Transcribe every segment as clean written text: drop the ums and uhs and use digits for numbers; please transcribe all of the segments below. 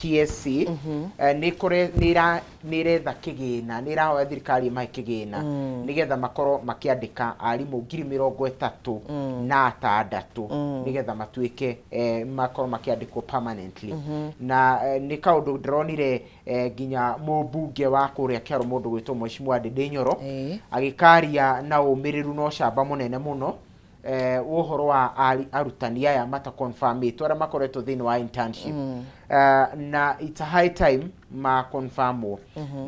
TSC nĩ nĩ ĩretha kĩgĩna, nĩ ĩrahoya thirikari ĩmahe kĩgĩna nĩgetha makorwo makĩandĩka arimũ 36,000 nĩgetha matuĩke makorwo makĩandĩkwo permanently. Na nĩ kaũndũ ndĩronire nginya mũmbunge wa kũrĩa Kĩharũ mũndũ gwĩtwo Mheshimiwa Ndĩndĩ Nyoro agĩkaria na ũmĩrĩru na ũcamba mũnene mũno ũhoro wa arutani aya mata confirmĩtwo arĩa makoretwo thĩinĩ wa internship. Na it's a high time ma confirmwo.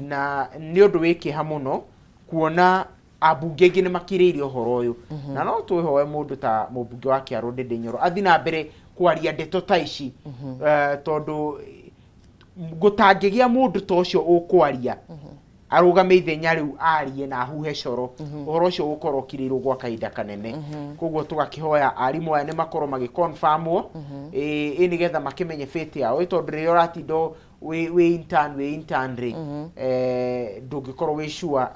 Na nĩ ũndũ wĩ kĩeha mũno kuona ambunge aingĩ nĩ makirĩire ũhoro ũyũ. Na no twĩhoe mũndũ ta mũmbunge wa Kĩarũ Ndĩndĩ Nyoro athiĩ na mbere kwaria ndeto ta ici, tondũ gũtangĩgĩa mũndũ ta ũcio ũkwaria arũgame ithenya rĩu arie na ahuhe coro, ũhoro ũcio ũgũkorwo ũkirĩirwo gwa kahinda kanene. Koguo tũgakĩhoya arimũ aya nĩ makorwo magĩconfirmwo ĩ nĩgetha makĩmenye fate yao, ĩ tondũ rĩrĩa ũratinda wĩ intern rĩ, ndũngĩkorwo wĩ sure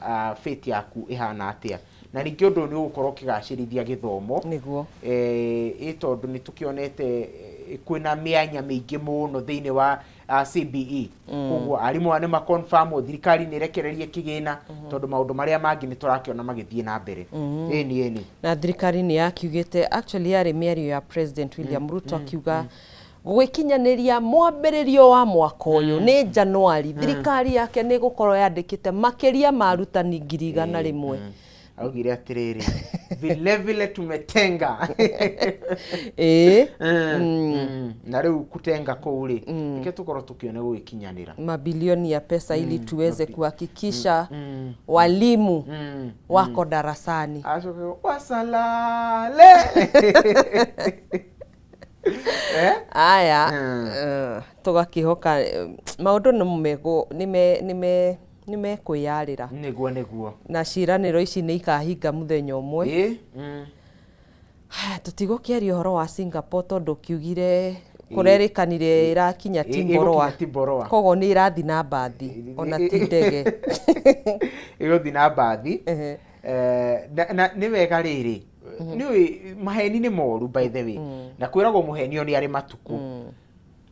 fate yaku ĩhana atĩa. Na ningĩ ũndũ ũyũ nĩ ũgũkorwo ũkĩgacĩrithia gĩthomo. Ĩ tondũ nĩ tũkĩonete kwĩna mĩanya mĩingĩ mũno thĩinĩ wa CBE. Koguo arimũ aya nĩ maconfirmwo, thirikari nĩ ĩrekererie kĩgĩna, tondũ maũndũ marĩa mangĩ nĩ tũrakĩona magĩthiĩ na mbere. Ĩni, ĩni. Na thirikari nĩ yakiugĩte, actually yarĩ mĩario ya President William Ruto, akiuga gũgĩkinyanĩria mwambĩrĩrio wa mwaka ũyũ nĩ Januari, thirikari yake nĩ ĩgũkorwo yandĩkĩte makĩria ma arutani 100,000. Augire atĩrĩrĩ, vile vile tumetenga. Na rĩu kutenga kũu rĩ, reke tũkorwo tũkĩone gũgĩkinyanĩra. Mabilioni ya pesa ili tuweze kuhakikisha walimu wako darasani. Acoke wasalale. Eh? Aya, tũgakĩhoka maũndũ nĩ mekwĩyarĩra. Nĩguo. Na ciĩranĩro ici nĩ ikahinga mũthenya ũmwe. Haya, tũtigũkĩaria ũhoro wa Singapore tondũ kiugire kũrerĩkanire ĩrakinya Timboroa. Ĩgũkinya Timboroa. Koguo nĩ ĩrathi na mbathi ona ti ndege. Ĩgũthiĩ na mbathi. Na nĩ wega rĩrĩ, nĩũĩ maheni nĩ moru, by the way, na kwĩragwo mũhenio nĩ arĩ matukũ.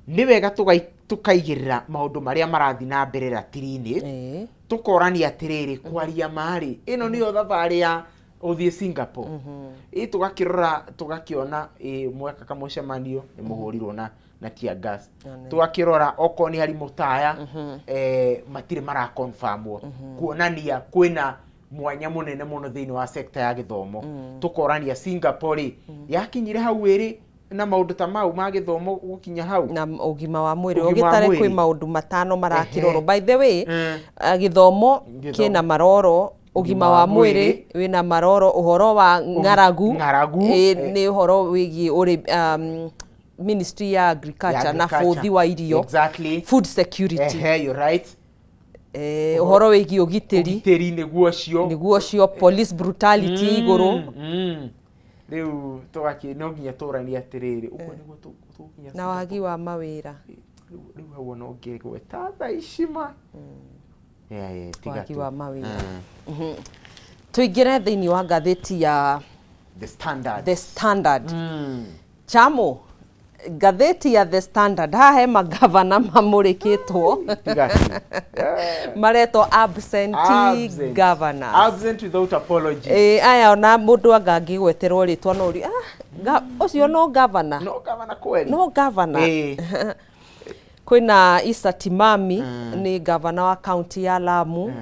Nĩ wega tũkaigĩrĩra maũndũ marĩa marathiĩ na mbere ratiri-inĩ, tũkorania atĩrĩrĩ, kwaria marĩ ĩno nĩyo thabarĩ ya ũthiĩ Singapore. Ĩ tũgakĩrora tũgakĩona ĩ mweka kamũcemanio nĩ mũhũrirwo na tear gas. Tũgakĩrora okorwo nĩ arimũ ta aya, matirĩ maraconfirmwo, kuonania kwĩna mwanya mũnene mũno thĩinĩ wa sector ya gĩthomo. Tũkorania Singapore rĩ, yakinyire hau ĩrĩ na maũndũ ta mau ma gĩthomo gũkinya hau na ũgima wa mwĩrĩ. Ũgima wa ũgĩtare kwĩ mwĩrĩ. Maũndũ matano marakĩrorwo. By the way, gĩthomo Gĩthomo. Kĩna maroro, ũgima wa mwĩrĩ wĩna maroro, ũhoro wa ng'aragu. Ng'aragu, Nĩ ũhoro wĩgiĩ ministry ya agriculture na agriculture. bũthi wa irio. Food security. Ehe, you're right. Ũhoro wĩgiĩ ũgitĩri. Ũgitĩri nĩguo ũcio. Nĩguo ũcio, police brutality igũrũ. Rĩu tũgakĩ no nginya tũranie atĩrĩrĩ, ũguo nĩguo tũgũkinya na wagi wa mawĩra. Rĩu hau ona ũngĩgweta thaa ici ma. Yeah, tiga wagi tu. Wa mawĩra. Tũingĩre thĩinĩ wa ngathĩti ya The Standard. The Standard. Chamo ngathĩti ya The Standard, haha he magavana mamũrĩkĩtwo. Tiga tu. Maretwo absentee Absent. governors. Absent without apology. Aya ona mũndũ anga angĩgweterwo rĩtwa no ũrie, ah, ũcio no governor? No governor kweli. No governor. Kwĩna Isa Timami, nĩ gavana wa kaunti ya Lamu.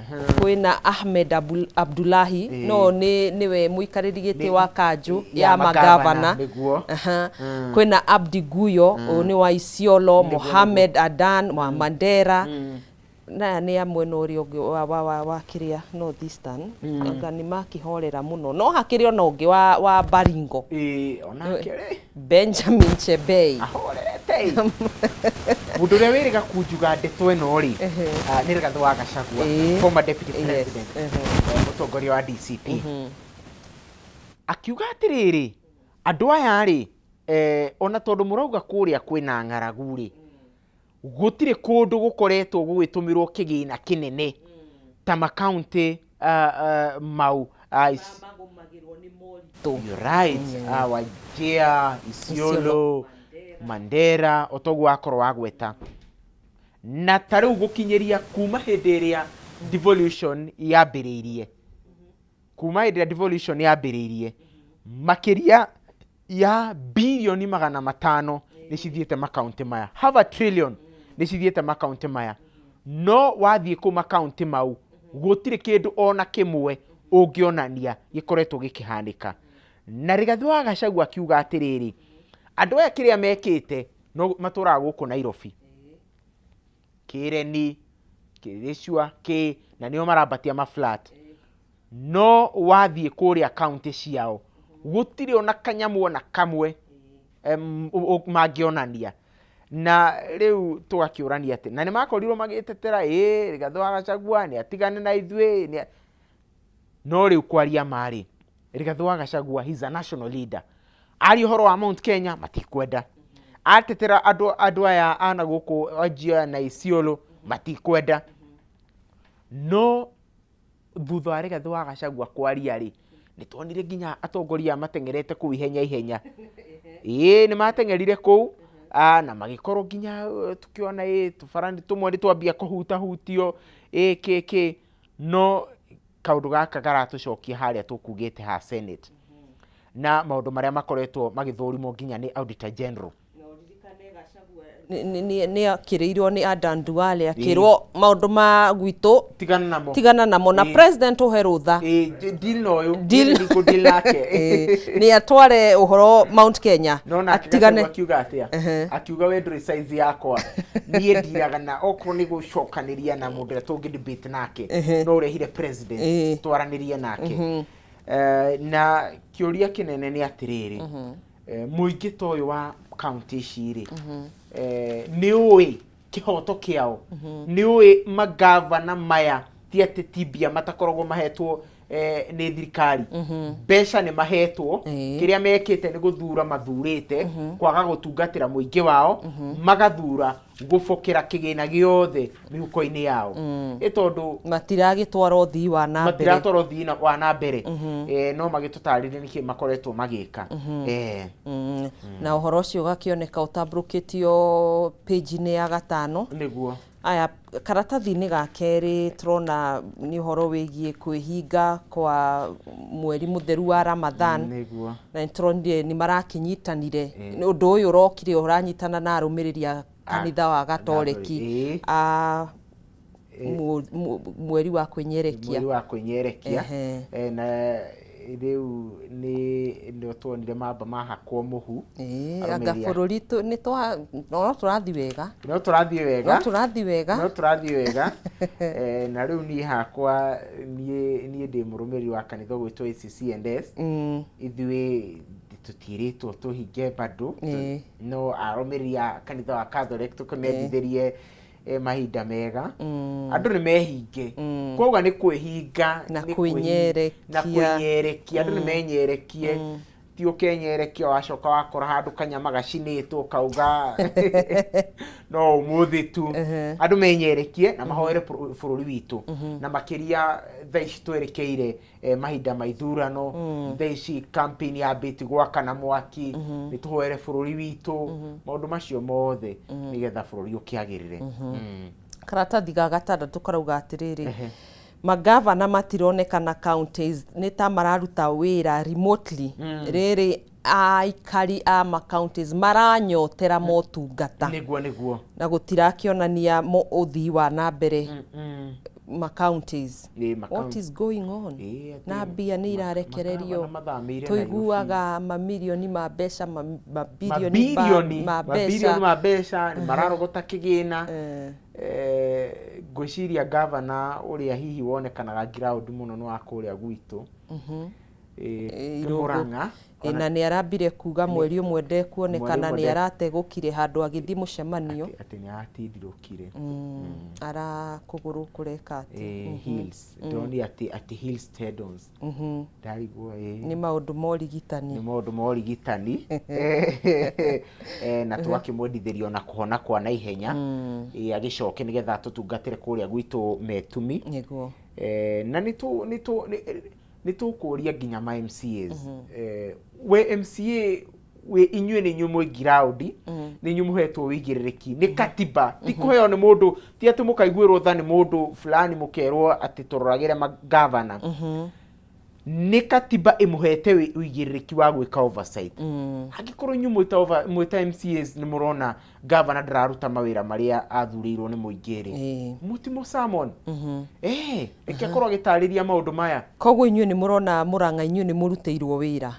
Kwĩna Ahmed Abdullahi, no nĩ nĩwe mũikarĩri gĩtĩ wa kanjũ ya ya magavana. Nĩguo. Aha. Kwĩna Abdi Guyo, ũyũ nĩ wa Isiolo, Mohamed Adan wa Mandera, naya nĩ a mwena ũrĩa ũngĩ wa kĩrĩa North Eastern. Anga nĩ makĩhorera mũno, no hakĩrĩ ona ũngĩ wa Baringo. Onake rĩ. Benjamin Chebei. Ahorerete mũndũ ũrĩa wĩrĩga kunjuga ndeto ĩno rĩ, nĩ Rigathĩ wa Gachagua, former deputy president, mũtongoria wa DCP, akiuga atĩrĩrĩ, andũ aya rĩ, ona tondũ mũrauga kũrĩa kwĩna ng'aragu rĩ, gũtirĩ kũndũ gũkoretwo gũgĩtũmĩrwo kĩgĩna kĩnene ta makaunti mau You're right. Wajir, Isiolo, Mandera, o toguo wakorwo wagweta. Na ta rĩu gũkinyĩria kuma hĩndĩ ĩrĩa devolution yambĩrĩirie, kuma hĩndĩ ĩrĩa devolution yambĩrĩirie, makĩria ya birioni 500 nĩ cithiĩte makaunti maya, half a trillion nĩ cithiĩte makaunti maya. No wathiĩ kũu makaunti mau, gũtirĩ kĩndũ ona kĩmwe ũngĩonania gĩkoretwo gĩkĩhanĩka. Na Rigathĩ wa Gachagua akiuga atĩrĩrĩ, andũ aya kĩrĩa mekĩte no matũraga gũkũ Nairobi, Kĩreni, Kĩrĩcua, kĩ, na nĩo marambatia ma flat. No wathiĩ kũrĩa kaunti ciao, gũtirĩ ona kanyamũ ona kamwe mangĩonania. Na rĩu tũgakĩũrania atĩ, na nĩ makorirwo magĩtetera, ĩĩ Rigathĩ wa Gachagua nĩ atigane na ithuĩ, no rĩu kwaria ma rĩ, Rigathĩ wa Gachagua, he's a national leader. Aria ũhoro wa Mount Kenya matikwenda, atetera andũ aya a na gũkũ Wajir na Isiolo matikwenda. No thutha wa Rigathĩ wa Gachagua kwaria rĩ, nĩ tuonire nginya atongoria mateng'erete kũu ihenya ihenya. Ĩĩ nĩ mateng'erire kũu na magĩkorwo nginya tũkĩona ĩ tũbara tũmwe nĩ twambia kũhutahutio ĩ kĩ kĩ, no kaũndũ gaka karatũcokia harĩa tũkugĩte ha Senate na maũndũ marĩa makoretwo magĩthũrimwo nginya nĩ Auditor General. Nĩ akĩrĩirwo nĩ Adan Duale akĩrwo maũndũ ma gwitũ tigana namo, tigana namo na president ũhe rũtha. Ĩĩ, deal na ũyũ. Deal. Niĩ nĩ deal nake. Nĩ atware ũhoro Mount Kenya. No nake atigane Gachagua akiuga atĩa? Akiuga we ndũrĩ size yakwa, niĩ ndiraga na okorwo nĩ gũcokanĩria na mũndũ ũrĩa tũngĩ debate nake, no ũrehire president twaranĩrie nake. Na kĩũria kĩnene nĩ atĩrĩrĩ, mũingĩ ta ũyũ wa kaunti ici rĩ, nĩ ũĩ kĩhoto kĩao? Nĩ ũĩ magavana maya ti atĩ ti mbia matakoragwo mahetwo nĩ thirikari? Mbeca nĩ mahetwo. Kĩrĩa mekĩte nĩ gũthura mathurĩte kwaga gũtungatĩra mũingĩ wao, magathura gũbokera kĩgĩna gĩothe mĩhuko-inĩ yao, ĩ tondũ matiragĩtwara ũthii wa na mbere. Matiratwara ũthii wa na mbere. No magĩtũtarĩrie nĩkĩ makoretwo magĩka. Na ũhoro ũcio ũgakĩoneka ũtambũrũkĩtio page-inĩ ya 5. Nĩguo. Aya, karatathi-inĩ ga kerĩ tũrona nĩ ũhoro wĩgiĩ kwĩhinga kwa mweri mũtheru wa Ramadhan. Na nĩtũronire nĩ marakĩnyitanire. Ũndũ ũyũ ũrokire ũranyitana na arũmĩrĩri a kanitha wa Gatoreki a mweri wa kwĩnyerekia. Mweri wa kwĩnyerekia. Na rĩu nĩ tuonire mamba mahakwo mũhu. Anga bũrũri nĩ twa no tũrathiĩ wega. No tũrathiĩ wega. No tũrathiĩ wega. No tũrathiĩ wega. Na rĩu niĩ hakwa niĩ ndĩ mũrũmĩrĩri wa kanitha ũgwĩtwo ACC&S. Ithuĩ tũtiĩrĩtwo tũhinge bado, no arũmĩrĩri a kanitha wa Catholic tũkĩmendithĩrie mahinda mega. Andũ nĩ mehinge, koguo nĩ kwĩhinga na kwĩnyerekia. Na kwĩnyerekia, andũ nĩ menyerekie, ti ũkenyerekia wacoka wakora handũ kanyama gacinĩtwo ũkauga no ũmũthĩ tu. Andũ menyerekie na mahoere bũrũri witũ, na makĩria thaa ici twerekeire mahinda ma ithurano. Thaa ici campaign yambĩtie gwakana mwaki. Nĩ tũhoere bũrũri witũ, maũndũ macio mothe nĩgetha bũrũri ũkĩagĩrĩre. Karatathi ga gatandatũ karauga atĩrĩrĩ, magavana matironekana counties, nĩ ta mararuta wĩra remotely. Rĩrĩ aikari a ma counties maranyotera motungata. Nĩguo nĩguo. Na gũtirakĩonania ũthii wa na mbere ma counties. What is going on? Na mbia nĩ irarekererio. Magavana mathamĩire. Tũiguaga mamirioni ma mbeca, mabirioni mabirioni ma mabirioni mbeca. Ma mbeca nĩ mararogota kĩgĩna. Ngwĩciria gavana ũrĩa hihi wonekanaga ground mũno nĩ wa kũrĩa gwitũ, Irũngũ. Mũrang'a. Na nĩ arambire kuga mweri ũmwe ndekuonekana. Mweri Nĩ ũmwe arategũkire handũ agĩthiĩ mũcemanio. Atĩ nĩ aratindirũkire. Ara kũgũrũ kũreka atĩ Heels ndĩronire atĩ heels tendons, ndarigwo. Nĩ maũndũ ma ũrigitani. Nĩ maũndũ ma ũrigitani. Na tũgakĩmwendithĩria ona kũhona kwa naihenya, agĩcoke nĩgetha tũtungatĩre kũrĩa gwitũ Metumi. Na nĩ tũkũria nginya ma MCAs. We MCA Inyuĩ nĩ inyuĩ mwĩ ngiraũndi, nĩ inyuĩ mũhetwo wĩigĩrĩrĩki nĩ katiba, ti kũheo nĩ mũndũ, ti atĩ mũkaiguĩrwo tha nĩ mũndũ fulani mũkerwo atĩ tũroragĩre magavana. Nĩ katiba ĩmũhete wĩigĩrĩrĩki wa gwĩka oversight. Angĩkorwo inyuĩ mwĩta MCAs nĩ mũrona gavana ndararuta mawĩra marĩa athurĩirwo nĩ mũingĩ rĩ, mũtimũ summon, reke akorwo agĩtarĩria maũndũ maya. Koguo inyuĩ nĩ mũrona Mũrang'a inyuĩ nĩ mũrutĩirwo wĩra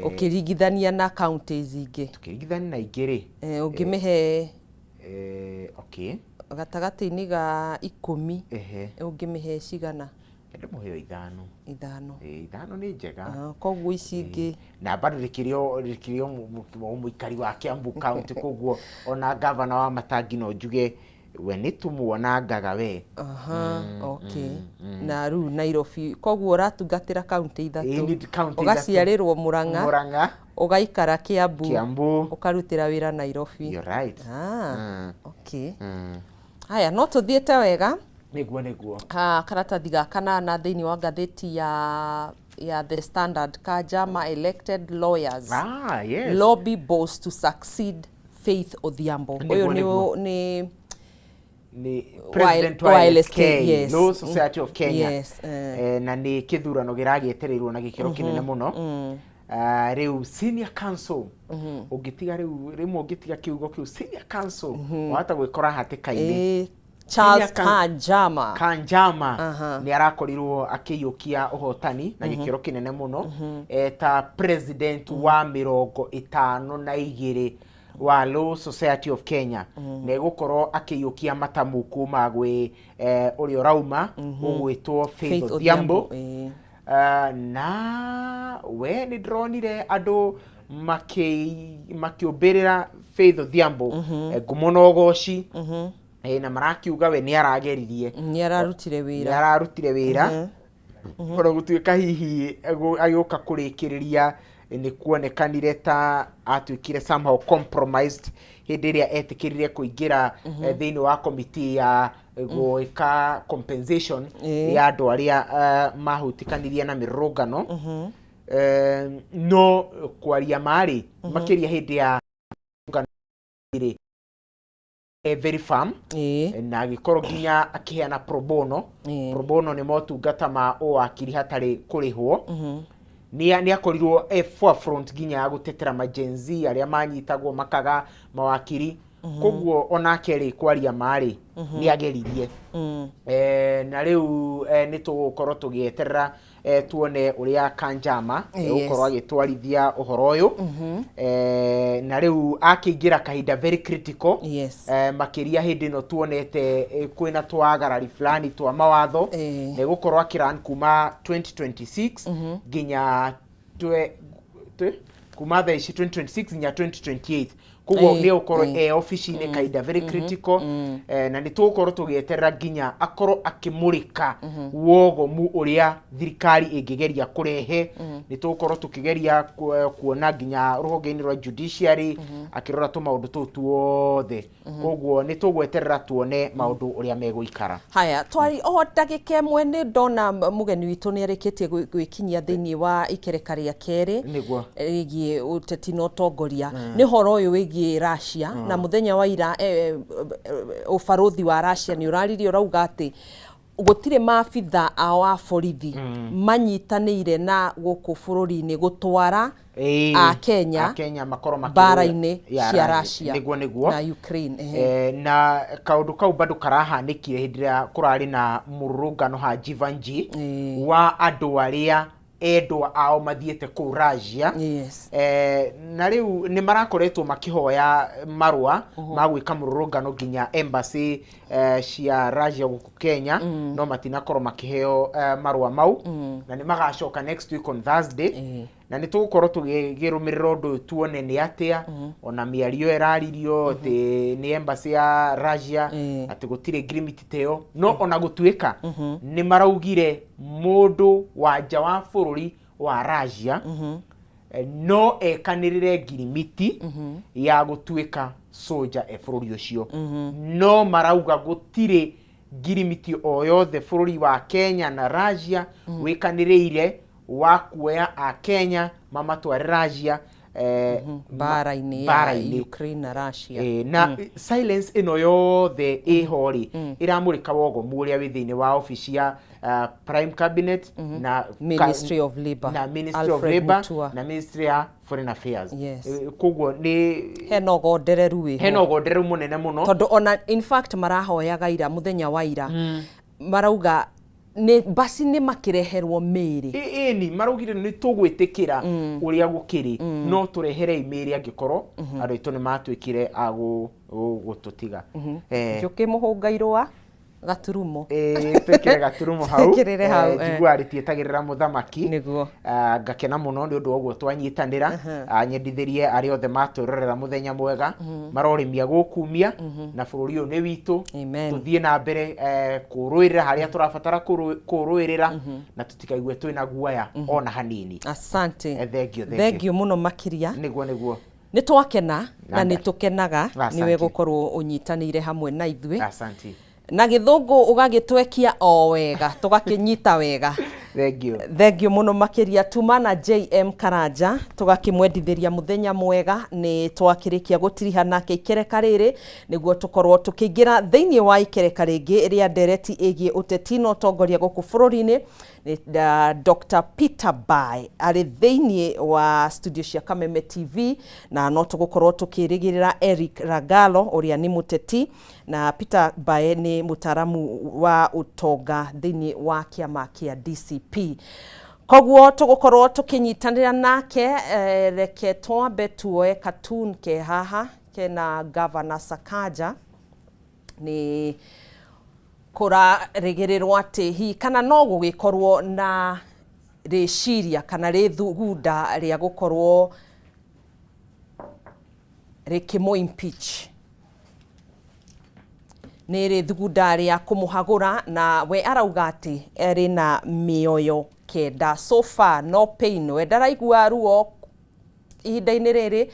ũkĩringithania na counties ingĩ? Tũkĩringithania na ingĩ rĩ, Ũngĩmĩhe okay, gatagatĩ-inĩ ga 10, ũngĩmĩhe cigana? Ndĩmũheo 5. 5. 5 nĩ njega. Ah, koguo ici ingĩ? Na bado rĩkĩrĩ o mũikari wa Kiambu County, koguo ona gavana wa Matangi no njuge we nĩ tũmuonangaga we. Aha, okay. Na rĩu Nairobi, koguo ũratungatĩra kaunti Ĩĩ, 3. nĩ kaunti 3. Ũgaciarĩrwo Murang'a, Murang'a, ũgaikara Kiambu, Kiambu, ũkarutĩra wĩra Nairobi. You're right. Ah, okay. Haya, no tũthiĩte wega. Nĩguo. Karatathi ga kanana thĩinĩ wa ngathĩti ya The Standard, Kanjama elected lawyers lobby boss to succeed Faith Odhiambo. Ũyũ nĩ nĩ Nĩ president wa wa LSK, LSK, yes. Law Society of Kenya. Yes. Na nĩ kĩthurano gĩragĩetereirwo na gĩkĩro kĩnene mũno. Ah, rĩu senior council ũngĩtiga, rĩu rĩmwe ũngĩtiga kiugo kĩu senior council wahota gwĩkora hatĩka-inĩ. Charles Senior Kanjama. Kanjama nĩ arakorirwo akĩiyũkia ũhotani na gĩkĩro kĩnene mũno ta president wa 52 wa Law Society of Kenya, na egũkorwo akĩiyũkia matamu kuma gwĩ ũrĩa ũrauma ũgwĩtwo Faith Faith Odhiambo. Odhiambo. Na we nĩ ndĩronire andũ makĩũmbĩrĩra Faith Odhiambo ngumo na ũgoci, na marakiuga we nĩ arageririe. Nĩ ararutire Nĩ wĩra. ararutire wĩra, ona gũtuĩka hihi agĩũka kũrĩkĩrĩria nĩ kuonekanire ta atuĩkire somehow compromised hĩndĩ ĩrĩa etĩkĩrire kũingĩra thĩinĩ wa komiti ya gwĩka compensation ya andũ arĩa mahutikanirie na mĩrũrũngano. No kwaria marĩ makĩria hĩndĩ ya rĩ very firm na agĩkorwo nginya akĩheana pro bono. Pro bono nĩ motungata ma ũwakiri hatarĩ kũrĩhwo. Nĩ akorirwo e forefront nginya ya gũtetera ma Gen Z arĩa manyitagwo makaga mawakiri, koguo onake rĩ, kwaria marĩ, nĩ ageririe. Na rĩu nĩ tũgũkorwo tũgĩeterera tuone ũrĩa Kanjama egũkorwo agĩtwarithia ũhoro ũyũ. Na rĩu akĩingĩra kahinda very critical, makĩria hĩndĩ ĩno tuonete kwĩna twagarari fulani twa mawatho. Na egũkorwo akĩrun kuma 2026 nginya kuma thaa ici 2026 nginya 2028, koguo nĩ egũkorwo e obici-inĩ kahinda very critical. Na nĩ tũgũkorwo tũgĩeterera nginya akorwo akĩmũrĩka wogomu ũrĩa thirikari ĩngĩgeria kũrehe. Nĩ tũgũkorwo tũkĩgeria kuona nginya rũhonge-inĩ rwa judiciary akĩrora tũmaũndũ tũu tuothe, koguo nĩ tũgweterera tuone maũndũ ũrĩa megũikara. Haya, twari o ndagĩka 1, nĩ ndona mũgeni witũ nĩ arĩkĩtie gwĩkinyia thĩinĩ wa ikereka rĩa kerĩ rĩgiĩ ũteti na ũtongoria. Nĩ ũhoro ũyũ wĩgiĩ Russia, na mũthenya wa ira ũbarũthi wa Russia nĩ ũraririe ũrauga atĩ gũtirĩ maabitha ao a borithi manyitanĩire na gũkũ bũrũri-inĩ gũtwara a Kenya Akenya makorwo makĩrũa mbara-inĩ ya cia Russia. Russia Nĩguo. na Ukraine. Ehe. Na kaũndũ kau bado karahanĩkire hĩndĩ ĩrĩa kũrarĩ na mũrũrũngano ha Jivanji wa andũ arĩa endwa ao mathiĩte kũu Russia. Na rĩu nĩ marakoretwo makĩhoya marũa ma gwĩka mũrũrũngano nginya embassy cia Russia gũkũ Kenya, no matinakorwo makĩheo marũa mau, na nĩ magacoka next week on Thursday. Na nĩ tũgũkorwo tũgĩrũmĩrĩra ũndũ ũyũ tuone nĩ atĩa, ona mĩario ĩraririo atĩ nĩ embassy ya Russia atĩ gũtirĩ ngirimiti ta ĩyo, no ona gũtuĩka nĩ maraugire mũndũ wa nja wa bũrũri wa Russia no ekanĩrĩre ngirimiti ya gũtuĩka soja e bũrũri ũcio, no marauga gũtirĩ ngirimiti o yothe bũrũri wa Kenya na Russia wĩkanĩrĩire wa kuoya a Kenya mamatware Russia. Mbara-inĩ ya mbara-inĩ. Ukraine na Russia. Na silence ĩno yothe ĩho rĩ, ĩramũrĩka wogomu ũrĩa wĩ thĩinĩ wa obici ya Prime Cabinet na Ministry of Labour, na Ministry of Alfred Labour Mutua. na Ministry ya Foreign Affairs. Yes. Koguo nĩ Hena ũgondereru wĩho. Hena ũgondereru mũnene mũno. Tondũ ona in fact marahoyaga ira, mũthenya wa ira, marauga nĩ basi nĩ makĩreherwo mĩĩrĩ. Ĩni maraugire nĩ tũgwĩtĩkĩra ũrĩa gũkĩrĩ, no tũreherei mĩĩrĩ angĩkorwo andũ aitũ nĩ matuĩkire a gũtũtiga. Njũkĩ mũhũnga irũa gaturumo. Twĩkĩre gaturumo hau. Twĩkĩrĩre hau. Njiguaga rĩtietagĩrĩra mũthamaki. Nĩguo. Ah, ngakena mũno nĩ ũndũ wa ũguo twanyitanĩra. Ah, nyendithĩrie arĩa othe matwĩrorera mũthenya mwega, marorĩmia gũkumia na bũrũri ũyũ nĩ witũ. Amen. Tũthiĩ na mbere kũrũĩrĩra harĩa tũrabatara kũrũĩrĩra na tũtikaigue twĩna guoya ona hanini. Asante. Thank you, thank you. Thank you mũno makĩria. Nĩguo. Nĩ twakena na Nanda. nĩ tũkenaga Asante. nĩwe gũkorwo ũnyitanĩire hamwe na ithuĩ Asante. Na gĩthũngũ ũgagĩtwekia o wega, tũgakĩnyita wega. Thank you. Thank you mũno makĩria. Tuma na JM Karanja, tũgakĩmwendithĩria mũthenya mwega. Nĩ twakĩrĩkia gũtiriha nake ikereka rĩrĩ nĩguo tũkorwo tũkĩingĩra thĩinĩ wa ikereka rĩngĩ rĩa ndereti ĩgiĩ ũteti na ũtongoria gũkũ bũrũri-inĩ. Nĩ Dr. Peter Bai arĩ thĩinĩ wa studio cia Kameme TV, na no tũgũkorwo tũkĩrĩgĩrĩra Eric Ragalo ũrĩa nĩ mũteti, na Peter Bae nĩ mũtaaramu wa ũtonga thĩinĩ wa kĩama kĩa DCP, koguo tũgũkorwo tũkĩnyitanĩra nake. Reke twambe tuoe cartoon ke haha kena Governor Sakaja. Nĩ kũrarĩgĩrĩrwo atĩ hihi kana no gũgĩkorwo na rĩciria kana rĩthugunda rĩa gũkorwo rĩkĩmũ impeach, nĩ rĩthugunda rĩa kũmũhagũra, na we arauga atĩ arĩ na mĩoyo 9, so far no pain, we ndaraigua ruo ihinda-inĩ rĩrĩ.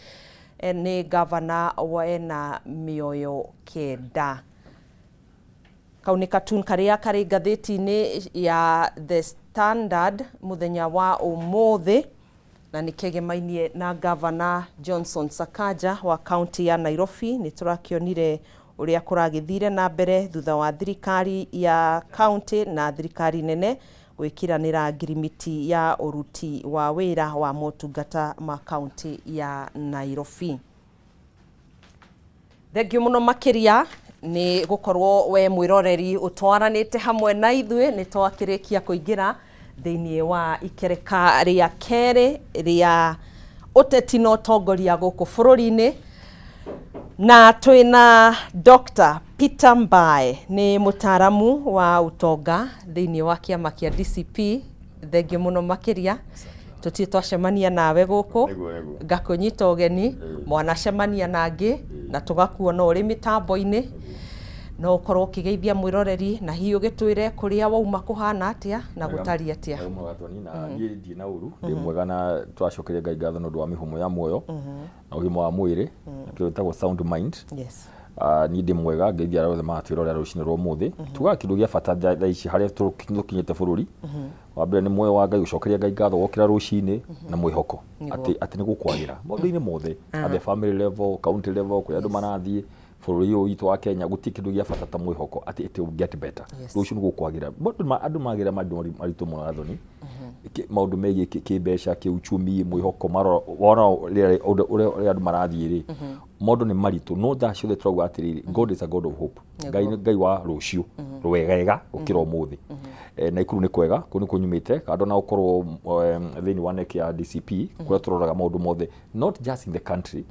Nĩ gavana wena mĩoyo 9. Kau nĩ cartoon karĩa karĩ ngathĩti-inĩ ya The Standard mũthenya wa ũmũthĩ, na nĩ kegemainie na Gavana Johnson Sakaja wa kaunti ya Nairobi. Nĩ tũrakĩonire ũrĩa kũragĩthire na mbere thutha wa thirikari ya kaunti na thirikari nene gwĩkiranĩra ngirimiti ya ũruti wa wĩra wa motungata ma kaunti ya Nairobi. Thank you mũno makĩria nĩ gũkorwo we mwĩroreri ũtwaranĩte hamwe na ithuĩ. Nĩ twakĩrĩkia kũingĩra thĩinĩ wa ikereka rĩa kerĩ rĩa ũteti na ũtongoria gũkũ bũrũri-inĩ, na twĩna Dr. Peter Mbae, nĩ mũtaaramu wa ũtonga thĩinĩ wa kĩama kĩa DCP. Thank you mũno makĩria, tũtirĩ twacemania nawe gũkũ. Nĩguo. Ngakũnyita ũgeni, mwanacemania na angĩ na tũgakuona ũrĩ mĩtambo-inĩ. No ũkorwo ũkĩgeithia mwĩroreri na hihi ũgĩtwĩre kũrĩa wauma kũhana atĩa na gũtariĩ atĩa. Wega mũno Gathoni, na niĩ ndirĩ na ũru, ndĩ mwega, na tũracokeria Ngai ngatho nĩ ũndũ wa mĩhũmũ ya muoyo na ũgima wa mwĩrĩ na kĩndũ gĩtagwo sound mind. Niĩ ndĩ mwega, ngeithia arĩa othe maratwĩrorera rũcinĩ rwa ũmũthĩ. Tugaga kĩndũ gĩa bata thaa ici harĩa tũkinyĩte bũrũri, wa mbere nĩ muoyo wa Ngai, gũcokeria Ngai ngatho wokĩra rũcinĩ na mwĩhoko atĩ nĩ gũkwagĩra maũndũ-inĩ mothe, at the family level, county level, kũrĩa andũ marathiĩ, bũrũri ũyũ witũ wa Kenya, gũtirĩ kĩndũ gĩa bata ta mwĩhoko atĩ it will get better. Rũciũ nĩ gũkwagĩra. Andũ magĩra maũndũ maritũ mũno Gathoni, maũndũ megiĩ kĩmbeca, kĩuchumi, mwĩhoko marora wona rĩrĩa ũrĩa andũ marathiĩ rĩ, maũndũ nĩ maritũ, no thaa ciothe tũrauga atĩrĩrĩ, God is a God of hope. Ngai nĩ Ngai wa rũciũ rwegega gũkĩra ũmũthĩ. Naikuru nĩ kwega, kũu nĩkuo nyumĩte, kando na gũkorwo thĩinĩ wa NEC ya DCP, kũrĩa tũroraga maũndũ mothe, not just in the country,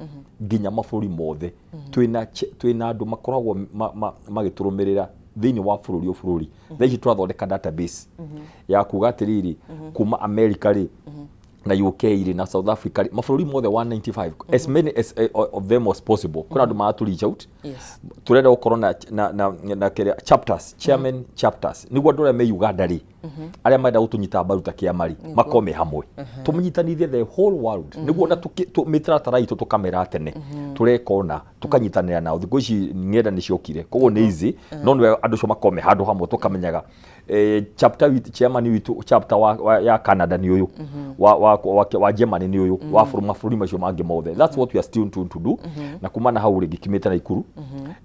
nginya mabũrũri mothe. Twĩna andũ makoragwo magĩtũrũmĩrĩra thĩinĩ wa bũrũri o bũrũri. Thaa ici tũrathondeka database ya kuga atĩrĩrĩ, kuma America rĩ, na UK rĩ, na South Africa rĩ, mabũrũri mothe 195, as many as of them as possible, kũrĩ andũ maratũ reach out. Turenda gũkorwo na kĩrĩa chapters, chairman chapters, nĩguo andũ arĩa me Uganda rĩ. Arĩa marenda gũtũnyita mbaru ta kĩama rĩ, makorwo me hamwe, tũmũnyitanithie the whole world, nĩguo ona mĩtaratara itũ tũkamera tene tũreka ũna, tũkanyitanĩra nao. Thikũ ici ng'enda nĩ ciokire, koguo nĩ easy, no nĩ wega andũ acio makorwo me handũ hamwe, tũkamenyaga chapter witũ, chairman witũ chapter ya Canada nĩ ũyũ, wa Germany nĩ ũyũ, wa mabũrũri macio mangĩ mothe. That's what we are still to do. Na kuma na hau rĩ, ngĩkiumĩte Naikuru,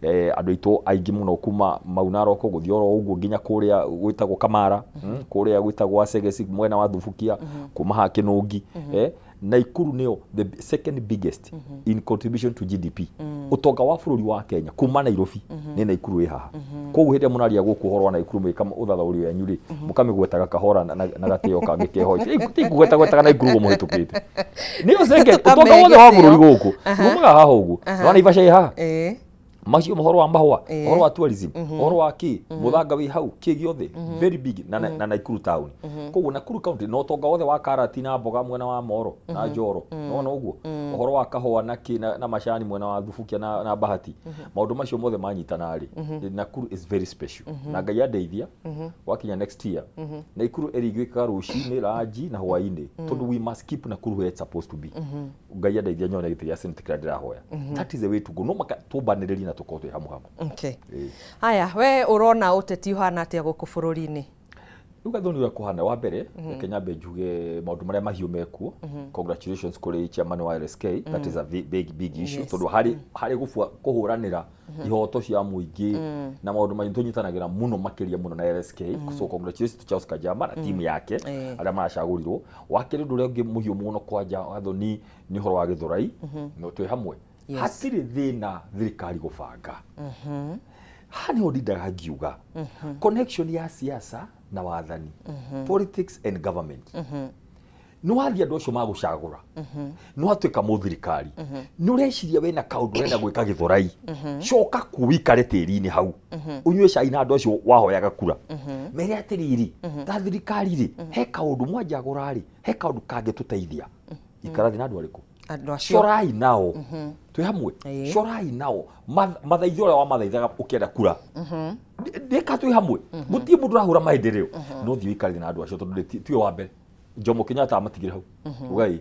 andũ aitũ aingĩ mũno kuma Mau Narok gũthiĩ oro ũguo nginya kũrĩa gwĩtagwo Kamara, kũrĩa gwĩtagwo Asegeci mwena wa Thubukia, kuma haha Kĩnũngi, Naikuru nĩyo the second biggest in contribution to GDP, ũtonga wa bũrũri wa Kenya kuma Nairobi nĩ Naikuru ĩ haha. Koguo hĩndĩ ĩrĩa mũraria gũkũ ũhoro wa Naikuru, mwĩka ũthathaũri wanyu rĩ, mũkamĩgwetaga kahora na gatĩo kangĩ keho, ti kũgwetagwetaga Naikuru ũguo mũhĩtũkĩte. Nĩyo second ũtonga wothe wa bũrũri gũkũ umaga haha ũguo. Nĩwona Naivasha ĩ haha, macio ũhoro wa mahũa, ũhoro wa tourism, ũhoro wa kĩ mũthanga wĩ hau, kĩ gĩothe very big na Naikuru town. Koguo Nakuru county na ũtonga wothe wa karati na mboga mwena wa Moro na Njoro, nona ũguo ũhoro wa kahũa na kĩ na macani mwena wa Thubukia na Bahati, maũndũ macio mothe manyitana rĩ, Nakuru is very special. Na Ngai andeithia, wakinya next year, Naikuru ĩrĩiguĩkaga rũcinĩ, ranji na hwaĩ-inĩ, tondũ we must keep Nakuru where it's supposed to be. Ngai andeithia nyone gĩtĩ gĩa senate kĩrĩa ndĩrahoya. That is the way to go, no maka tũmbanĩrĩrie na tũkorwo twĩ hamwe hamwe. Okay. Haya, we ũrona ũteti ũhana atĩa gũkũ bũrũri-inĩ? Rĩu Gathoni, ũrĩa kũhana, wa mbere reke nyambe njuge maũndũ marĩa mahiũ mekuo, congratulations kũrĩ chairman wa LSK. That is a big big issue, tondũ harĩ gũbua kũhũranĩra ihoto cia mũingĩ na maũndũ maingĩ tũnyitanagĩra mũno makĩria mũno na LSK. So congratulations to Charles Kajama na timu yake arĩa maracagũrirwo. Wa kerĩ, ũndũ ũrĩa ũngĩ mũhiũ mũno kwanja Gathoni nĩ ũhoro wa Gĩthũrai, no twĩ hamwe. Hatirĩ thĩna thirikari gũbanga. Haha nĩho ndindaga ngiuga connection ya siasa na wathani, politics and government. Nĩ wathiĩ andũ acio magũcagũra, nĩ watuĩka mũthirikari, nĩ ũreciria wĩna kaũndũ ũrenda gwĩka Gĩthũrai, coka kuu wikare tĩri-inĩ hau, ũnyue cai na andũ acio wahoyaga kura, mere atĩrĩrĩ, ta thirikari rĩ, he kaũndũ mwanjagũra rĩ, he kaũndũ kangĩtũteithia. Ikara thĩ na andũ arĩkũ? Andũ acio. Corai nao, twĩ hamwe. Corai nao mathaitho ũrĩa wamathaithaga ũkĩenda kura. Ndĩka twĩ hamwe, gũtirĩ mũndũ ũrahũra maendeleo, no thiĩ ũikare thĩ na andũ acio, tondũ tiwe wa mbere. Jomo Kenyatta amatigire hau ugai,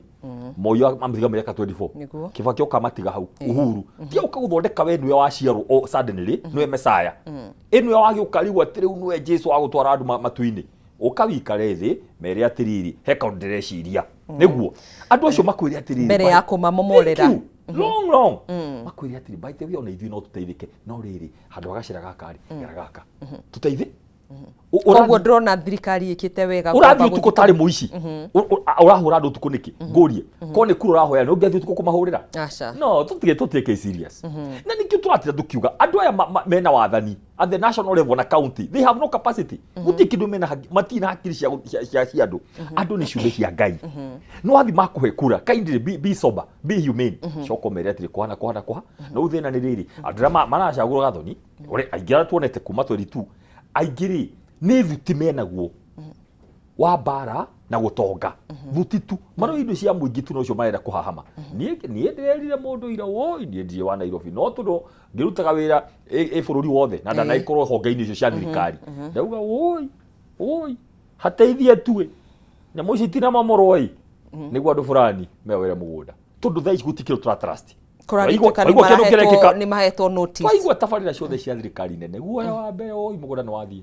Moi amatiga mĩaka 24. Kibaki oka amatiga hau. Uhuru tiga ũka gũthondeka, we nĩwe waciarwo o suddenly nĩwe Messiah, ĩ nĩwe wagĩũka rĩu atĩ rĩu nĩwe Jesu wa gũtwara andũ matu-inĩ. Ũka wikare thĩ, mere atĩrĩrĩ, he kaũndũ ndĩreciria, nĩguo andũ acio makwĩre atĩrĩrĩ Mbere ya kũmamomorera. Thank you. Long long makwĩre atĩrĩ, by the way, ona ithuĩ no tũteithĩke, no rĩrĩ handũ ha gacĩra gaka rĩ, gera gaka tũteithĩ. Koguo ndĩrona thirikari ĩkĩte wega Ũrathiĩ kwamba ũtukũ tarĩ mũici. Ũrahũra andũ ũtukũ nĩkĩ? Ngũrie, korwo nĩ kura ũrahoya, nĩ ũngĩathiĩ ũtukũ kũmahũrĩra? Aca. No tũtige tũtuĩke serious, na nĩkĩo tũratira tũkiuga andũ aya mena wathani at the national level na county, they have no capacity. Gũtirĩ kĩndũ mena matirĩ na hakiri cia andũ. Andũ nĩ ciũmbe cia Ngai. No wathiĩ makũhe kura, kindly be sober, be humane, coka ũmere atĩrĩ, kũhana kũhana kũha no rĩu thĩna nĩ rĩrĩ, andũ arĩa maracagũra Gathoni, ũrĩa aingĩ arĩa tuonete kuma 22, aingĩ rĩ nĩ thuti menaguo wa mbara na gũtonga, thuti tu marå indo cia mũingĩ tu nocio marenda kũhahama. Niĩ ndĩrerire mũndũ ira, woi, niĩ ndirĩ wa Nairobi, no tondũ ngĩrutaga wĩra ĩ bũrũri wothe na ndanagĩkorwo honge-inĩ icio cia thirikari, ndauga woi woi, hateithie tuĩ nyamũ ici itinamomorwo ĩ, nĩguo andũ fulani meoere mũgũnda, tondũ thaa ici gũtikĩrĩ tũra trust. Kũragĩtuĩka nĩ Waigua kĩndũ kĩrekĩka. Nĩ mahetwo notice. Twaigua tabarĩra ciothe cia thirikari nene, guoya wa mbere, oi, mũgũnda nĩ wathiĩ,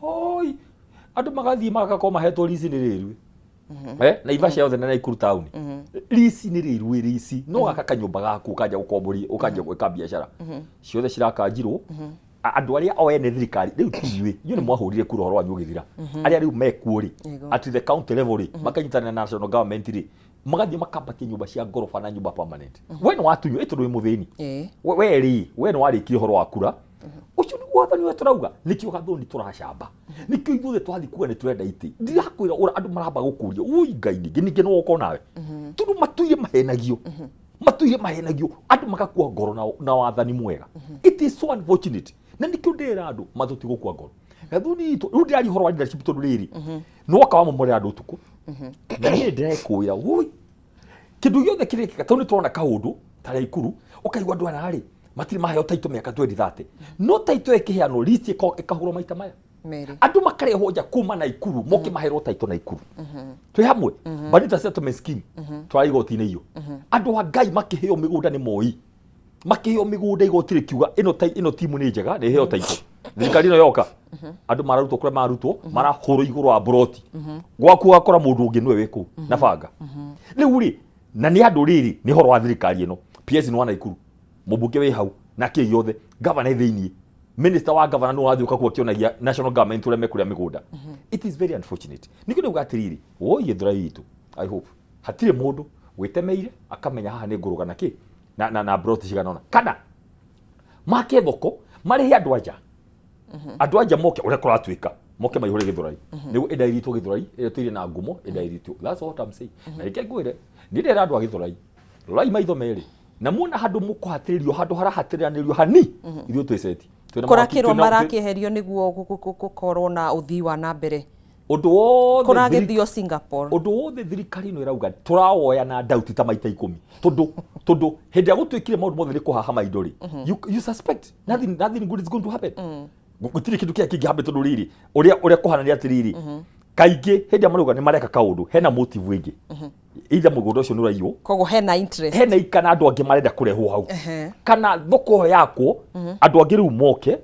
oi, andũ magathiĩ magakorwo mahetwo lease nĩ rĩrue. Naivasha yothe na Naikuru town lease nĩ rĩrue, lease no gaka kanyũmba gaku ũkanja gũkomboria, ũkanja gwĩka biacara ciothe cirakanjirwo. Andũ arĩa o ene thirikari rĩu ti inyuĩ, inyuĩ nĩ mwahũrire kura, ũhoro wanyu ũgĩthira. Arĩa rĩu mekuo rĩ, at the county level rĩ, makanyitanĩra na national government rĩ, magathiĩ makambatia nyũmba cia ngoroba na nyũmba permanent. We nĩ watunywo ĩ tondũ wĩ mũthĩni. We rĩ, we nĩ warĩkirie ũhoro wa kura. Ũcio nĩguo wathani ũrĩa tũrauga. Nĩkĩo Gathoni tũracamba, nĩkĩo ithuothe twathiĩ kuga nĩ tũrenda itĩ. Ndirakwĩra ũrĩa andũ maramba gũkũria, ui Ngai, ningĩ nĩ woka nawe, tondũ matũire mahenagio, matũire mahenagio, andũ magakua ngoro na wathani mwega. It is so unfortunate, na nĩkĩo ndĩrera andũ matũti gũkua ngoro. Gathoni itũ rĩu ndĩraria ũhoro wa leadership, tondũ rĩrĩ nĩ woka wamomorera andũ ũtukũ, na niĩ ndĩrekũĩra woi, kĩndũ gĩothe kĩrekĩka, tondũ nĩ tũrona kaũndũ ta Naikuru, ũkaigua andũ aya rĩ matirĩ maheo taito mĩaka 20 30, no taito ĩkĩheanwo list ĩkahũrwo maita maya. Merĩ. Andũ makarehwo nja kuma Naikuru moke maherwo taito Naikuru. Twĩ hamwe. Banita settlement scheme twara igoti-inĩ iyo. Andũ a Ngai makĩheo mĩgũnda nĩ Moi. Makĩheo mĩgũnda, igoti rĩkiuga ĩno ta ĩno timu nĩ njega, nĩ ĩheo taito. Thirikari ĩno yoka, andũ mararutwo kũrĩa mararutwo, marahũrwo igũrũ wa mburoti. Gwaku ũgakora mũndũ ũngĩ nĩwe wĩ kũu na banga. Rĩu rĩ, na nĩ andũ rĩrĩ, nĩ ũhoro wa thirikari ĩno. PS nĩ wa Naikuru, mũmbunge wĩ hau na kĩ gĩothe, gavana e thĩiniĩ, minister wa gavana nĩ ũrathiĩ ũkakuo akĩonagia national government ũrĩa mekũrĩa mĩgũnda. It is very unfortunate. Nĩkĩo ndauga atĩrĩrĩ, woi Gĩthũrai itũ, I hope hatirĩ mũndũ wĩtemeire akamenya haha nĩ ngũrũga na kĩ na broti cigana ũna, kana make thoko, marĩhe andũ anja, andũ anja moke ũrĩa kũratuĩka, moke maihũre Gĩthũrai nĩguo ĩndairitwo. Gĩthũrai ĩrĩa tũire na ngumo ĩndairitwo. That's what I'm saying. Na reke ngwĩre, niĩ ndĩrera andũ a Gĩthũrai, rorai maitho merĩ na muona handũ mũkũhatĩrĩrio, handũ harahatĩrĩranĩrio hani, ithuĩ twĩ seti. Twĩna mawaki- Kũrakĩrwo marakĩeherio nĩguo gũkorwo na ũthii wa na mbere. Ũndũ wothe Kũragĩthio Singapore. Ũndũ wothe thirikari ĩno ĩrauga tũrawoya na doubt ta maita 10, tondũ hĩndĩ ĩrĩa gũtuĩkire maũndũ mothe nĩ kũhahama indo rĩ, you suspect nothing good is going to happen. Gũtirĩ kĩndũ kĩrĩa kĩngĩ happen, tondũ rĩrĩ, ũrĩa kũhana nĩ atĩrĩrĩ, kaingĩ hĩndĩ ĩrĩa marauga nĩ mareka kaũndũ, hena motive ĩngĩ, either mũgũnda ũcio nĩ ũraiywo. Koguo hena interest. Hena kana andũ angĩ marenda kũrehwo hau, kana thoko ĩyo yakwo andũ angĩ rĩu moke,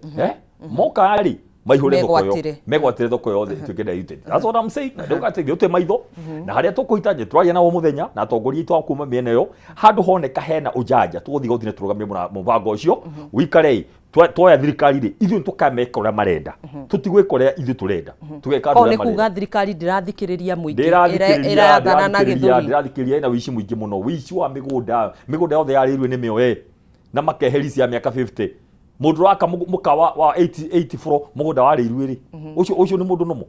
moka rĩ, maihũre thoko ĩyo. Megwatĩre. Megwatĩre thoko yothe ĩtuĩke diluted. That's what I'm saying. Na ndauga atĩ ithuĩ twĩ maitho na harĩa tũkũhitania, tũraria nao mũthenya na atongoria aitũ a kuma mĩena ĩyo. Handũ honeka hena ũjanja, tũgũthiĩ igoti-inĩ tũrũgamie mũbango ũcio wikare. Twoya thirikari rĩ, ithuĩ nĩtũkameka ũrĩa marenda. Tũtigwĩka ũrĩa ithuĩ tũrenda, tũgeka andũ Koguo ũrĩa nĩ marenda. kuga thirikari ndĩrathikĩrĩria mũingĩ? Ndĩrathikĩrĩria. Ĩrathana na Ndĩrathikĩrĩria. gĩthũri. Ndĩrathikĩrĩria. Ĩna wĩici mũingĩ mũno, wĩici wa mĩgũnda. Mĩgũnda yothe yarĩirwo nĩ mĩoe na makeheri cia mĩaka 50. Mũndũ ũraka mũkawa wa 80 84 mũgũnda warĩirwo rĩ, ũcio nĩ mũndũ nũmũ.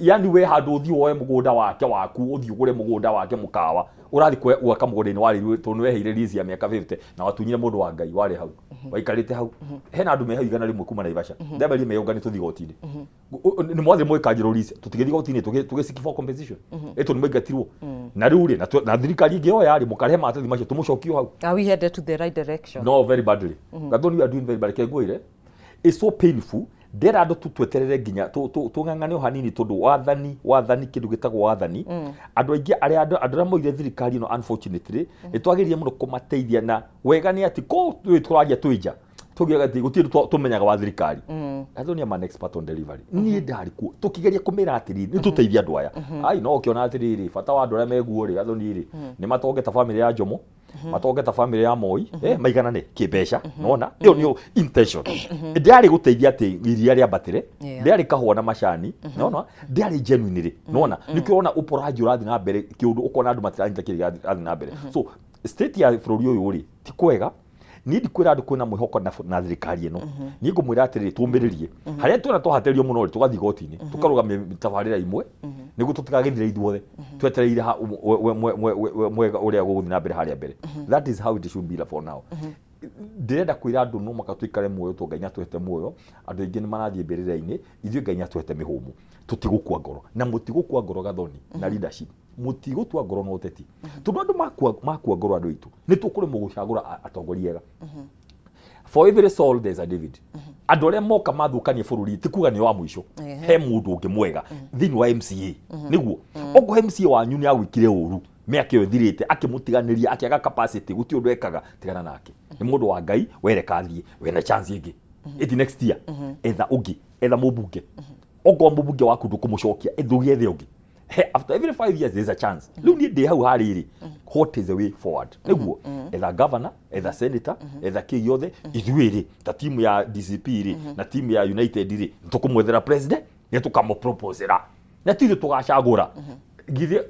Yani we handũ ũthiĩ woe mũgũnda wake waku, ũthiĩ ũgũre mũgũnda wake mũkawa, ũrathiĩ gwaka mũgũnda-inĩ warĩirwo tondũ nĩ weheire lease ya mĩaka 50 na watunyire mũndũ wa Ngai warĩ hau, waikarĩte hau. Hena andũ me hau 100 kuma Naivasha, ndamberire meyũnganie tũthiĩ igoti-inĩ. Nĩ mwathiĩ mwĩkanjĩrwo lease, tũtigĩthiĩ igoti-inĩ tũgĩ seek for compensation ĩtũ nĩ mwaingatirwo. Na rĩu rĩ, na thirikari ĩngĩ yoya rĩ, mũkarehe maratathi macio tũmũcokie hau. Are we headed to the right direction? No, very badly. Gathoni, you are doing very badly. Kengwire, it's so painful. Ndĩrera andũ tu tweterere nginya tũng'ang'ane o hanini, tondũ wathani, kĩndũ gĩtagwo wathani, andũ aingĩ arĩa andũ arĩa moire thirikari ĩno, unfortunately nĩ twagĩrĩire mũno kũmateithia. Na wega nĩ atĩ ko twĩ tũraria twĩ nja, tũgiaga atĩ gũtirĩ tũmenyaga wa thirikari. Gathoni am an expert on delivery. Niĩ ndarĩ kuo tũkĩgeria kũmĩra atĩrĩrĩ, nĩ tũteithie andũ aya. Ai, no ũkĩona atĩrĩrĩ, bata wa andũ arĩa meguo rĩ, Gathoni rĩ, nĩ matonge ta bamĩrĩ ya Jomo, matonge ta bamĩrĩ ya Moi, maiganane kĩmbeca. Nona ĩyo nĩyo intention. Ndĩarĩ gũteithia atĩ iria rĩambatĩre, ndĩarĩ kahũa na macani, nona ndĩarĩ genuine rĩ. Nona nĩkĩo ũrona ũporaji ũrathiĩ na mbere kĩũndũ, ũkona andũ matiranyita kĩrĩa kĩrathiĩ na mbere. So state ya bũrũri ũyũ rĩ, ti kwega. Niĩ ndikwĩra andũ kwĩna mwĩhoko na thirikari ĩno. Niĩ ngũmwĩra atĩrĩrĩ, tũmĩrĩrie harĩa twena twahatĩrĩrio mũno rĩ, tũgathiĩ igoti-inĩ, tũkarũgamia tabarĩra imwe nĩguo tũtikagĩthire ithuothe twetereire mwega ũrĩa gũgũthiĩ na mbere harĩa mbere. That is how it should be for now. Ndĩrenda kwĩra andũ no maka tũikare muoyo, to Ngai nĩatũhete muoyo. Andũ aingĩ nĩ marathiĩ mbĩrĩra-inĩ, ithuĩ Ngai nĩatũhete mĩhũmũ. Tũtigũkua ngoro na mũtigũkua ngoro, Gathoni na leadership, mũtigũtua ngoro na ũteti, tondũ andũ makua ngoro, andũ aitũ nĩ tũkũremwo gũcagũra atongoria ega. For every Saul there's a David. Andũ arĩa moka mathũkanie bũrũri ti kuga nĩ wa mũico. He mũndũ ũngĩ mwega thĩinĩ wa MCA, nĩguo okorwo MCA wanyu nĩ agwĩkire ũru mĩaka ĩyo ĩthirĩte, akĩmũtiganĩria, akĩaga capacity, gũtirĩ ũndũ ekaga, tigana nake. Nĩ mũndũ wa Ngai, wereka athiĩ, wena chance ĩngĩ ĩti next year. Etha ũngĩ, etha mũmbunge. Okorwo mũmbunge waku ndũkũmũcokia, etha ũgĩethe ũngĩ. He, after every 5 years there's a chance. Rĩu niĩ ndĩ hau harĩrĩ, what is the way forward? Nĩguo etha governor, etha senator, etha kĩ gĩothe. Ithuĩ rĩ, ta timu ya DCP rĩ na timu ya United rĩ, nĩtũkũmwethera president, nĩ tũkamũproposera na ti ithuĩ tũgacagũra. Githĩ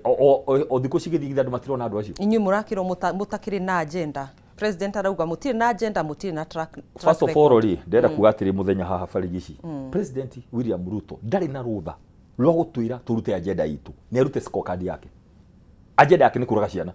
o thikũ cigĩthiĩ, githĩ andũ matirona andũ acio? Inyuĩ mũrakĩrwo mũtakĩrĩ na agenda. President arauga mũtirĩ na agenda, mũtirĩ na track First of record. all rĩ, ndĩrenda kuga atĩrĩ, mũthenya haha barigici, President William Ruto ndarĩ na rũtha rwa gũtwĩra tũrute agenda itũ. Nĩ arute scorecard yake. Agenda yake nĩ kũraga ciana,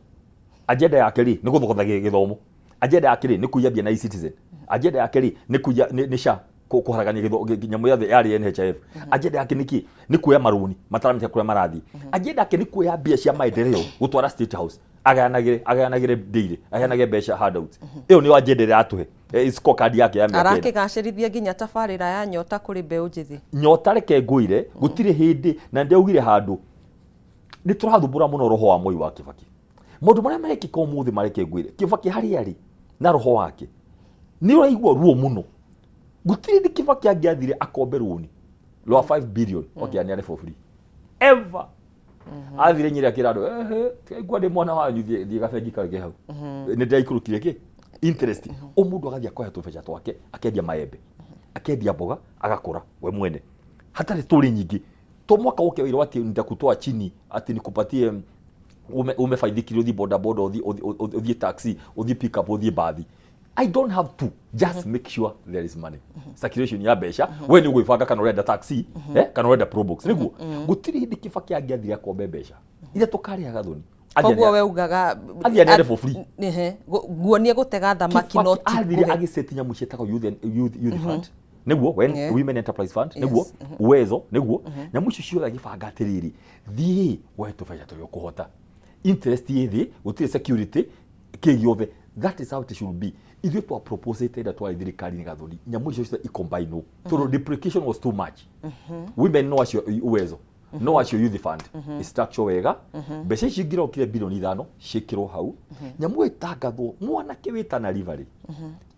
agenda yake rĩ nĩ gũthogotha gĩthomo, agenda yake rĩ nĩ kũiya mbia na eCitizen, agenda yake rĩ nĩ kũiya nĩ SHA, kũharagania nyamũ yothe yarĩ NHIF. Agenda yake nĩ kĩ? Nĩ kuoya marũni mataramenya kũrĩa marathiĩ. Agenda yake nĩ kuoya mbia cia maendeleo gũtwara State House. Agayanagĩre agayanagĩre daily, aheanage mbeca, handouts. Ĩyo nĩyo agenda ĩrĩa atũhe. Scorecard yake ya mĩaka ĩna. Arakĩgacĩrithia nginya tabarĩra ya Nyota kũrĩ mbeũ njĩthĩ. Nyota, reke ngwĩre, gũtirĩ hĩndĩ na ndĩaugire handũ nĩ tũrathumbũra mũno roho wa Moi wa Kibaki. Maũndũ marĩa marekĩka ũmũthĩ, mareke ngwĩre, Kibaki harĩa arĩ na roho wake nĩ ũraigua ruo mũno. Gũtirĩ hĩndĩ Kibaki angĩathire akombe rũni rwa 5 billion okeaneane for free ever. Athire Nyĩrĩ akĩra andũ, "Ehe, tigaigua ndĩ mwana wanyu, thiĩ thiĩ gabengi karĩ ke hau nĩ ndĩraikũrũkire kĩ interest." O mũndũ agathiĩ akoya tũbeca twake, akendia maembe, akendia mboga, agakũra we mwene hatarĩ story nyingĩ. To mwaka ũke wĩrwo atĩ nitakutoa chini, atĩ nikupatie ume baithikiri, ũthiĩ boda boda, ũthiĩ taxi, ũthiĩ pick up, ũthiĩ bathi. I don't have to just make sure there is money circulation ya mbeca. We nĩ ũgwĩbanga kana ũrenda taxi, kana ũrenda Probox. Nĩguo gũtirĩ hĩndĩ Kibaki angĩathire akombe mbeca iria tũkarĩha gathoni. Koguo we ugaga Athiĩ aneane for free. Ehe, nguonie gũtega thamaki no ti athire agĩceti nyamũ ciĩtagwo youth fund, nĩguo when women enterprise fund, nĩguo Uwezo, nĩguo nyamũ icio ciothe agĩbanga atĩrĩrĩ, thiĩ woe tũbeca tũrĩa ũkũhota, interest ĩ thĩ, gũtirĩ security kĩ gĩothe. That is how it should be. Ithuĩ twa propose ĩrĩa twarĩ thirikari-inĩ gathoni, nyamũ icio ciothe icombine, tondũ duplication was too much. Women no acio Uwezo, no acio youth fund, structure wega, mbeca ici ingĩrokire bilioni 5 ciĩkĩrwo hau, nyamũ ĩtangathwo, mwanake wĩ Tana River rĩ,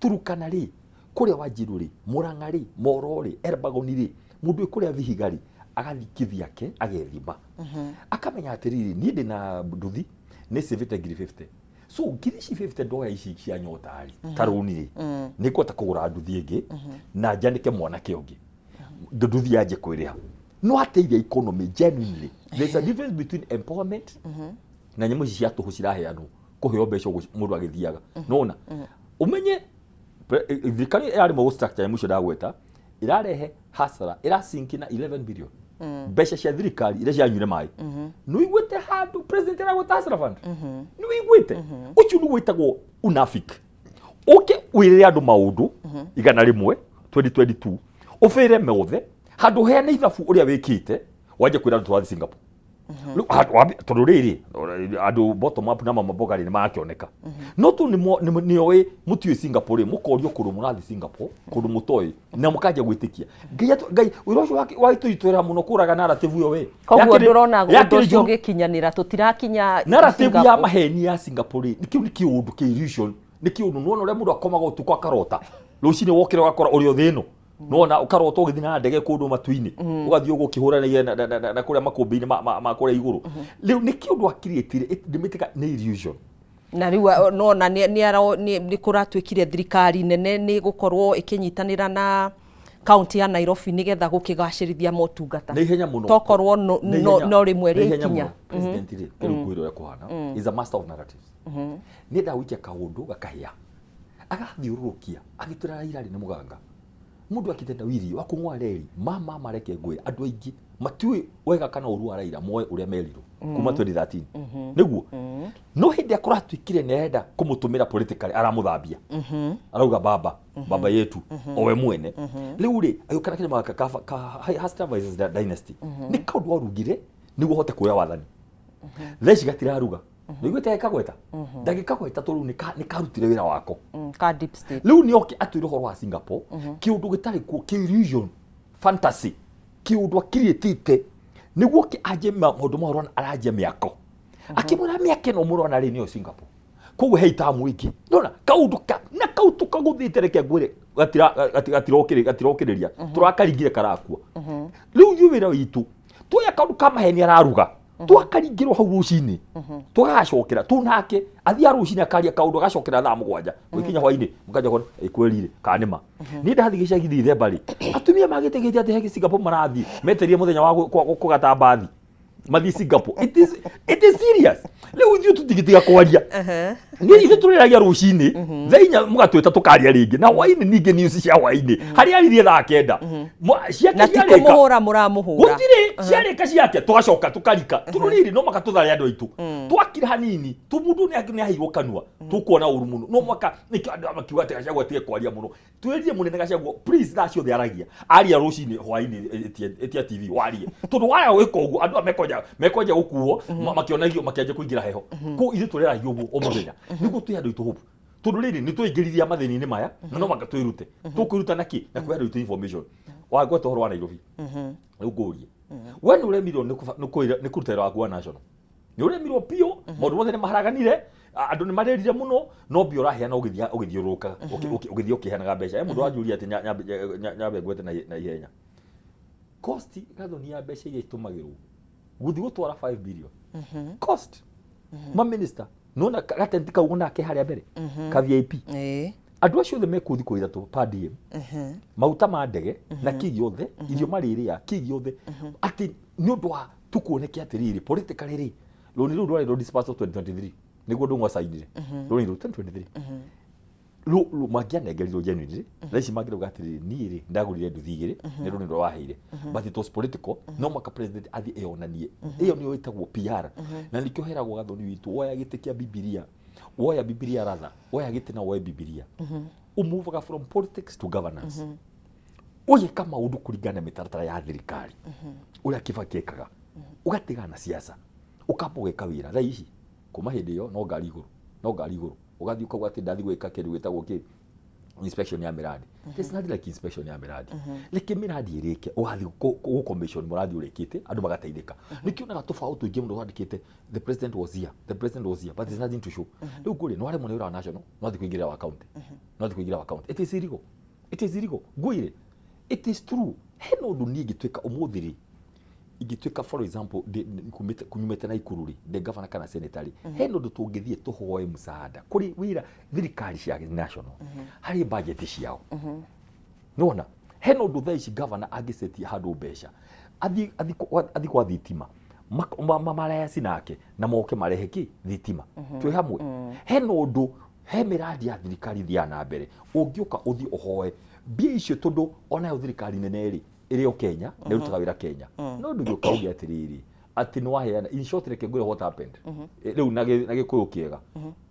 Turukana rĩ, kũrĩa Wanjiru rĩ, Murang'a rĩ, Moro rĩ, Elbagon rĩ, mũndũ wĩ kũrĩa Vihiga rĩ, agathiĩ kĩthiake agethima, akamenya atĩrĩrĩ, niĩ ndĩna nduthi, nĩ cĩvĩte ngiri 50, so ngiri ici 50 ndoya ici cia Nyota rĩ, ta rũni rĩ, nĩ ngũhota kũgũra nduthi ĩngĩ na njanĩke mwanake ũngĩ, nduthi yanjie kwĩrĩha. No ateithia economy genuinely. There's a difference between empowerment na nyamũ ici cia tũhũ ciraheanwo, kũheo mbeca ũguo mũndũ agĩthiaga. Nona ũmenye thirikari ĩraremwo gũ structure nyamũ icio ndagweta, ĩrarehe hasara, ĩrasinki na 11 billion mbeca cia thirikari iria cianyuire maĩ. Nĩ ũiguĩte handũ president aragweta Hustler Fund? Nĩ ũiguĩte? Ũcio nĩguo wĩtagwo unafik. Ũke wĩrĩre andũ maũndũ 100 2022, ũbĩre mothe handũ ũheane ithabu ũrĩa wĩkĩte, wanjie kwĩra andũ tũrathiĩ Singapore. Rĩu, tondũ rĩrĩ andũ bottom up na mama mboga rĩ, nĩ marakĩoneka no tu nĩoĩ mũtiũĩ Singapore rĩ, mũkorio kũndũ mũrathiĩ Singapore, kũndũ mũtoĩ, na mũkanjia gwĩtĩkia. Ngai Ngai wĩra ũcio wagĩtũitũrĩra mũno kũraga narrative ĩyo we. Koguo ndũrona ũndũ ũcio ũgĩkinyanĩra, tũtirakinya Narrative ya Singapore. Maheni ya Singapore rĩ, kĩu nĩ kĩũndũ kĩ illusion, nĩ kĩũndũ nĩwona ũrĩa mũndũ akomaga ũtukũ akarota, rũcinĩ wokĩra ũgakora ũrĩ o thĩ ĩno. Nona ũkarota ũgĩthiĩ na ndege kũndũ matu-inĩ, ũgathiĩ ũguo ũkĩhũranagia na kũrĩa makũmbĩ-inĩ ma kũrĩa igũrũ. Rĩu nĩ kĩũndũ akiriĩtire ndĩmĩtĩka nĩ illusion. Na rĩu nona nĩ kũratuĩkire thirikari nene nĩ gũkorwo ĩkĩnyitanĩra na kaunti ya Nairobi nĩgetha gũkĩgacĩrithia motungata. Nĩ ihenya mũno. Tokorwo no rĩmwe rĩa ikinya. President rĩ, kĩrĩu kwĩra ũrĩa kũhana, is a master of narratives. Nĩ endaga gũikia kaũndũ gakahĩa, agathiũrũrũkia agĩtwĩra Raila rĩ nĩ mũganga, mũndũ akĩte wiri wa kũng'oa reri mama. Mareke ngwĩre, andũ aingĩ matiũĩ wega kana ũru wa Raila, moe ũrĩa merirwo kuma 2013 nĩguo. No hĩndĩ ĩrĩa kũratuĩkire nĩ arenda kũmũtũmĩra politically, aramũthambia, arauga baba, baba yetu, o we mwene. Rĩu rĩ agĩũka na kĩrĩa ka Hustler versus Dynasty, nĩ kaũndũ warugire nĩguo hote kuoya wathani. Thaa ici gatiraruga. Nĩguĩte kagweta ndagĩkagweta tondũ nĩ karutire wĩra wako. Ka deep state. Rĩu nĩ oke atwĩre ũhoro wa Singapore, kĩũndũ gĩtarĩ kuo, kĩ illusion, fantasy, kĩũndũ akiriĩtĩte nĩguo ke anjie maũndũ mau. Ũrona aranjia mĩako, akĩmwĩra mĩaka ĩno mũrona rĩ, nĩyo Singapore. Koguo he itamu ingĩ nona kaũndũ ka na kau tũkagũthĩte, reke ngwĩre, gatirokĩrĩria, tũrakaringire karakua. Rĩu ithuĩ wĩra witũ tuoya kaũndũ ka maheni araruga, twakaringĩrwo hau rũcinĩ, tũgacokera tunake athiĩ rũcinĩ akaria kaũndũ, agacokera thaa 7 gũkinya hwainĩ, mũkanja kuona ĩkwĩrire kana nĩma. Niĩ ndathiĩ gĩcagi Dithemba rĩ, atumia magĩtĩkĩtie atĩ he Singapore marathiĩ, metereire mũthenya wa kũgata mbathi mathiĩ Singapore. It is serious. Rĩu ithuĩ tũtingĩtiga kwaria. Niĩ ithuĩ tũrĩragia rũcinĩ thaa 4, mũgatwĩta tũkaria rĩngĩ, na hwainĩ ningĩ news cia hwainĩ harĩa aririe thaa 9 ciake Na ti ciarĩka. Kũmũhũra mũramũhũra. Gũtirĩ ciarĩka ciake, tũgacoka tũkarika tondũ rĩrĩ no maka tũthare andũ aitũ. Twakira hanini tu, mũndũ nĩ aheirwo kanua, tũkuona ũru mũno. No mwaka nĩkĩo andũ makiuga atĩ Gachagua atige kwaria mũno. Twĩrire mũnene Gachagua, please, thaa ciothe aragia, aria rũcinĩ, hwainĩ, ĩtia TV warie, tondũ waya gwĩka ũguo andũ aya mekwanja. Mekwanja gũkuo makĩonagio makĩanjia kũingĩra heho. Kũu ithuĩ tũreragia ũguo o mũthenya nĩguo twĩ andũ aitũ hope, tondũ rĩrĩ nĩ tũingĩriria mathĩna-inĩ maya na no maka twĩrute. Tũkwĩruta na kĩ? Na kwĩ andũ aitũ information. Wagweta ũhoro wa Nairobi, rĩu ngũrie, we nĩ ũremirwo nĩ kũruta wĩra waku wa national, nĩ ũremirwo biũ, maũndũ mothe nĩ maharaganire, andũ nĩ marĩrire mũno, no mbia ũraheana ũgĩthiĩ ũgĩthiũrũrũkaga, ũgĩthiĩ ũkĩheanaga mbeca. He mũndũ wanjũria atĩ nyambe ngwete na ihenya cost gathoni ya mbeca iria itũmagĩrwo gũthiĩ gũtwara 5 billion cost ma minister nona gatenti kau onake harĩa mbere ka VIP. Andũ acio othe mekuo thikũ 3 per diem, maguta ma ndege na kĩ gĩothe, irio marĩrĩa, kĩ gĩothe, atĩ nĩ ũndũ wa tukuoneke atĩrĩrĩ, politically rĩ, rũni rũu rwarĩ rũ dispersal 2023 nĩguo Ndung'u acainire rũni rũu 2023. Mangĩanengerirwo genuinely thaa ici mangĩrauga atĩrĩrĩ, niĩ rĩ ndagũrire nduthi 2 nĩ rũni rũrĩa waheire, but it was political. No mwaka president athiĩ eyonanie, ĩyo nĩyo ĩtagwo PR, na nĩkĩo heragwo Gathoni witũ, woya gĩtĩ kĩa Bibilia, woya Bibilia rather, woya gĩtĩ na woe Bibilia, ũmovaga from politics to governance, ũgeka maũndũ kũringana na mĩtaratara ya thirikari ũrĩa Kibaki ekaga, ũgatigana na siasa, ũkamba ũgeka wĩra. Thaa ici kuma hĩndĩ ĩyo no ngari igũrũ, no ngari igũrũ, ũgathiĩ ũkauga atĩ ndathiĩ gwĩka kĩndũ gĩtagwo kĩ inspection ya mĩradi. There's nothing like inspection ya mĩradi. Reke mĩradi ĩrĩke, ũgathiĩ gũ commission mũradi ũrĩkĩte, andũ magateithĩka. Nĩkĩo onaga tũbaũ tũingĩ mũno twandĩkĩte "The president was here, the president was here," but there's nothing to show. Rĩu ngũrĩ nĩ waremwo nĩ wĩra wa national, no athiĩ kũingĩrĩra wa county, no athiĩ kũingĩrĩra wa county. It is illegal, it is illegal. Ngwĩre, it is true, hena ũndũ niĩ ingĩtuĩka ũmũthĩ rĩ, ingĩtuĩka for example kumĩte Naikuru rĩ, ndĩ gavana kana senator rĩ, hena ũndũ tũngĩthiĩ tũhoe msaada kũrĩ wĩra thirikari cia national harĩ budget ciao. Nĩwona hena ũndũ thaa ici gavana angĩcetia handũ mbeca athiĩ kwa thitima marayaci nake na moke marehe kĩ thitima twĩ hamwe. Hena ũndũ he mĩradi ya thirikari thiaga na mbere, ũngĩũka ũthiĩ ũhoe mbia icio, tondũ onayo thirikari nene rĩ ĩrĩ o Kenya na ĩrutaga wĩra Kenya, no ndũngĩũka uge atĩrĩrĩ atĩ nĩ waheana. In short, reke ngwĩre what happened. Rĩu na Gĩkũyũ kĩega,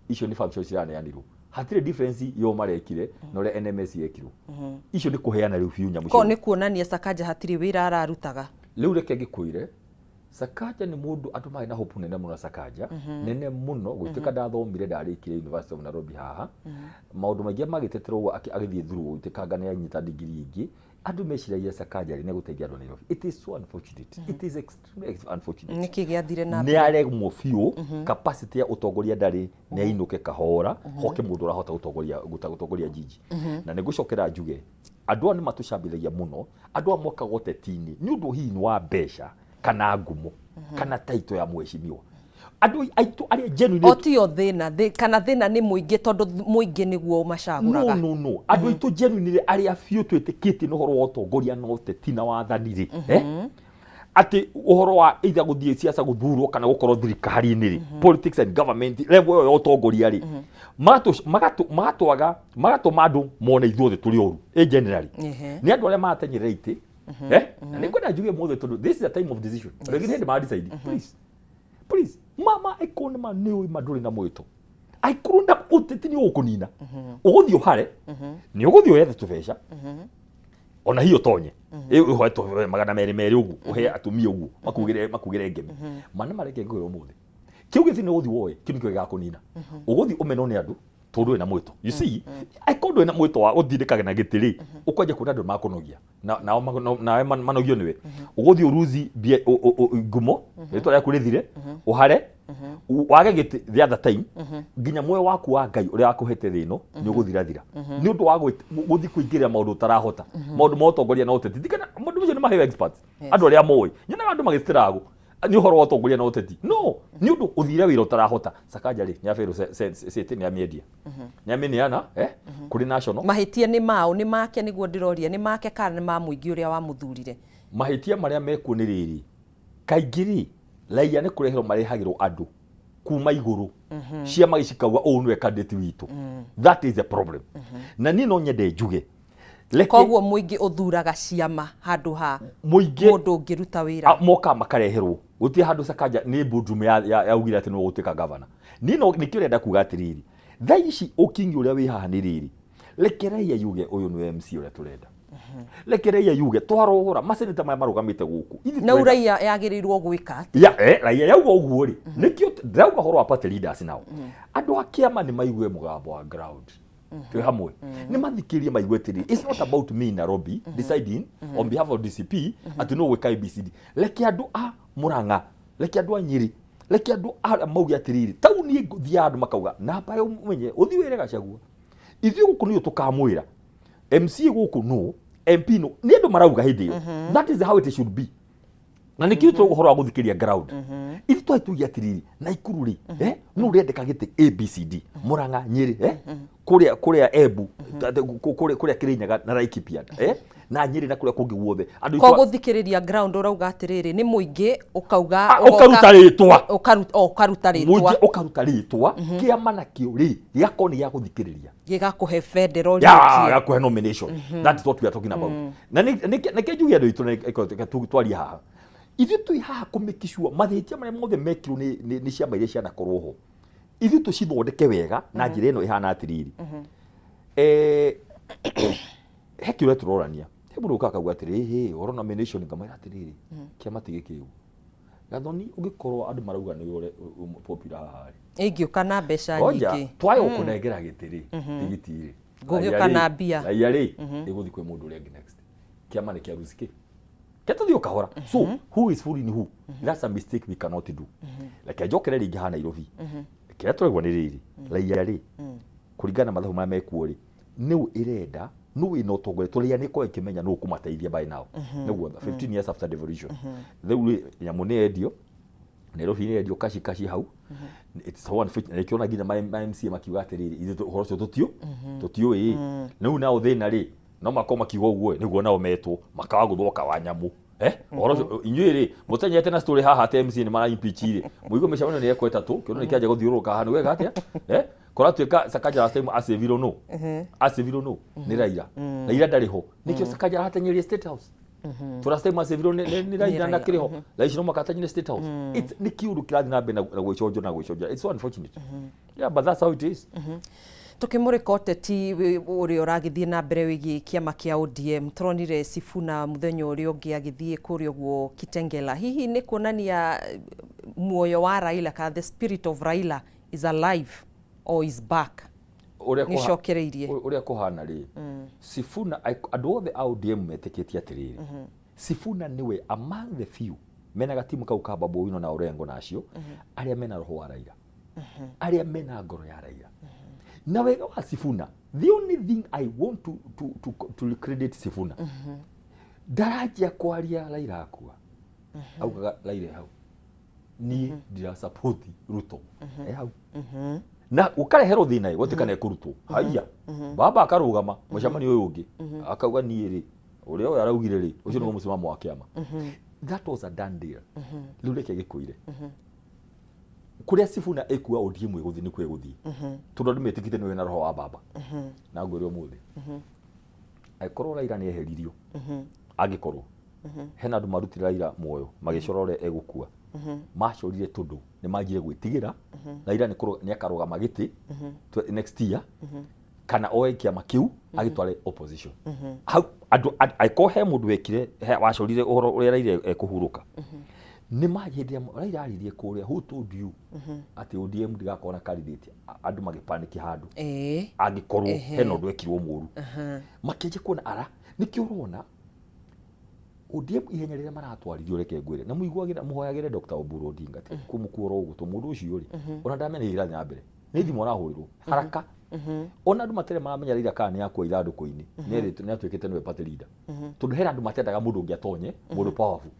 icio nĩ functions ciraneanirwo, hatirĩ difference yo marekire na ũrĩa NMS yekirwo. Icio nĩ kũheana rĩu biũ nyamũ ko nĩ kuonania Sakaja hatirĩ wĩra ararutaga. Rĩu reke ngĩkwĩre, Sakaja nĩ mũndũ andũ marĩ na hope nene mũno. Sakaja nene mũno gũtuĩka ndathomire, ndarĩkire University of Nairobi haha, maũndũ maingĩ magĩteterwo ũguo agĩthiĩ through gũtuĩka nĩ anyita degree ingĩ, andũ meciragia Sakaja rĩ nĩ gũteithia andũ a Nairobi. It is so unfortunate, it is extremely unfortunate. Nĩkĩ gĩathire na Nĩ mbere? Aremwo biũ, capacity ya ũtongoria ndarĩ, nĩ ainũke kahora, hoke mũndũ ũrahota gũtongoria gũtongoria jiji. Na nĩ ngũcokera njuge, andũ aya nĩ matũcambithagia mũno, andũ aya mokaga ũteti-inĩ nĩ ũndũ hihi nĩ wa mbeca kana ngumo kana taito ya mheshimiwa. Andũ aitũ arĩa genuine O tio thĩna kana thĩna nĩ mũingĩ, tondũ mũingĩ nĩguo ũmacagũraga. No, andũ aitũ genuinely arĩa biũ twĩtĩkĩtie nĩ ũhoro wa ũtongoria na ũteti na wathani rĩ, atĩ ũhoro wa either gũthiĩ siasa, gũthurwo kana gũkorwo thirikari-inĩ rĩ, politics and government level ĩyo ya ũtongoria rĩ, magatwaga magatũma andũ mone ithuothe tũrĩ oru ĩ generally. Nĩ andũ arĩa maratenyerera itĩ, na nĩ ngwenda njuge mothe, tondũ this is a time of decision. Rĩngĩ nĩ hĩndĩ ma decide. Please, please, mama, ĩkorwo nĩ ma nĩ ũĩ ma ndũrĩ na mwĩto, aikorwo na ũteti nĩ ũgũkũnina, ũgũthiĩ ũhare, nĩ ũgũthiĩ wethe tũbeca, ona hiyo tonye ũhoe tũhe 200 200 ũguo, ũhe atumia ũguo makugĩre ngemi mana mareke. Ngwĩra ũmũthĩ kĩu gĩthi nĩ ũgũthiĩ woe kĩu nĩkĩo gĩgakũnina. Ũgũthiĩ ũmenwo nĩ andũ tondũ ndũrĩ na mwĩto. You see, angĩkorwo ndũrĩ na mwĩto wa ũtindĩkage na gĩtĩ rĩ, ũkwanjia kuona andũ makũnogia nao nawe manogio nĩwe. Ũgũthiĩ ũruzi mbia ngumo, rĩtwa rĩaku rĩthire, ũhare, wage gĩtĩ the other time, nginya muoyo waku wa Ngai ũrĩa wakũhete thĩ ĩno nĩ ũgũthirathira nĩ ũndũ wa gũthiĩ kũingĩrĩra maũndũ ũtarahota, maũndũ ma ũtongoria na ũteti. Ndirikana, maũndũ macio nĩ maheo experts, andũ arĩa moĩ. Nyonaga andũ magĩtĩragwo nĩ ũhoro wa ũtongoria na ũteti, no nĩ ũndũ ũthire wĩra ũtarahota. Sakaja rĩ, nĩ aberwo cĩtĩ, nĩ amĩendia, nĩ amĩneana kũrĩ national. Mahĩtia nĩ mao? Nĩ make? Nĩguo ndĩroria, nĩ make kana nĩ ma mũingĩ ũrĩa wamũthurire? Mahĩtia marĩa mekuo nĩ rĩrĩ, kaingĩ rĩ, raia nĩ kũreherwo marehagĩrwo andũ kuma igũrũ, ciama cikauga ũũ nĩwe candidate witũ. That is the problem. Na niĩ no nyende njuge, reke Koguo mũingĩ ũthuraga ciama handũ ha mũingĩ mũndũ ũngĩruta wĩra. Mokaga makareherwo, gũtirĩ handũ Sakaja nĩ boardroom yaugire atĩ nĩwe ũgũtuĩka governor. Niĩ no nĩkĩo ndĩrenda kuga atĩrĩrĩ, thaa ici ũkingi ũrĩa wĩ haha nĩ rĩrĩ, reke raia yuge ũyũ nĩwe MC ũrĩa tũrenda. Reke raia yuge twarohora maseneta maya marũgamĩte gũkũ. Ithuĩ Na tũrenda- raia yagĩrĩirwo gwĩka atĩa? Ya, raia yauga ũguo rĩ, nĩkĩo ndĩrauga ũhoro wa party leaders nao. Andũ a kĩama nĩ maigue mũgambo wa ground. Twĩ hamwe. Nĩ mathikĩrĩrie maigue atĩrĩrĩ, it's not about me Nairobi deciding on behalf of DCP atĩ nũ gwĩka ABCD. Reke andũ a Murang'a, reke andũ a Nyĩrĩ, reke andũ a mauge atĩrĩrĩ, taũni ĩngũthiaga andũ makauga, namba ĩyo ũmenye, ũthiĩ wĩre Gachagua. Ithuĩ gũkũ nĩyo tũkamwĩra. MCA gũkũ no, MP no, nĩ andũ marauga hĩndĩ ĩyo. That is how it should be. Na nĩkĩo tũrauga ũhoro wa gũthikĩrĩria ground. Ithuĩ twarĩ tuge atĩrĩrĩ, Naikuru rĩ, nũ ũrendeka gĩtĩ ABCD, Murang'a, Nyĩrĩ, kũrĩa Embu, kũrĩa Kĩrĩnyaga na Laikipia, na Nyĩrĩ na kũrĩa kũngĩ guothe. Andũ Ko gũthikĩrĩria ground ũrauga atĩrĩrĩ, nĩ mũingĩ ũkauga, Ah, ũkaruta rĩtwa. Ũkaruta rĩtwa. Mũingĩ ũkaruta rĩtwa, kĩama nakĩo rĩ, gĩgakorwo nĩ gĩa gũthikĩrĩria. Gĩgakũhe bendera Ya, ũriũkie. gakũhe nomination. That is what we are talking about. Na nĩ njuge andũ aitũ twarie haha. Ithuĩ twĩ haha kũ-make sure mahĩtia marĩa mothe mekirwo nĩ ciama iria cianakorwo ho, ithuĩ tũcithondeke wega na njĩra ĩno ĩhana atĩrĩrĩ. He kĩũria tũrorania, he mũndũ ũkaga akauga atĩrĩ, hĩ ũhoro nomination, ngamwĩra atĩrĩrĩ, kĩama ti gĩkĩgu Gathoni, ũngĩkorwo andũ marauga nĩwe popular haha rĩ, Ĩngĩũka na mbeca Ngoja, nyingĩ. twayo kũnengera gĩtĩ rĩ, tigiti rĩ, Ngũgĩũka raia rĩ, na mbia. Raia rĩ, ĩgũthiĩ kwĩ mũndũ ũrĩa ũngĩ next. Kĩama nĩ kĩa ruci kĩ ke tũthiĩ o kahora. So who is fooling who? That's a mistake we cannot do. Reke njokere rĩngĩ haha Nairobi. Kĩrĩa tũraigua nĩ rĩrĩ, raia rĩ, kũringana na mathabu marĩa mekuo rĩ, nĩũ ĩrenda, nũ wĩna ũtongoria, tondũ raia nĩ ĩkoragwo ĩkĩmenya nũ ũkũmateithia by now. Nĩguo 15 years after devolution rĩu rĩ, nyamũ nĩ yendio Nairobi, nĩ yendio kaci kaci hau. It's so unfortunate. Nĩkĩo ona nginya ma MCA makiuga atĩrĩrĩ, ithuĩ ũhoro ũcio tũtiũĩ. Rĩu nao thĩna rĩ, no makorwo makiuga ũguo nĩguo nao metwo makaga gũthũka wa nyamũ. Ũhoro ũcio inyuĩ rĩ, mũtenyete na story haha atĩ MCA nĩ mara impeach rĩ, mũigue mĩcemanio nĩ yekwo ĩtatũ, kĩũndũ nĩ kĩanjia gũthiũrũrũka haha, nĩ wega atĩa? Kũratuĩka Sakaja last time acĩvirwo nũ? Acĩvirwo nũ? Nĩ Raila. Raila ndarĩ ho, nĩkĩo Sakaja aratenyeria State House. To last time acĩvirwo nĩ Raila na kĩrĩ ho, thaa ici no mũhaka atenyerie State House. It's nĩ kĩũndũ kĩrathiĩ na mbere na gwĩconjora na gwĩconjora. It's so unfortunate. Yeah, but that's how it is. Tũkĩmũrĩka ũteti ũrĩa ũragĩthiĩ na mbere wĩgiĩ kĩama kĩa ODM, tũronire Sifuna mũthenya ũrĩa ũngĩ agĩthiĩ kũrĩa ũguo Kitengela. Hihi nĩ kuonania muoyo wa Raila kana the spirit of Raila is alive or is back? Ũrĩa Nĩcokereirie. Ũrĩa kũhana rĩ, Sifuna, andũ othe a ODM metĩkĩtie atĩrĩrĩ, Sifuna nĩwe among the few mena gatimu kau ka Babu Owino na Orengo na acio arĩa mena roho wa Raila, arĩa mena ngoro ya Raila. Na wega wa Sifuna, the only thing I want to credit Sifuna, ndaranjia kwaria Raila akua, augaga Raila e hau, niĩ ndira support Ruto, e hau na ũkareherwo thĩna ĩ gwatuĩka nĩ ekũrutwo haiya, baba akarũgama mũcemanio ũyũ ũngĩ akauga niĩ rĩ, ũrĩa ũyũ araugire rĩ, ũcio nĩguo mũsimamo wa kĩama. That was a done deal. Rĩu reke gĩkwĩre kũrĩa Sifuna ĩkuga ODM ĩgũthiĩ nĩkuo ĩgũthiĩ, tondũ andũ metĩkĩte nĩwe na roho wa baba. Na ngwĩre ũmũthĩ, angĩkorwo Raila nĩ eheririo, angĩkorwo hena andũ marutire Raila muoyo magĩcora ũrĩa egũkua, macorire tondũ nĩ manjire gwĩtigĩra Raila nĩ akarũgama gĩtĩ next year kana oe kĩama kĩu agĩtware opposition hau. Andũ angĩkorwo he mũndũ wekire wacorire ũhoro ũrĩa Raila ekũhurũka, nĩ ma hĩndĩ ĩrĩa Raila aririe kũrĩa, "Who told you atĩ ODM ndigakorwo na candidate?" Andũ magĩpaniki handũ. Angĩkorwo hena ũndũ wekirwo mũru, makĩanjia kuona ara nĩkĩo ũrona ODM ihenya rĩrĩa maratwarithio. Reke ngwĩre na mũiguagĩre, mũhoyagĩre Dr. Oburu Odinga ti kũmũkuora ũguo, tondũ mũndũ ũcio rĩ, ona ndamenya nĩ irathiĩ na mbere, nĩ thimũ arahũrĩrwo haraka. Ona andũ matarĩ maramenya Raila kana nĩ akua ithandũkũ-inĩ, nĩ atuĩkĩte nĩwe party leader, tondũ hena andũ matendaga mũndũ ũngĩ atonye, mũndũ powerful,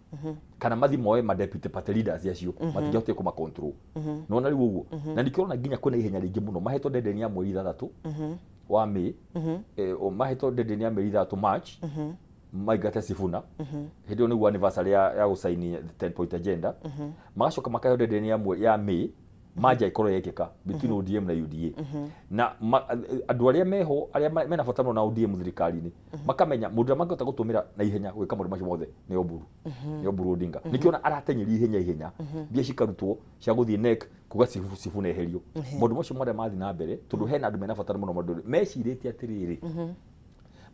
kana mathi moe ma deputy party leaders acio matingĩhotire kũma control. Nona rĩu ũguo, na nĩkĩo ũrona nginya kwĩna ihenya rĩingĩ mũno, mahetwo deadline ya mweri 6 wa May, mahetwo deadline ya mweri 6 March maingate Sifuna. Hĩndĩ ĩyo nĩguo anniversary ya gũcaini 10 point agenda. Magacoka makaheo deadline ya May manja ĩkorwo yekĩka between ODM na UDA, na andũ arĩa meho, arĩa mena bata mũno na ODM thirikari-inĩ, makamenya mũndũ ũrĩa mangĩhota gũtũmĩra na ihenya gwĩka maũndũ macio mothe nĩ Oburu, nĩ Oburu Odinga. Nĩkĩo ona aratenyeria ihenya ihenya, mbia cikarutwo cia gũthiĩ NEC kuga Sifuna eherio, maũndũ macio marĩa mathiĩ na mbere, tondũ hena andũ mena bata mũno, maũndũ mecirĩtie atĩrĩrĩ,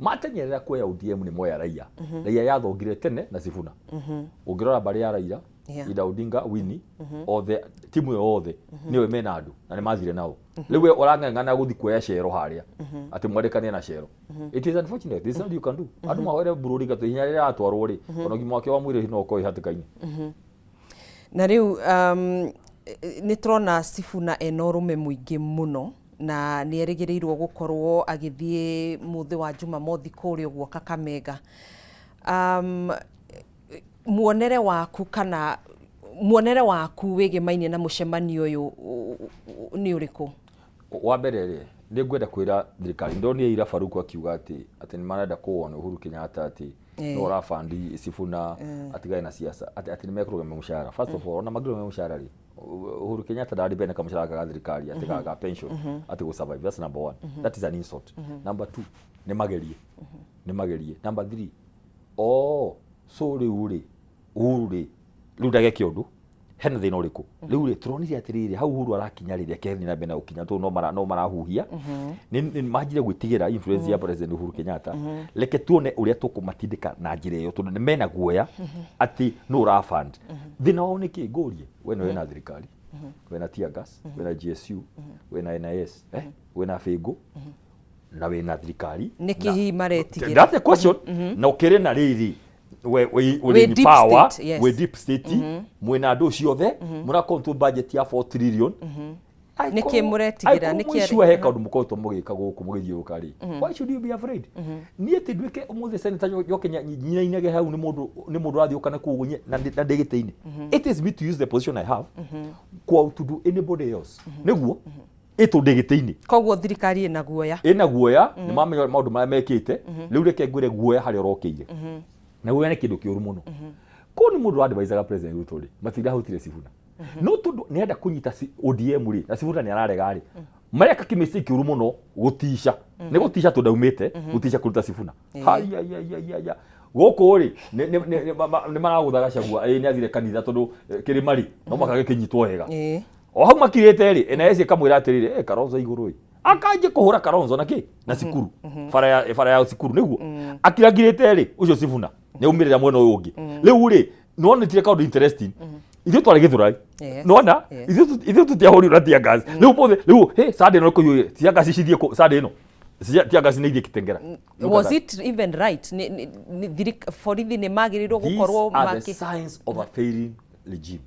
Matenyerera kuoya ODM nĩ moya Raia. Raia yathongire tene na Sifuna. Ũngĩrora mbarĩ ya Raila, Ida Odinga, Winnie, othe timu ĩyo othe nĩwe mena andũ na nĩ mathire nao. Rĩu we ũrang'ang'ana gũthi kuoya cero harĩa atĩ mwandĩkanie na cero. It is unfortunate. This is not you can do. Andũ mahoere Bururi gatũ ihinya rĩrĩa aratwarwo rĩ, ona ũgima wake wa mwĩrĩ no ũkorwo wĩ hatĩka-inĩ. Na rĩu nĩ tũrona Sifuna ena ũrũme mũingĩ mũno na nĩ erĩgĩrĩirwo gũkorwo agĩthiĩ mũthĩ wa Jumamothi kũrĩa ũguo Kakamega. Muonere waku kana muonere waku wĩgĩmainie na mũcemanio ũyũ nĩ ũrĩkũ? Wa mbere rĩ, nĩ ngwenda kwĩra thirikari, ndonire ira Faruku akiuga atĩ atĩ nĩ marenda kũwona Uhuru Kenyatta atĩ no ũrabandi Sifuna atigane na siasa, atĩ atĩ nĩ mekũrũgamia mũcara. First of all, ona mangĩrũgamia mũcara rĩ, Uhuru Kenyatta ndarĩ na kamũcara ga thirikari atĩ ga ga pension atĩ gũ survive. That's number one. That is an insult. Number two, nĩ magerie. Nĩ magerie. Number three, oh, so rĩu rĩ, Uhuru rĩ, rĩu ndageke ũndũ hena thĩna ũrĩkũ? Rĩu rĩ, tũronire atĩrĩrĩ, hau Uhuru arakinya rĩ, reke thiĩ na mbere na gũkinya tondũ no mara no marahuhia. Nĩ manjire gwĩtigĩra influence ya President Uhuru Kenyatta. Reke tuone ũrĩa tũkũmatindĩka na njĩra ĩyo tondũ nĩ mena guoya atĩ nũ ũrafund. Thĩna wao nĩ kĩ? Ngũrie, we nĩ wĩna thirikari, wĩna tear gas, wĩna GSU, wĩna NIS, eh, wĩna bĩngũ na wĩna thirikari. Nĩkĩ hihi maretigĩra? That's the question. Na ũkĩrĩ na rĩrĩ, we we Wĩ ũrĩ in deep power, state, yes. wĩ deep state, mwĩna andũ ciothe, mũra control budget ya 4 trillion. Nĩkĩ mũretigĩra? Nĩkĩ Nĩkĩ sure he kaũndũ mũkoretwo mũgĩka gũkũ mũgĩthiũrũrũka rĩ, why should you be afraid? Niĩ ti nduĩke ũmũthĩ senator njoke nyinainage hau nĩ mũndũ nĩ mũndũ ũrathiũka na kũu na ndĩ gĩtĩ-inĩ. It is me to use the position I have ku outdo anybody else. Nĩguo ĩtũ ndĩ gĩtĩ-inĩ. Koguo thirikari ĩna guoya. Ĩna guoya, nĩ mamenya maũndũ marĩa mekĩte. Rĩu reke ngwĩre guoya harĩa ũrokĩire. Na guoya nĩ kĩndũ kĩũru mũno. Korwo nĩ mũndũ wa-advisaga President Ruto rĩ, matirahutire Sifuna. No tondũ nĩ arenda kũnyita ODM rĩ, na Sifuna nĩ ararega rĩ, mareka kĩmistake kĩũru mũno gũtica. Nĩ gũtica tondũ ndaumĩte, gũtica kũruta Sifuna. Haiya. Gũkũ rĩ, nĩ maragũtha Gachagua, ĩĩ nĩ athire kanitha tondũ kĩrĩma rĩ, no mũhaka gĩkĩnyitwo wega. O hau makirĩte rĩ, NIS ĩkamwĩra atĩrĩrĩ, Kalonzo igũrũ ĩ. Akanjie kũhũra Kalonzo na kĩ? Na cukuru. Bara ya bara ya cukuru nĩguo. Akirangirĩte rĩ, ũcio Sifuna nĩ aumĩrĩra mwena ũyũ ũngĩ. Rĩu rĩ, nĩwonetire kaũndũ interesting. Ithuĩ twarĩ Gĩthũrai. Nĩwona? Ithuĩ tũtiahũrirwo na tear gas. Rĩu ũmũthĩ, rĩu, hĩ, Sunday ĩno kũiyũire. Tear gas cithiĩ kũ? Sunday ĩno. Tear gas nĩ ithiĩ Kitengela. Was it even right? Borithi nĩ magĩrĩirwo gũkorwo These are the signs of a failing regime.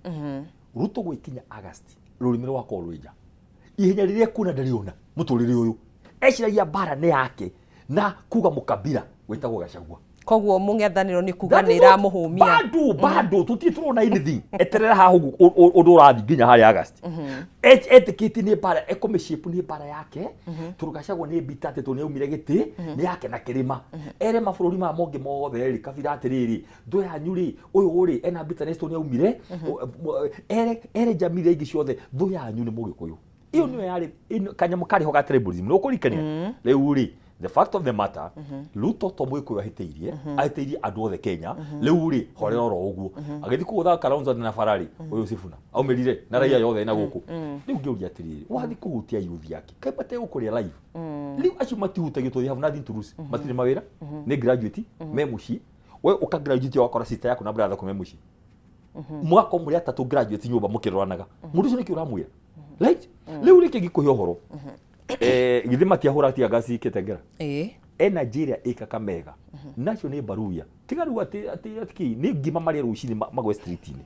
Ruto gwĩkinya August, rũrĩmĩ rwakorwo rwĩ nja. Ihenya rĩrĩa ekuona ndarĩona mũtũrĩre ũyũ. Eciragia mbara nĩ yake na kuga mũkabira wĩtagwo Gachagua. Koguo mũng'ethanĩro nĩ kuga nĩ ĩramũhũmia. Bado bado tũtirĩ tũrona anything. Eterera haha ũguo ũndũ ũrathiĩ nginya harĩa August. Etĩkĩtie nĩ mbara ekũmĩshape nĩ mbara yake. Tondũ Gachagua nĩ mbita atĩ tondũ nĩ aumire gĩtĩ nĩ yake na kĩrĩma. Ere mabũrũri maya mongĩ mothe rĩ kabira atĩrĩrĩ thũ yanyu rĩ ũyũ rĩ ena bitterness tondũ nĩ aumire ere ere jamii iria ingĩ ciothe thũ yanyu nĩ mũgĩkũyũ. Ĩyo nĩyo yarĩ kanyamũ karĩ ho ga tribalism nĩ ũkũririkania. Rĩu rĩ the fact of the matter Ruto to mũgĩkũyũ ahĩtĩirie ahĩtĩirie andũ othe Kenya. Rĩu rĩ horera oro ũguo agĩthiĩ kũgũtha Kalonzo na bara rĩ ũyũ Sifuna aumĩrire na raia yothe na gũkũ. Rĩu ngĩũria atĩrĩrĩ wathiĩ kũhutia youth yake kaĩ mategũkũrĩa live? Rĩu acio matihutagio tondũ they have nothing to lose, matirĩ mawĩra, nĩ graduate me mũciĩ. We ũka graduate wakora sister yaku na brother kume mũciĩ mũgakorwo mũrĩ atatũ graduate nyũmba mũkĩroranaga mũndũ ũcio nĩkĩ ũramwĩra right? Rĩu rĩkĩ ngĩkũhe ũhoro, githĩ matiahũra tear gas Kitengela? Energy ĩrĩa ĩ Kakamega nacio nĩ Baruya tiga rĩu atĩ atĩ atĩ kĩ nĩ ngima marĩa rũcinĩ magwe street-inĩ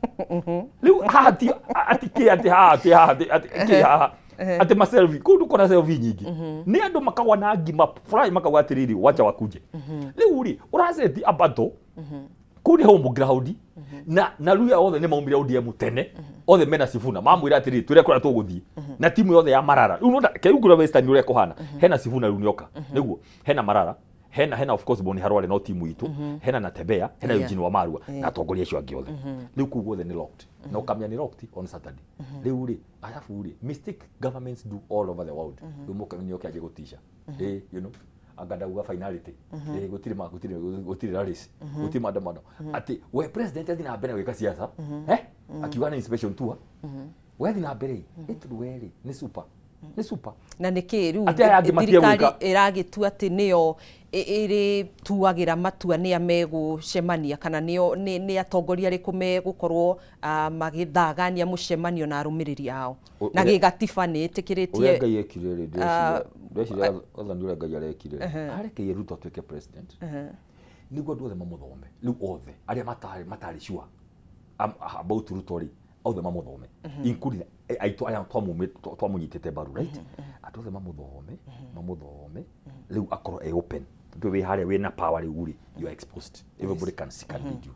rĩu haha ti atĩ kĩ atĩ haha atĩ haha atĩ atĩ kĩ haha atĩ ma selfie kũu ndũkona selfie nyingĩ nĩ andũ makagwa na ngima fry makauga atĩrĩrĩ wacha wakuje. Rĩu rĩ ũraceti abato kũu nĩ home ground na Luya othe nĩ maumire ODM tene othe mena Sifuna mamwĩra atĩrĩrĩ twĩre kũrĩa tũgũthiĩ na timu yothe ya Marara. Rĩu nona kĩu kũrĩa Western ũrĩa kũhana hena Sifuna rĩu nĩoka nĩguo hena Marara hena of course Boni Harware no timu itũ hena Natembea hena Eugene Wamalwa na atongoria acio angĩ othe. Rĩu kũu guothe nĩ locked na ũkamenya nĩ locked on Saturday. Rĩu rĩ arabu rĩ mistake governments do all over the world rĩu mũke nĩoke anjie gũtica you know anga ndauga finality gũtirĩ ma gũtirĩ gũtirĩ rallies gũtirĩ maandamano atĩ we president athiĩ na mbere gwĩka siasa akiuga nĩ inspection tour we athiĩ na mbere ĩ tondũ we rĩ nĩ super. Nĩ super. Na nĩ kĩ rĩu Atĩ aya angĩ matige thirikari gwĩka. ĩragĩtua atĩ nĩyo ĩrĩtuagĩra matua nĩa megũcemania kana nĩo nĩ atongoria arĩkũ megũkorwo magĩthagania mũcemanio na arũmĩrĩri ao na gĩgatiba nĩ Ũrĩa ĩtĩkĩrĩtie. Ngai ekire rĩ, ndĩreciria wathani ũrĩa Ngai arekire rĩ, arekeire Ruto atuĩke president nĩguo andũ othe mamũthome. Rĩu othe arĩa matarĩ sure about Ruto rĩ, othe mamũthome, including aitũ arĩa twamũnyitĩte mbaru, right? Andũ othe mamũthome, rĩu akorwo e open, tondũ wĩ harĩa wĩna power rĩu rĩ, you are exposed, everybody can see, can read you.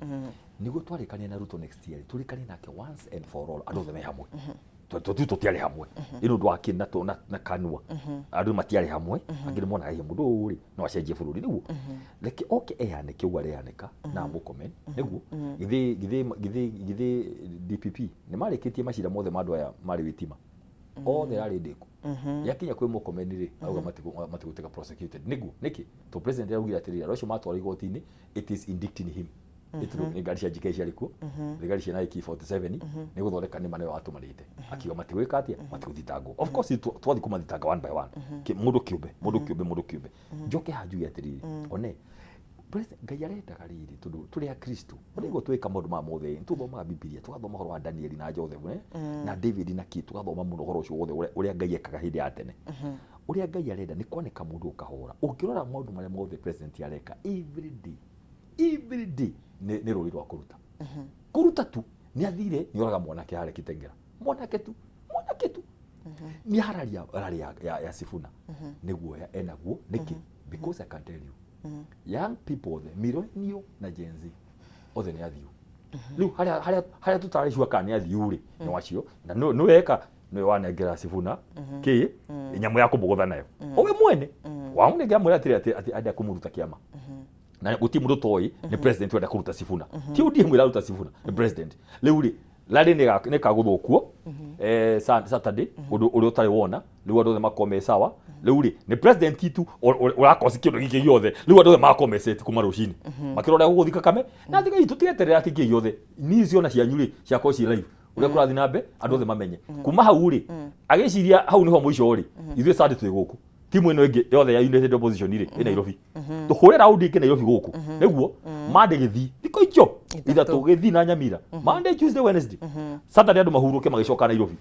Nĩguo twarĩkania na Ruto next year, tũrĩkanie nake once and for all, andũ othe me hamwe. Tondũ tu tũtiarĩ hamwe nĩ ũndũ wa kĩ na kanua andũ matiarĩ hamwe, angĩ nĩ monaga hihi mũndũ ũyũ rĩ no acenjie bũrũri. Nĩguo reke oke eyanĩke ũguo areyanĩka na Murkomen, nĩguo githĩ DPP nĩ marĩkĩtie macira mothe ma andũ aya marĩ witima othe rarĩ ndĩku yakinya kwĩ Murkomen rĩ, auga matigũtuĩka prosecuted. Nĩguo nĩkĩ to president araugire atĩrĩrĩ, andũ acio matwarwo igoti-inĩ, it is indicting him. Ĩtũrũ nĩ ngari cia GK ciarĩ kuo, thigari ciĩna AK47 nĩ gũthondeka nĩ maneo atũmanĩte, akiuga matigwĩka atĩa, matigũthitangwo. Of course twathiĩ kũmathitanga one by one, mũndũ kĩũmbe, mũndũ kĩũmbe, mũndũ kĩũmbe. Njoke haha njuge atĩrĩrĩ, one President, Ngai arendaga rĩrĩ tondũ tũrĩ akristo ũrĩa twĩka maũndũ maya mothe, nĩ tũthomaga Bibilia, tũgathoma ũhoro wa Danieli na Joseph, na David na kĩ, tũgathoma mũno ũhoro ũcio wothe ũrĩa Ngai ekaga hĩndĩ ya tene. Ũrĩa Ngai arenda nĩ kwanĩka mũndũ ũkahora. Ũngĩrora maũndũ marĩa mothe president areka every day, every day nĩ rũri rwa kũruta kũruta tu. Nĩ athire nĩ oraga mwanake harĩa Kitengela, mwanake tu, mwanake tu. Nĩ hararia rari ya Sifuna nĩ guoya enaguo. Nĩkĩ? Because I can tell you, young people othe, millennial na Gen Z othe nĩ athiu rĩu. Harĩa tũtarĩ sure kana nĩ athiu rĩ, nĩ wacio na nĩ weka nĩwe wanengera Sifuna kĩ nyamũ ya kũmũgũtha nayo owe mwene wamũnengera, mwĩra atĩrĩ atĩ enda kũmũruta kĩama na gũtirĩ mũndũ toĩ nĩ president wenda kũruta Sifuna. Ti ODM ĩraruta Sifuna, nĩ president. Rĩu rĩ, rally nĩ kagũthwo kuo Saturday, ũndũ ũrĩa ũtarĩ wona. Rĩu andũ othe makorwo me sawa. Rĩu rĩ, nĩ president tu ũrakosi kĩndũ gĩkĩ gĩothe. Rĩu andũ othe magakorwo me set kuma rũcinĩ makĩrora gũgũthi Kakame na thigari. Tũtigeterera atĩ kĩ gĩothe niĩ ciona cianyu rĩ ciakorwo ciĩ live ũrĩa kũrathiĩ na mbere, andũ othe mamenye kuma hau rĩ, agĩciria hau nĩho mũico rĩ. Ithuĩ Sunday twĩ gũkũ, timu ĩno ĩngĩ yothe ya United Opposition rĩ ĩ Nairobi, tũhũre raundi ĩngĩ Nairobi gũkũ nĩguo Monday gĩthii thikũ icio ithatũ, gĩthii na Nyamira, Monday, Tuesday, Wednesday, Saturday andũ mahurũke magĩcoka Nairobi.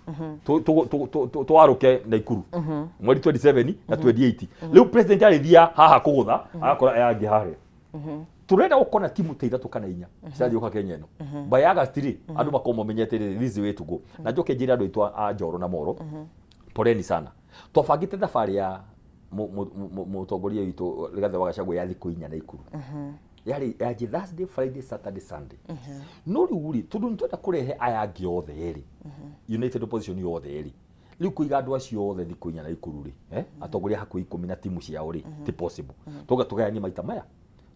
Twarũke Naikuru mweri 27 na 28. Rĩu president arĩthia haha kũgũtha agakora aya angĩ harĩa. Turenda gũkorwo na timu ta ithatũ kana inya cirathiũka Kenya ĩno by August rĩ, andũ makorwo mamenyete rĩ, this is the way to go. Na njoke njĩre andũ aitũ a Njoro na Moro, poleni sana. Twabangĩte thabarĩ ya mũtongoria witũ Rigathĩ wa Gachagua ya thikũ 4 Naikuru, yarĩ yanjie Thursday, Friday, Saturday, Sunday. No rĩu rĩ, tondũ nĩ twenda kũrehe aya angĩ othe rĩ, United Opposition yothe rĩ, rĩu kũiga andũ acio othe thikũ 4 Naikuru rĩ, atongoria hakuhĩ 10 na timu ciao rĩ, ti possible. Tuga tũgayanie maita maya,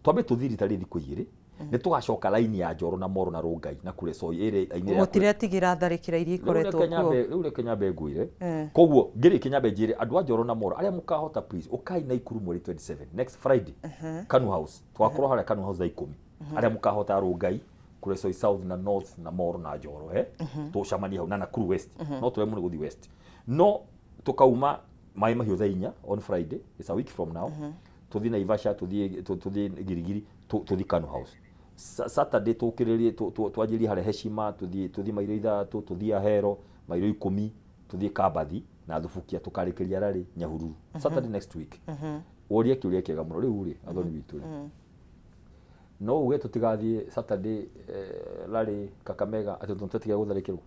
twambe tũthiĩ rita rĩ thikũ 2, nĩ tũgacoka laini ya Njoro na Moro na Rũngai na Kuresoi ĩrĩ laini ĩrĩa ya Mũtiretigĩra tharĩkĩra iria Rĩu ikoretwo reke kuo? Rĩu reke nyambe ngwĩre. Koguo ngĩrĩkia nyambe njĩre andũ a Njoro na Moro arĩa mũkahota, please ũkai Naikuru mweri 27, next Friday, Kanu House. Twakorwo harĩa Kanu House thaa 10. Arĩa mũkahota, Rũngai, Kuresoi South na North na Moro na Njoro, tũcemanie hau na Nakuru West. No tũremwo nĩ gũthiĩ West, no tũkauma Maĩ Mahiũ thaa 4 on Friday, it's a week from now. Tũthiĩ Naivasha, tũthiĩ Girigiri, tũthiĩ Kanu House. Saturday tũkĩrĩrie twanjĩrie harĩa Heshima, tũthiĩ mairo 3, tũthiĩ Ahero mairo 10, tũthiĩ Kambathi na Thubukia, tũkarĩkĩria rarĩ Nyahururu Saturday next week. Ũrie kĩũria kĩega mũno. Rĩu rĩ, athoni witũ rĩ, no uge tũtigathiĩ Saturday rarĩ Kakamega atĩ tondũ tũtiga gũtharĩkĩrwo?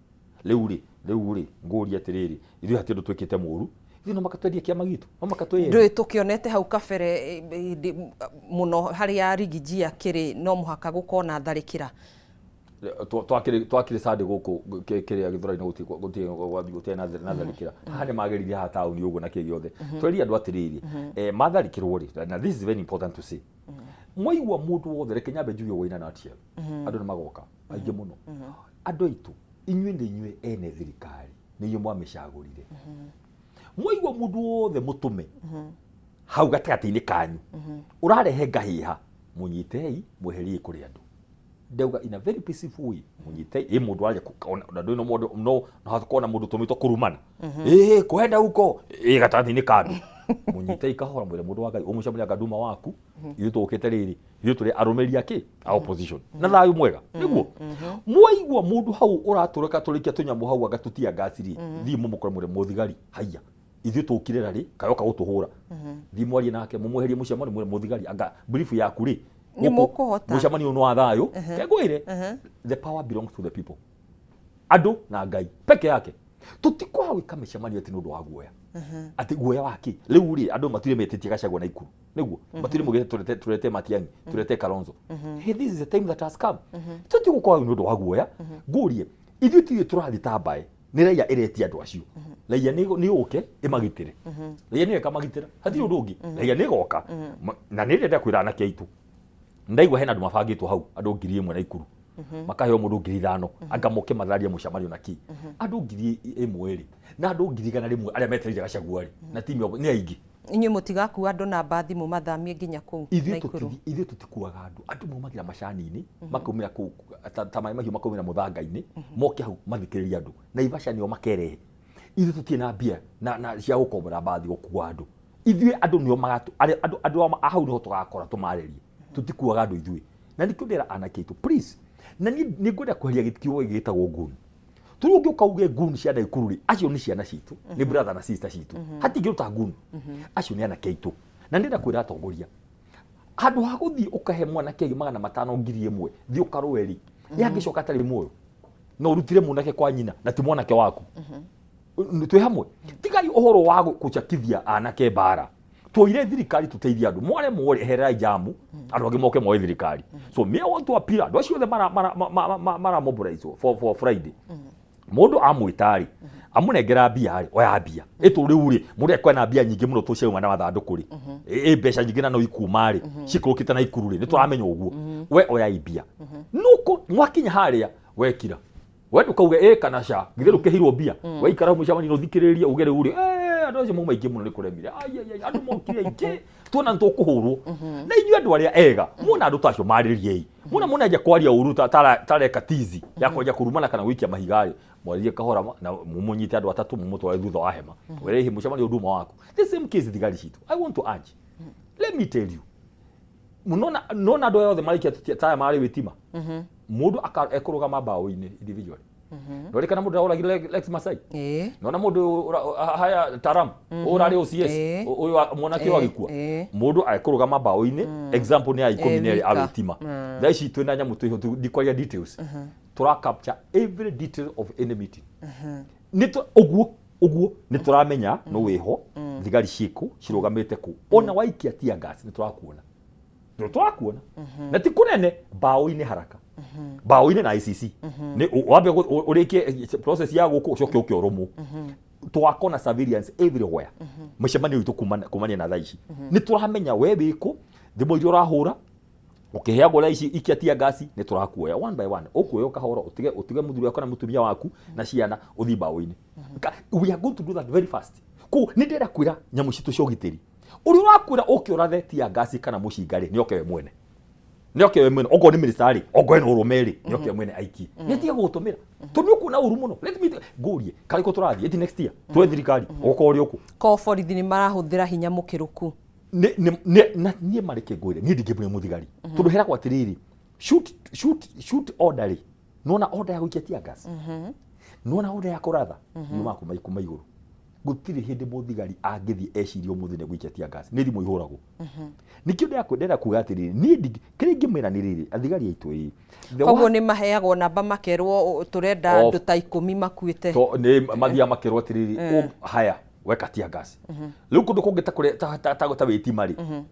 Rĩu rĩ ngũria atĩrĩrĩ, ithuĩ hatirĩ ũndũ twĩkĩte mũru. Ithuĩ no makatwendia kĩama gitũ, no makatwĩyendia. Ndũĩ tũkĩonete hau kabere hĩndĩ mũno harĩa Rigiji akĩrĩ no mũhaka gũkorwo na tharĩkĩra. Twakĩrĩ Sunday gũkũ kĩrĩa Gĩthũrai-inĩ, gũtirĩ na tharĩkĩra. Haha nĩ mageririe haha taũni ũguo na kĩ gĩothe. Twerie andũ atĩrĩrĩ, matharĩkĩrwo rĩ, na this is very important to say, mwaigua mũndũ wothe, reke nyambe njuge ũguo in a nutshell, andũ nĩ magoka aingĩ mũno. Andũ aitũ, inyuĩ nĩ inyuĩ ene thirikari, nĩ inyuĩ mwamĩcagũrire. Mwaigua mũndũ wothe mũtũme hau gatagatĩ-inĩ kanyu ũrarehe ngahĩha, mũnyitei mweherie kũrĩ andũ. Ndauga in a very peaceful way, munyite ĩ mũndũ aria na ndũĩ no mũndũ no no hakorwo na mũndũ tũmĩtwo kũrumana ĩ kwenda huko ĩ gatagatĩ-inĩ ka andũ. Mũnyitei kahora, mwĩre mũndũ wa Ngai ũmũcemania anga nduma waku, ithuĩ tũkĩte rĩrĩ, ithuĩ tũrĩ arũmĩrĩri akĩ a opposition na thayũ mwega. Nĩguo mwaigua mũndũ hau ũratũreka tũrĩkia tũnyamũ hau anga tũtia ngasi rĩ, thiĩ mũmũkore mwĩre mũthigari haiya, ithuĩ tũkire rarĩ kayoka gũtũhũra. Thiĩ mwarie nake, mũmweherie mũcemanio, mwĩre mũthigari anga brief yaku rĩ, Nĩ gũkũ mũkũhota. Mũcemanio nĩ wa thayũ. Kengwĩre, the power belongs to the people, andũ na Ngai peke yake. Tũtikwaga gwĩka mĩcemanio atĩ nĩ ũndũ wa guoya, atĩ guoya wa kĩ? Rĩu rĩ, andũ matirĩ metĩtie Gachagua na Ikuru nĩguo matirĩ mugĩte turete turete Matiang'i, turete Kalonzo. Hey, this is the time that has come. Tũtigũkorwo nĩ ũndũ wa guoya. Ngũrie, ithuĩ tithuĩ tũrathiĩ ta mbaĩ, nĩ raia ĩretia andũ acio. Raia nĩ yũke ĩmagitĩre, raia nĩyo ĩkamagitĩra, hatirĩ ũndũ ũngĩ. Raia nĩ ĩgoka. Na nĩ ndĩrenda kwĩra anake aitũ, ndaigua hena andũ mabangĩtwo hau, andũ 1000 na Ikuru, makaheo mũndũ 5000 anga moke matharie mũcemanio na kĩ. Andũ 1000 rĩ, na andũ 100,000 arĩa metereire Gachagua rĩ, na timu yao nĩ aingĩ. Inyuĩ mũtigakua andũ na mbathi mũmathamie nginya kũu Ithuĩ Naikuru? Ithuĩ tũtikuaga andũ. Andũ maumagĩra macani-inĩ, makaumĩra kũu ta maĩ mahiũ, makaumĩra mũthanga-inĩ, moke hau mathikĩrĩrie andũ. Naivasha nĩo makerehe. Ithuĩ tũtirĩ na mbia na cia gũkombora mbathi gũkua andũ. Ithuĩ andũ nĩo magatũ arĩa andũ a hau nĩho tũgakora tũmarĩrie. Tũtikuaga andũ ithuĩ, na nĩkĩo ndĩra anake aitũ, please. Na niĩ nĩ ngwenda kweheria kiugo gĩkĩ gĩtagwo nguni. Tũrĩ ũngĩũka uge nguni cia Naikuru rĩ, acio nĩ ciana citũ, nĩ brother na sister citũ, hatingĩruta nguni. Acio nĩ anake aitũ. Na ndĩrenda kwĩra atongoria, handũ ha gũthiĩ ũkahe mwanake 500, 1000, thiĩ ũkarũe rĩ, nĩ angĩcoka atarĩ muoyo na ũrutire mwanake kwa nyina na ti mwanake waku. Twĩ hamwe? Tigai ũhoro wa gũcakithia anake mbara. Twoire thirikari tũteithie andũ. Mware mwore, ehererai jamu, andũ angĩ moke moe thirikari. So me want to appeal andũ acio othe mara mobilize for Friday. Mũndũ amwĩta rĩ, amũnengera mbia rĩ, oya mbia ĩtũ. Rĩu rĩ, mũndũ ekwena mbia nyingĩ mũno tũciauma na mathandũkũ rĩ, ĩ mbeca nyingĩ na no ikuma rĩ, cikũrũkĩte na Ikuru rĩ, nĩ tũramenya ũguo. We oya mbia nuko mwakinya harĩa wekira, we ndũkauge ĩ kana ca, githĩ ndũkĩheirwo mbia? Waikara hau mũcemanio ũthikĩrĩrie, uge rĩu rĩ, andũ acio mauma aingĩ mũno, nĩ kũremire. Ai, ai, ai, andũ mokire aingĩ, tuona nĩ tũkũhũrwo. Na inyuĩ andũ arĩa ega muona andũ ta acio, marĩriei. Muona mũnenja kwaria ũru, tareka tizi ya kwanja kũrumana kana gũikia mahiga rĩ, mwarĩrie kahora na mũmũnyite andũ atatũ, mũmũtware thutha wa hema, were hihi mũcemanio nduma waku. The same case thigari citũ, I want to urge, let me tell you, nona nona andũ aya othe maraikia taya marĩ witima, mũndũ ekũrũgama mbaũ-inĩ individually. Nĩũrĩ kana mũndũ ũragire Lex Masai? Ĩĩ. Nona mũndũ haya Taram ũrarĩ OCS, ũyũ mwanake ũyũ agĩkua, mũndũ ekũrũgama mbaũ-inĩ. Example nĩ ya 12 wika. A witima. Thaa ici twĩna nyamũ twĩho, ndikwaria details, tũra capture every detail of any meeting. Nĩ ũguo ũguo nĩ tũramenya nũ wĩho, thigari ciĩkũ, cirũgamĩte kũ. Ona waikia tear gas, nĩ tũrakuona, nĩ tũrakuona, na ti kũnene, mbaũ-inĩ haraka, mbaũ-inĩ na ICC nĩ wambe ũrĩkie process ya gũkũ, ũcoke ũke ũrũmwo. Tũgakorwo na surveillance everywhere mũcemanio witũ kumania na thaa ici. Nĩ tũramenya we wĩkũ, thimũ iria ũrahũra ũkĩheagwo thaa ici ikia tear gas, nĩ tũrakuoya one by one. Ũkuoya ũkahora, ũtige mũthuri waku na mũtumia waku na ciana, ũthiĩ mbaũ-inĩ. We are going to do that very fast. Koguo nĩ ndĩrenda kwĩra nyamũ citũ cia ũgitĩri, ũrĩa ũrakwĩra ũke ũrathe tear gas kana mũcinga rĩ, nĩ oke we mwene, nĩ oke we mwene. Okorwo nĩ minister rĩ, okorwo ena ũrũme rĩ, nĩ oke we mwene aikie, nĩ atige gũgũtũmĩra, tondũ nĩ ũkuona ũru mũno. Let me ngũrie, karĩkũ tũrathiĩ ĩti next year tuoe thirikari, ũgũkorwo ũrĩ ũkũ? Ko borithi nĩ marahũthĩra hinya mũkĩrũku? Na niĩ marĩke ngwĩre, niĩ ndingĩmũrĩa mũthigari, tondũ heragwo atĩrĩrĩ, shoot, shoot, shoot order rĩ, nona order ya gũikia tear gas, nona order ya kũratha, yumaga kuma igũrũ. Gũtirĩ hĩndĩ mũthigari angĩthiĩ ecirie ũmũthĩ nĩ gũikia tear gas, nĩ thimũ ihũragwo. Nĩkĩo ndĩrenda kuga atĩrĩrĩ, niĩ kĩrĩa ingĩmwĩra nĩ rĩrĩ, athigari aitũ ĩĩ, the Koguo nĩ maheagwo namba, makerwo tũrenda andũ ta 10 makuĩte? To nĩ mathiaga makerwo atĩrĩrĩ, haya weka tear gas. Rĩu kũndũ kũngĩ ta kũrĩa ta wĩtima rĩ,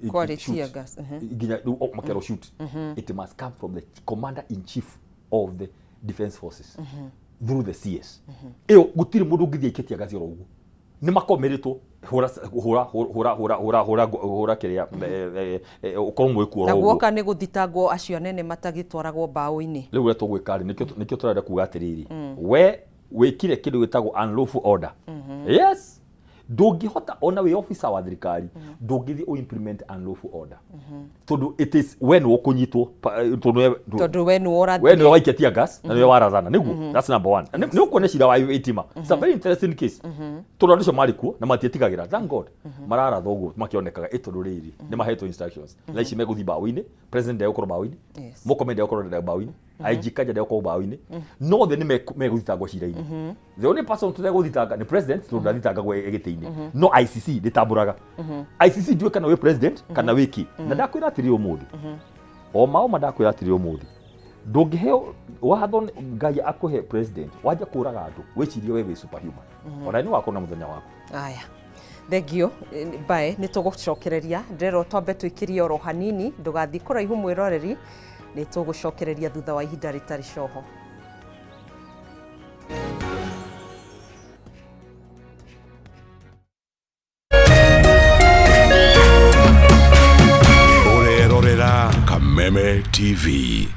Kwarĩ shoot. tear gas. Nginya rĩu makerwo shoot. It must come from the commander in chief of the defense forces through the CS. Ĩyo gũtirĩ mũndũ ũngĩthiĩ aikie tear gas oro ũguo. Nĩ makomerĩtwo hũra hũra hũra hũra hũra hũra hũra kĩrĩa ũkorwo mwĩkuo Na oro ũguo. Guoka nĩ gũthitangwo acio anene matagĩtwaragwo mbaũ-inĩ. Rĩu ũrĩa tũgwĩka rĩ, nĩkĩo tũrenda kuga atĩrĩrĩ, we wĩkire kĩndũ gĩtagwo unlawful order. Yes, Ndũngĩhota ona wĩ officer wa thirikari, ndũngĩthiĩ ũ implement unlawful order, tondũ it is we nĩwe ũkũnyitwo tondũ tondũ we nĩwe we ũrathire. Nĩwe waikia tear gas na nĩwe warathana nĩguo. That's number one. Nĩ ũkuona cira wa itima, it's a very interesting case, tondũ andũ acio marĩ kuo na matietigagĩra, thank God, mararatha ũguo makĩonekaga ĩ tondũ rĩrĩ nĩ mahetwo instructions na ici megũthiĩ mbaũ-inĩ. President ndegũkorwo mbaũ-inĩ, Murkomen ndegũkorwo mbaũ-inĩ, IG Kanja ndegũkorwo mbaũ-inĩ, no othe nĩ megũthitangwo cira-inĩ. The only person tũtegũthitanga nĩ president, tondũ ndathitangagwo e gĩtĩ-inĩ. No ICC ndĩtambũraga. ICC ndiũĩ kana wĩ president kana wĩ kĩ. Na ndakwĩra atĩrĩ ũmũthĩ, o maoma, ndakwĩra atĩrĩ ũmũthĩ, ndũngĩheo watho Ngai akũhe president wanja kũraga andũ wĩcirie we wĩ superhuman. Ona nĩ wakorwo na mũthenya waku. Aya, thengio mbae, nĩ tũgũcokereria. Ndĩrerwo twambe twĩkĩrie oro hanini, ndũgathiĩ kũraihu mwĩroreri, nĩ tũgũcokereria thutha wa ihinda rĩtarĩ coho. Ũrerorera Kameme TV.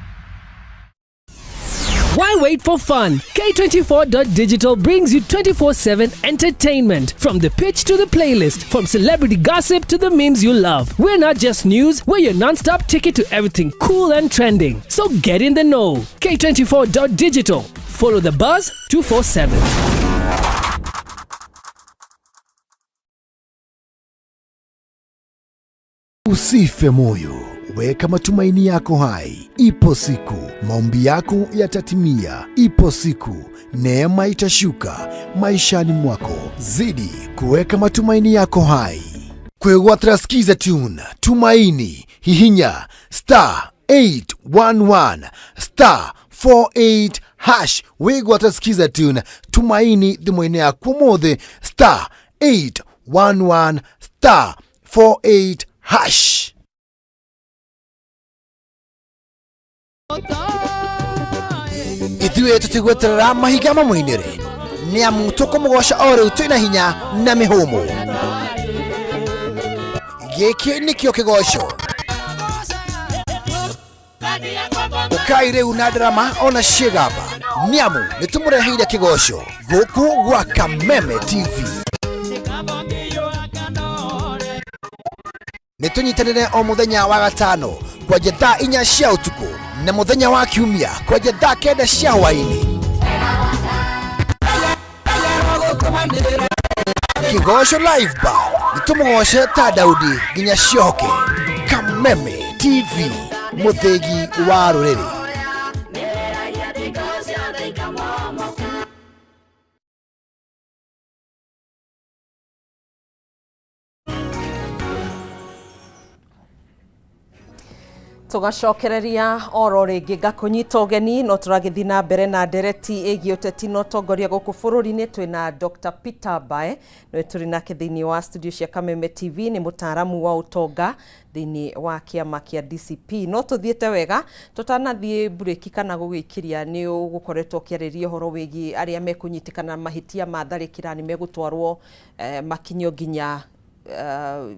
Why wait for fun? K24.digital brings you 24/7 entertainment. From the pitch to the playlist, from celebrity gossip to the memes you love. We're not just news, we're your non stop ticket to everything cool and trending. So get in the know. K24.digital. Follow the buzz 247. Usife moyo, weka matumaini yako hai. Ipo siku maombi yako yatatimia. Ipo siku neema itashuka maishani mwako. Zidi kuweka matumaini yako hai. Kwĩgwatĩra Skiza Tune Tumaini, hihinya star 811 star 48 hash. Wĩgwatĩra Skiza Tune Tumaini thimũ-inĩ yaku ũmũthĩ, star 811 star 48 hash. Ithuĩ tũtigweterera mahinga mamũinĩre, nĩ amu tũkũmũgoca o rĩu twĩna hinya na mĩhũmũ. Gĩkĩ nĩkĩo kĩgoco. Ũkai rĩu na ndarama ona ciĩgamba, nĩ amu nĩ tũmũreheire kĩgoco gũkũ gwa Kameme TV. Nĩ tũnyitanĩre o mũthenya wa gatano kwanja thaa 4 cia ũtukũ na mũthenya wa kiumia kwanja thaa 9 cia hwaĩ-inĩ. Kĩgoco Live Band, nĩ tũmũgoce ta Daudi nginya ciohoke. Kameme TV, mũthĩgi wa rũrĩrĩ. Tũgacokereria oro rĩngĩ, ngakũnyita ũgeni, no tũragĩthiĩ na mbere na ndereti ĩgiĩ ũteti na ũtongoria gũkũ bũrũri-inĩ. Twĩna Dr. Peter Mbae, nĩwe tũrĩ nake thĩinĩ wa studio cia Kameme TV, nĩ mũtaaramu wa ũtonga thĩinĩ wa kĩama kĩa DCP. No tũthiĩte wega tũtanathiĩ mburĩki kana gũgĩikĩria, nĩ ũgũkoretwo ũkĩarĩria ũhoro wĩgiĩ arĩa mekũnyitĩkana mahĩtia ma tharĩkĩra nĩ megũtwarwo makinyio nginya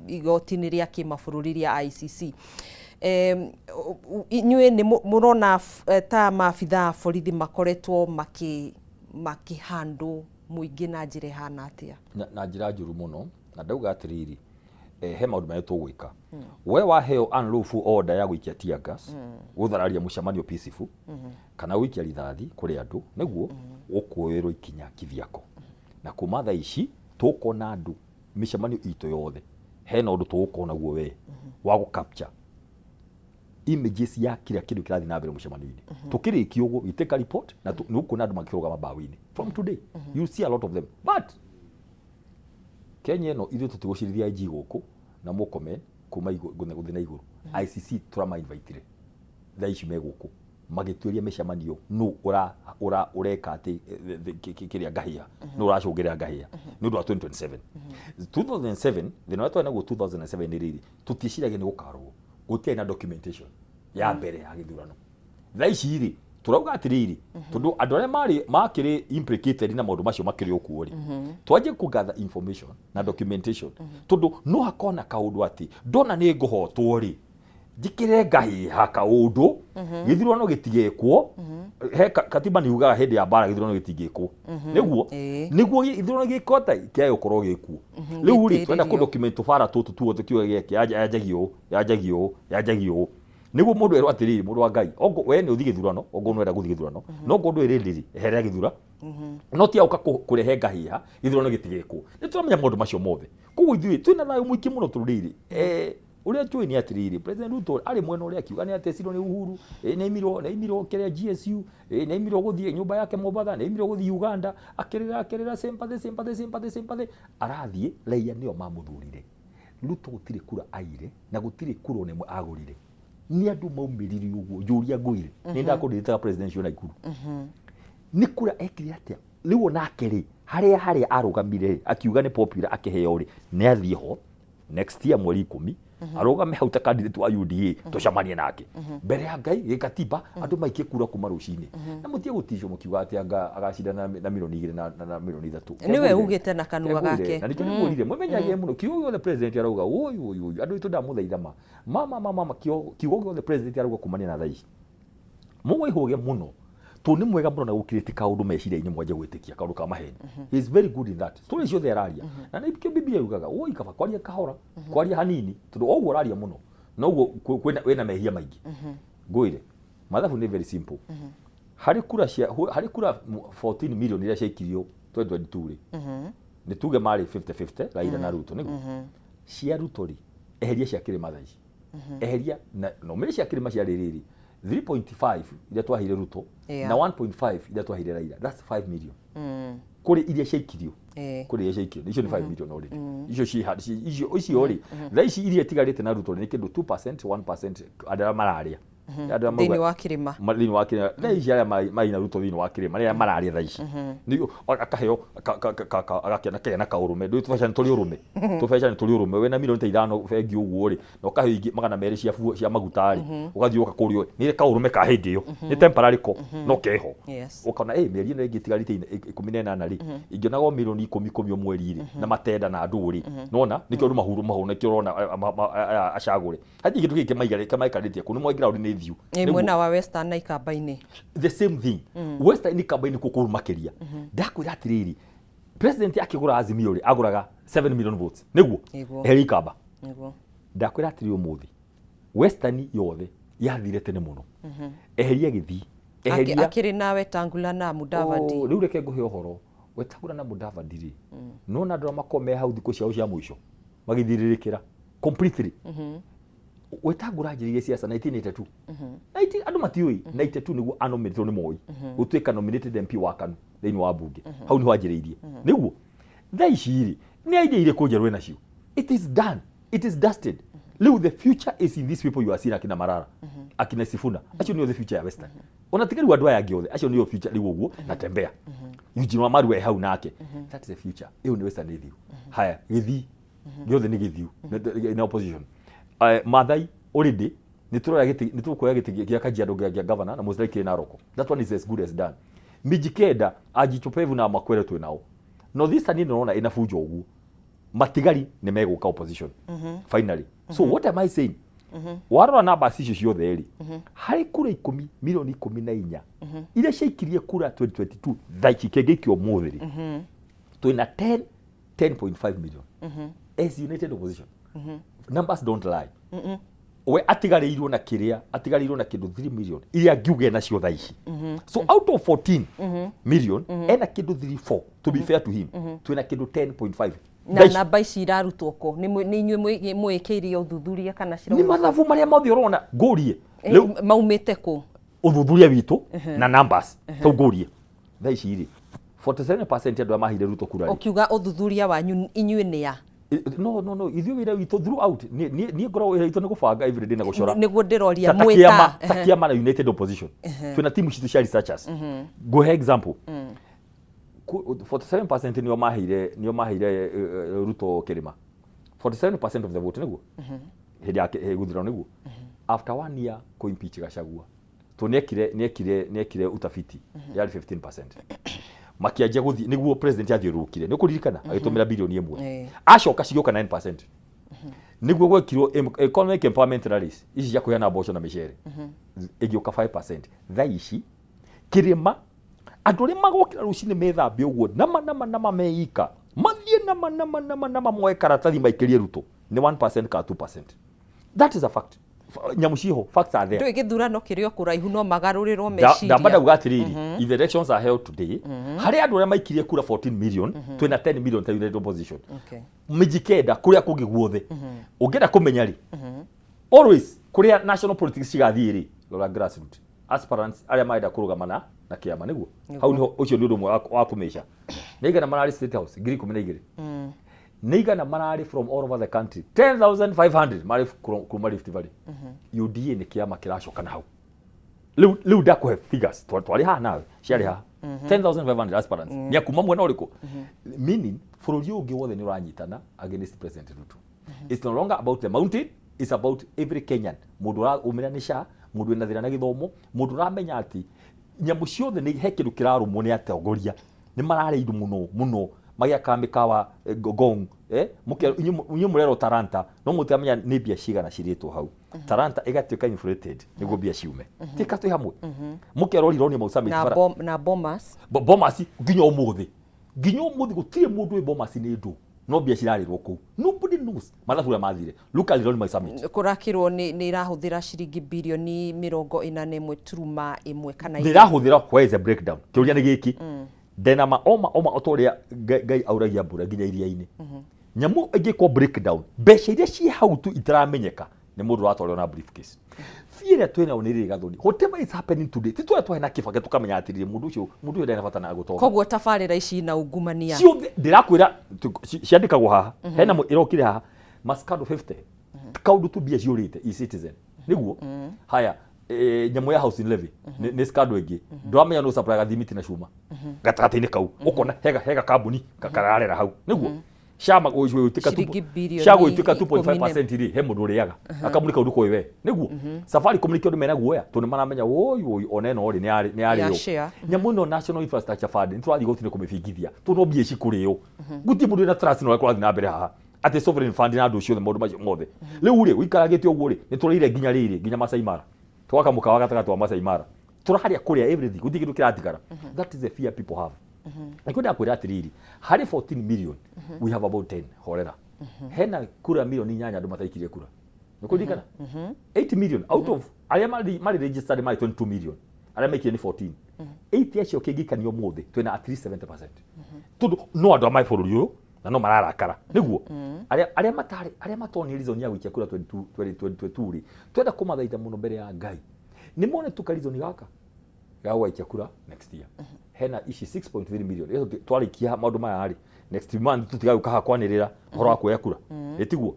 igoti-inĩ rĩa kĩmabũrũri rĩa ICC. Inyuĩ nĩ mũrona ta maabitha a borithi makoretwo makĩhandũ mũingĩ na njĩra ĩhana atĩa? Na njĩra njũru mũno. Na ndauga atĩrĩrĩ, he maũndũ marĩa tũgwĩka. We waheo unlawful order ya gũikia tear gas, gũthararia mũcemanio peaceful, kana gũikia rithathi kũrĩ andũ, nĩguo ũkuoerwo ikinya kivyako. Na kuma thaa ici tũkona andũ mĩcemanio itũ yothe hena ũndũ tũgũkorwo naguo we wa gũ capture images ya kila kĩndũ kĩrathiĩ na mbere mũcemanio-inĩ. Tũkĩrĩkia ũguo, we take a report na nĩ ũkuona andũ makĩrũgama mbaũ-inĩ. From today you see a lot of them. But Kenya ĩno ithuĩ tũtigũcirithia IG gũkũ na Murkomen kuma gũthiĩ na igũrũ. ICC tũrama-invitire, thaa ici me gũkũ magĩtuĩria mĩcemanio nũ ũra ũra ũreka atĩ kĩrĩa ngahĩha, nũ ũracũngĩrĩra ngahĩha nĩ ũndũ wa 2027. 2007 thĩna ũrĩa twarĩ naguo 2007 nĩ rĩrĩ, tũtieciragia nĩ gũkarũo, gũtiarĩ na documentation ya mbere ya gĩthurano. Thaa ici rĩ, tũrauga atĩrĩrĩ, tondũ andũ arĩa marĩ makĩrĩ implicated na maũndũ macio makĩrĩ o kuo rĩ, twanjie kũ gather information na documentation, tondũ no hakorwo na kaũndũ atĩ ndona nĩ ngũhotwo rĩ, Njĩkĩre ngahĩha kaũndũ, gĩthurano gĩtigekwo. He katiba nĩ yugaga hĩndĩ ya mbara gĩthurano gĩtingĩkwo. Nĩguo nĩguo gĩthurano gĩkwo ta kĩage gũkorwo gĩkuo. Rĩu rĩ, twenda Gĩtĩrĩrio. kũ document tũbara tũtũ tuothe, kiuga gĩake yanjagia ũũ, yanjagia ũũ, yanjagia ũũ, nĩguo mũndũ erwo atĩrĩrĩ, mũndũ wa Ngai, ongo we nĩ ũthiĩ gĩthurano, ongo nĩ ũrenda gũthiĩ gĩthurano, no ngorwo ndũrĩ ready rĩ, eherera gĩthura no ti ũka kũrehe ngahĩha gĩthurano gĩtigekwo. Nĩ tũramenya maũndũ macio mothe. Koguo ithuĩ twĩna thayũ mũingĩ mũno tũrĩrĩ. Ũrĩa njũĩ nĩ atĩrĩrĩ, President Ruto arĩ mwena ũrĩa akiuga nĩ atecirwo nĩ Uhuru, nĩ aimirwo kĩrĩa GSU, nĩ aimirwo gũthiĩ nyũmba yake Mombatha, nĩ aimirwo gũthiĩ Uganda, akĩrĩra akĩrĩra, sympathy, sympathy, sympathy, sympathy, arathiĩ raia nĩo mamũthurire. Ruto gũtirĩ kura aire na gũtirĩ kura ona ĩmwe agũrire. Nĩ andũ maumĩrire ũguo, njũria ngũire. Nĩ ndakũrirĩtaga presidential Nakuru. Nĩ kura ekire atĩa? Rĩu onake rĩ, harĩa harĩa arũgamire rĩ, akiuga nĩ popular akĩheo rĩ, nĩ athiĩ ho next year mweri 10, arũgame hau ta candidate wa UDA, tũcemanie nake mbere ya Ngai gĩkatiba, andũ maikie kura kuma rũcinĩ na mũtige gũticwo mũkiuga atĩ anga agacindana na milioni 2 na milioni 3. Nĩwe ugĩte na kanua gake. Na nĩkĩo ndĩmwĩrire mwĩmenyagĩre mũno kiugo gĩothe president arauga. Ũyũ ũyũ ũyũ, andũ aitũ, ndamũthaitha ma mama mama mama, kiugo gĩothe president arauga kumania na thaa ici mũwĩhũge mũno, tondũ nĩ mwega mũno na gũkirĩti kaũndũ meciria-inĩ mwanje gwĩtĩkia kaũndũ ka maheni. He is very good in that. Story ciothe araria na nĩkĩo Biblia yugaga woi kaba kwaria kahora, kwaria hanini, tondũ o ũguo ũraria mũno noguo kwĩna wĩna mehia maingĩ. Ngwĩre mathabu nĩ very simple. Harĩ kura cia harĩ kura 14 million iria ciaikirio 2022 rĩ, nĩ tuge marĩ 50-50 Raila na Ruto, nĩguo cia Ruto rĩ, eheria cia kĩrĩma thaa ici, eheria na no mĩrĩ cia kĩrĩma ciarĩ rĩrĩ 3.5 iria twaheire Ruto na 1.5 iria twaheire Raila, that's 5 million kũrĩ iria ciaikirio. Kũrĩ iria ciaikirio icio nĩ 5 million already. Icio icio icio rĩ, thaa ici iria itigarĩte na Ruto nĩ kĩndũ 2% 1%, andũ arĩa mararĩa, andũ arĩa thĩinĩ wa kĩrĩma. Thĩinĩ wa kĩrĩma thaa ici, arĩa marĩ na Ruto thĩinĩ wa kĩrĩma, arĩa mararĩa thaa ici. Akaheo agakĩona kagĩa na kaũrũme. Ndũĩ tũbeca nĩ tũrĩ ũrũme, tũbeca nĩ tũrĩ ũrũme. Wĩna milioni ta 5 bengi ũguo rĩ, na ũkaheo ingĩ 200 cia cia maguta rĩ, ũgathiĩ ũka kũrĩa nĩ kaũrũme ka hĩndĩ ĩyo, nĩ temporary ko no keho. Ũkona ĩ mĩeri ĩno ĩngĩ ĩtigarĩte 18 rĩ, ingĩonaga o milioni 10 10 o mweri rĩ, na matenda na andũ rĩ, nona nĩkĩo andũ mahuru mahuru, nĩkĩo ũrona aya acagũre hatirĩ kĩndũ gĩkĩ maikarĩtie kũu nĩ mwa ground nĩ thiu. Mwena wa Western na Ikamba-inĩ. The same thing, Western Ikamba-inĩ kuo kũru makĩria. Ndakwĩra atĩrĩrĩ, president akĩgũra Azimio rĩ, agũraga 7 million votes, nĩguo? Nĩguo. Eheria Ikamba. Ndakwĩra atĩrĩ, ũmũthĩ Western yothe yathire tene mũno, eheria Gĩthii, eheria Akĩrĩ na Wetangula na Mudavadi. Oh, rĩu reke ngũhe ũhoro. Wetangula na Mudavadi rĩ, nona andũ arĩa makoragwo me hau thikũ ciao cia mũico magĩthirĩrĩkĩra completely. Wetangula anjĩrĩirie siasa 1982. 19 andũ matiũĩ 92 nĩguo anominĩtwo nĩ Moi gũtuĩka nominated MP wa KANU thĩinĩ wa mbunge. Hau nĩho anjĩrĩirie. Nĩguo thaa ici rĩ, nĩ idea irĩkũ njerũ enacio? It is done, it is dusted. Rĩu the future is in these people you are seeing, akina Marara, akina Sifuna, acio nĩo the future ya Western. Ona tiga rĩu andũ aya angĩ othe, acio nĩo future rĩu ũguo na tembea Eugene Wamalwa e hau nake. That is the future. Ĩyo nĩ Western ĩthiu. Haya, Gĩthii gĩothe nĩ gĩthiu na opposition. Maathai already nĩ tũroya gĩtĩ, nĩ tũkuoya gĩtĩ gĩa Kajiado gĩa governor na most likely Narok. That one is as good as done. Mijikenda, Ajichopevu na Makwere twĩ nao. North Eastern ĩno ũrona ĩna bunjo ũguo, matigari nĩ megũka opposition finally. So what am I saying? Warora numbers icio ciothe rĩ, harĩ kura 10 milioni 14 iria ciaikirie kura 2022, thaa ici kĩngĩikio ũmũthĩ rĩ, twĩna 10 10.5 million as united opposition. Numbers don't lie. We atigarĩirwo na kĩrĩa atigarĩirwo na kĩndũ 3 million iria ngiuge nacio thaa ici. So out of 14 million ena kĩndũ 3 4. To be fair to him, twĩna kĩndũ 10.5 na Thaa ici. Namba ici irarutwo kũ? Nĩ inyuĩ mwĩkĩire ũthuthuria kana Nĩ cirauma? Mathabu marĩa mothe ũrona ngũrie rĩu. Maumĩte kũ? Ũthuthuria witũ na numbers tau ngũrie thaa ici rĩ, 47% andũ arĩa maheire Ruto kura rĩ. Ũkiuga ũthuthuria wanyu inyuĩ nĩ a? No, ithuĩ wĩra witũ throughout niĩ ngoragwo wĩra witũ nĩ gũbanga everyday na gũcora. Nĩguo ndĩroria. Ta Mwĩta kĩama, ta kĩama na united opposition, twĩna timu citũ cia researchers. Ngũhe example. 47% nĩo maheire Ruto kĩrĩma, 47% of the vote, nĩguo hĩndĩ ya gũthurano, nĩguo after one year kũ impeach Gachagua to nĩekire utafiti yarĩ 15%, makianjia gũthiĩ nĩguo president athiũrũrũkire, nĩ ũkũririkana agĩtũmĩra bilioni 1. Acoka cigĩũka 9%. Nĩguo gwekirwo economic empowerment rallies ici cia kũheana mboco na mĩcere, ĩgĩũka 5%. Thaa ici kĩrĩma andũ arĩa magokĩra rũcinĩ methambe ũguo nama nama nama meika mathiĩ nama nama nama nama moe karatathi maikĩrie Ruto nĩ 1% ka 2%. That is a fact. Nyamũ ciho, facts are there. Ndũĩ gĩthurano kĩrĩ o kũraihu, no magarũrĩrwo meciria. Ndamba ndauga atĩrĩrĩ, if elections are held today, harĩ andũ arĩa maikirie kura 14 million, twĩna 10 million ta United Opposition. Mĩjikenda kũrĩa kũngĩ guothe ũngĩenda kũmenya rĩ, always kũrĩa national politics cigathiĩ rĩ, rora grassroot aspirants arĩa marenda kũrũgama na kĩama nĩguo hau nĩho. Ũcio nĩ ũndũ ũmwe wa kũmĩca. Nĩ igana mararĩ State House 12,000? Nĩ igana mararĩ from all over the country? 10,500 marĩ kuma Rift Valley. UDA nĩ kĩama kĩracoka na hau rĩu ndakũhe figures. Twarĩ haha nawe, ciarĩ haha 10,500 aspirants nĩ akuma mwena ũrĩkũ, meaning bũrũri ũyũ ũngĩ wothe nĩ ũranyitana against President Ruto. It's no longer about the mountain, it's about every Kenyan. Mũndũ ũraumĩra nĩ SHA, mũndũ wĩna thĩna na gĩthomo, mũndũ ũramenya atĩ nyamũ ciothe nĩ he kĩndũ kĩrarũmwo nĩ atongoria, nĩ mararĩirwo mũno mũno magĩakaga mĩkawa Ngong, inyuĩ mũrerwo Talanta, no mũtiramenya nĩ mbia cigana cirĩtwo hau Talanta ĩgatuĩka inflated nĩguo mbia ciume. Tika twĩ hamwe, mũkerwo Rironi Mau Summit na bara na Bomas. Bomas nginya ũmũthĩ gũtirĩ mũndũ wĩ Bomas nĩ ndũ, no mbia cirarĩrwo kũu. Nobody knows mathabu ũrĩa mathire. Look at Rironi Mau Summit. Kũrakĩrwo nĩ irahũthĩra ciringi birioni 41.1 kana nĩ ĩrahũthĩra. Where is the breakdown? Kĩũria nĩ gĩkĩ, ndena oma oma o ta ũrĩa Ngai auragia mbura nginya iria-inĩ. Nyamũ ĩngĩkwo breakdown, mbeca iria ciĩ hau tu itaramenyeka nĩ mũndũ ũratwarwo na briefcase. Fear ĩrĩa twĩnayo nĩ rĩrĩ, Gathoni, whatever is happening today, ti tũrĩa twarĩ na Kĩbake tũkamenya atĩrĩrĩ, mũndũ ũcio ndarĩ na bata na gũtonga. Koguo tabarĩra ici na ungumania. Ciothe ndĩrakwĩra ciandĩkagwo haha, hena ĩrokire haha mascado 50 kaũndũ tu, mbia ciũrĩte e-Citizen nĩguo haya. Nyamũ ya housing levy nĩ scandal ĩngĩ. Ndũramenya nũ supply thimiti na cuma gatagatĩ-inĩ kau, ũkona hega kambuni kararera hau nĩguo cama gũituĩka Ciringi birioni cia gũituĩka 10 2.5% rĩ, he mũndũ ũrĩaga akambuni kau ndũkoĩ we nĩguo Safaricom nĩkĩo andũ mena guoya tondũ nĩ maramenya woi woi ona ĩno rĩ nĩ Ya yarĩo share. Nyamũ ĩno National Infrastructure Fund nĩ tũrathiĩ gũtinĩ kũmĩbingithia tondũ no mbia ici kũrĩo. Gũtirĩ mũndũ wĩna trust na ũrĩa kũrathiĩ na mbere haha atĩ sovereign fund na andũ ciothe maũndũ macio mothe. Rĩu rĩ ũikaragĩte ũguo rĩ, nĩ tũrĩire nginya rĩrĩ nginya Masai Mara, twaka mũkawa gatagatĩ wa Masai Mara, tũraharĩa kũrĩa everything, gũtirĩ kĩndũ kĩratigara. That is the fear people have. Nĩkĩo ndakwĩra atĩrĩrĩ, harĩ 14 million we have about 10. Horera, hena kura milioni 8 andũ mataikirie kura, nĩkũririkana 8 million out of arĩa marĩ registered marĩ 22 million, arĩa maikirie nĩ 14. 8 acio kĩngĩikanio ũmũthĩ twĩna at least 70%, tondũ no andũ a mai bũrũri ũyũ na no mararakara nĩguo arĩa matarĩ arĩa matonire reason ya gũikia kura 22 2022 rĩ, twenda kũmathaitha mũno mbere ya Ngai nĩ mone tu ka reason gaka ga gwaikia kura next year. Hena ici 6.3 million. Ĩyo twarĩkia maũndũ maya rĩ, next month tũtigagũka haha kwanĩrĩra ũhoro wa kuoya kura, ĩtiguo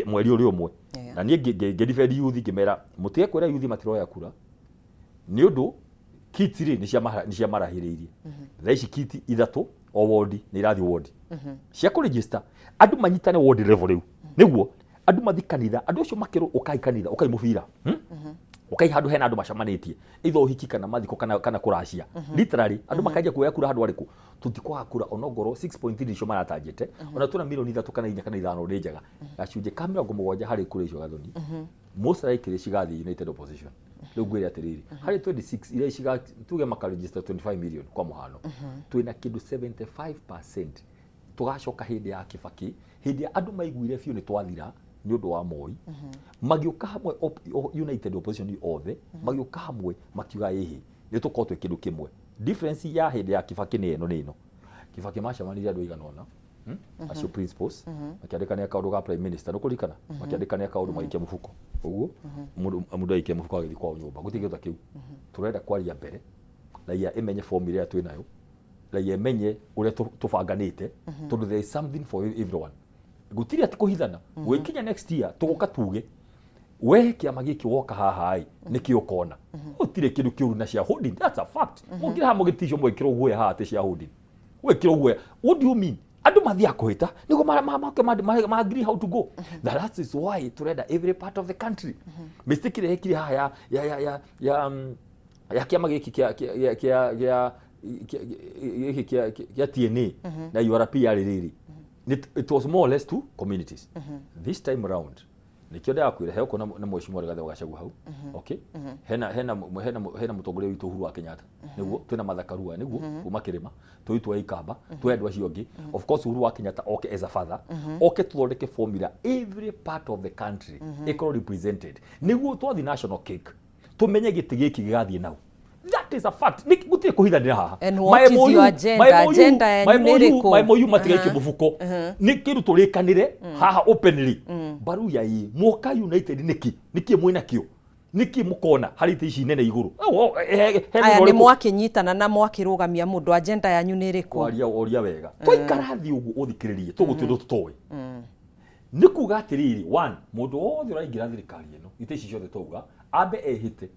mweri ũrĩ ũmwe. Na niĩ ngĩ defend youth, ngĩmera mũtige kwĩra youth matiroya kura nĩ ũndũ kiti rĩ nĩ ciamarahĩrĩirie. Thaa ici kiti ithatũ o wodi nĩ irathiĩ wodi cia kũregister andũ manyitane ward level. Rĩu nĩguo andũ mathi kanitha, andũ acio makĩrwo ũkai kanitha, ũkai mũbira, Ũkai handũ hena andũ macemanĩtie, either ũhiki kana mathiko kana kũracia. Literally andũ makanjia kuoya kura handũ arĩkũ. Tũtikwaga kura onongorwo 6.3 icio maratanjĩte, ona tuna milioni 3 kana 4 kana 5 nĩ njega, gacunjĩ ka 70 harĩ kura icio, Gathoni, most likely cigathiĩ United Opposition. Rĩu ngwĩre atĩrĩrĩ, harĩ 26 iria ciga tuge makaregister 25 million kwa mũhano, twĩna kĩndũ 75%. Tũgacoka hĩndĩ ya Kĩbakĩ, hĩndĩ ya andũ maiguire biũ nĩ twathira nĩ ũndũ wa Moi, magĩũka hamwe United Opposition othe magĩũka hamwe makiuga ĩhĩ nĩ tũkorwo twĩ kĩndũ kĩmwe. Difference ya hĩndĩ ya Kĩbakĩ nĩ ĩno, nĩ ĩno Kĩbakĩ macemanirie andũ aigana ũna, Acio principals makĩandĩkania kaũndũ ga prime minister, nĩkũririkana makĩandĩkania kaũndũ magĩikia mũbuko ũguo, mũndũ agĩikia mũbuko agĩthiĩ kwao nyũmba. Gũtirĩ kĩndũ ta kĩu. Tũrenda kwaria mbere raia ĩmenye formula ĩrĩa twĩ nayo, raia ĩmenye ũrĩa tũbanganĩte, tondũ there is something for everyone. Gũtirĩ atĩ kũhithana. Gwĩkinya next year tũgoka tuge we kĩama gĩkĩ woka haha ĩ nĩkĩ ũkona gũtirĩ kĩndũ kĩũru na shareholding. That's a fact. Mũngĩrĩ haha mũgĩticwo mwĩkĩrwo guoya haha atĩ shareholding wĩkĩrwo guoya. What do you mean? Andũ mathiaga kũhĩta nĩguo ma agree how to go. That is why tũrenda every part of the country. Mistake ĩrĩa ĩkire haha ya kĩama gĩkĩ kĩa gĩkĩ kĩa TNA na URP yarĩ rĩrĩ, it was more or less two communities. This time round Nĩkĩo ndĩrakwĩra he ũkona na mheshimiwa Rigathĩ wa Gachagua hau. Okay, hena hena hena hena mũtongoria witũ Uhuru wa Kenyatta, nĩguo twĩna Martha Karua, nĩguo kuma kĩrĩma twĩ twa Ikamba, twĩ andũ acio angĩ. Of course Uhuru wa Kenyatta oke as a father, oke tũthondeke formula every part of the country ĩkorwo represented, nĩguo twathi national cake tũmenye gĩtĩ gĩkĩ gĩgathiĩ nau. That is a fact. Nĩ gũtirĩ kũhithanĩra haha. And what is your agenda? Agenda yanyu nĩ ĩrĩkũ? Ma MOU matigaikio mũbuko. Nĩ kĩndũ tũrĩkanĩre haha openly. Baruya ĩ mwoka united nĩkĩ? Nĩkĩ mwĩnakĩo? Nĩkĩ mũkona harĩ itĩ ici nene igũrũ? Oh, oh, he Aya mũndũ nĩ ũrĩkũ? Mwakĩnyitana na mwakĩrũgamia mũndũ, agenda yanyu nĩ ĩrĩkũ? Waria oria wega. Twaikara thĩ ũguo ũthikĩrĩrie, tũgũtĩ ũndũ tũtoĩ. Nĩ kuga atĩrĩrĩ, one, mũndũ wothe ũraingĩra thirikari ĩno, itĩ ici ciothe twauga, ambe ehĩte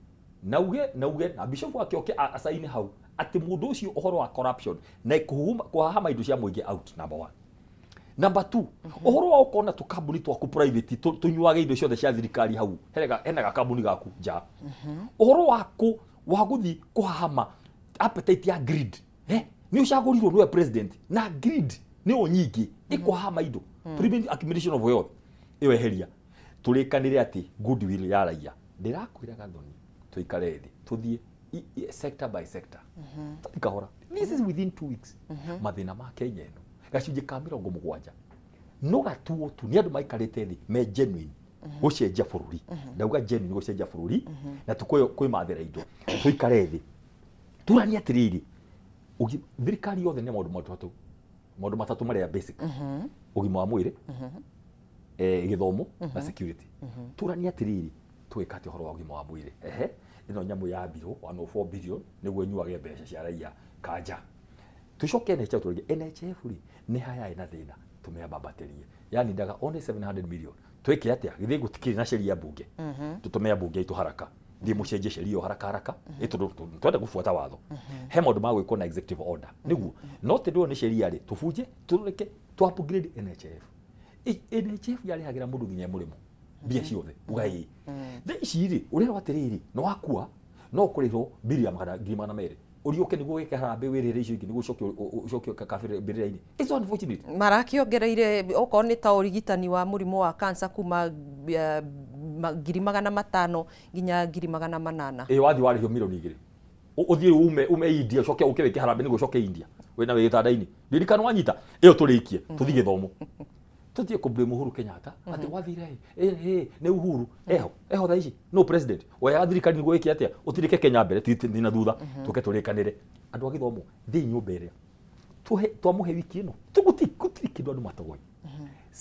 na uge na bishop wake oke asaini hau atĩ mũndũ ũcio ũhoro wa corruption na kũhahama indo cia mũingĩ out, number one. Number two, ũhoro wa ũkona tũkambuni twaku private tũnyuage indo ciothe cia thirikari hau, hena gakambuni gaku nja. Ũhoro wa kũ wa gũthiĩ kũhahama appetite ya greed, nĩ ũcagũrirwo nĩwe president na greed nĩyo nyingĩ ĩkũhahama indo, prevent accumulation of wealth, ĩyo eheria. Tũrĩkanĩre atĩ goodwill ya raia, ndĩrakwĩra Gathoni, tũikare thĩ tũthiĩ sector by sector, tũthiĩ kahora. This is within 2 weeks. Mathĩna ma Kenya ĩno gacunjĩ ka 70 no gatuo tu nĩ andũ maikarĩte thĩ me genuine gũcenjia bũrũri. Ndauga genuine gũcenjia bũrũri na kwĩmathĩra indo. Tũikare thĩ turanie atĩrĩrĩ, thirikari yothe nĩ maũndũ matatũ marĩa basic: ũgima wa mwĩrĩ, gĩthomo na security. Turanie atĩrĩrĩ, twĩka atĩ ũhoro wa ũgima wa mwĩrĩ, ehe, ĩno nyamũ ya mbirũ 104 billion nĩguo ĩnyuage mbeca cia raia kanja. Tucoke NHIF tũrĩge NHIF rĩ, nĩ haya ĩna thĩna, tũmĩambambatĩrie, yani ndaga only 700 million. Twĩke atĩa? Githĩ gũtikĩrĩ na sheria bunge? Tũtũme ambunge aitũ haraka, thiĩ mũcenjie sheria ĩyo haraka haraka, ĩ tondũ twenda gũbuata watho. He maũndũ ma gwĩkwo na executive order nĩguo no tondũ ĩyo nĩ sheria rĩ, tũbunje, tũreke tũ upgrade NHIF. NHIF yarĩhagĩra mũndũ nginya mũrĩmo mbia ciothe uga ĩ. Thaa ici rĩ, ũrerwo atĩrĩrĩ, nĩ wakua no ũkũrĩhwo mbiri ya magana 200,000 ũriũke nĩguo wĩke harambĩ, wĩrĩre icio ingĩ nĩguo ũcoke kabĩrĩ mbĩrĩra-inĩ. It's so unfortunate. Marakĩongereire okorwo nĩ ta ũrigitani wa mũrimũ wa cancer kuma 500,000 nginya 800,000. Ĩ wathiĩ warĩhio 2 mirioni ũthiĩ ume India, ũcoke ũke wĩke harambĩ nĩguo ũcoke India wĩna wĩ gĩtanda-inĩ. Ndirikana wanyita ĩyo, tũrĩkie tũthiĩ gĩthomo, tũtige kũ blame Uhuru Kenyatta atĩ gwathire ĩ ĩ nĩ Uhuru eho thaa ici no president oyaga thirikari nĩguo ĩke atĩa, ũtirĩke Kenya mbere ti na thutha. Tũke tũrĩkanĩre andũ a gĩthomo thĩ nyũmba ĩrĩa tũhe twamũhe wiki ĩno tũgũtirĩ gũtirĩ kĩndũ andũ matoĩ.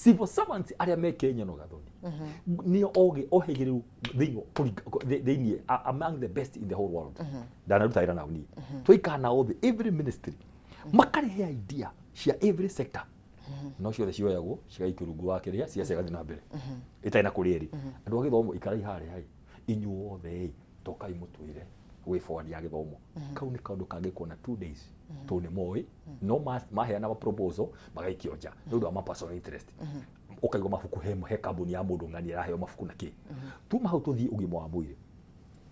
Civil servants arĩa me Kenya no Gathoni nĩo ogĩ ohĩgĩrĩru thĩinĩ thĩinĩ among the best in the whole world. Ndanaruta wĩra nao niĩ, twaikara nao thĩ every ministry makarehe idea cia every sector, no ciothe cioyagwo cigaikio rungu wa kĩrĩa ciaca igathiĩ na mbere ĩtarĩ na kũrĩa ĩrĩ. Andũ a gĩthomo, ikarai harĩa ĩ inyuothe ĩ, tokai mũtwĩre way forward ya gĩthomo. Kau nĩ kaũndũ kangĩkwo na 2 days tondũ nĩ moĩ no maheana ma proposal magaikio nja nĩ ũndũ wa ma personal interest. Ũkaigua mabuku he kambuni ya mũndũ ng'ani ĩraheo mabuku na kĩ. Tuma hau tũthiĩ ũgima wa mwĩrĩ.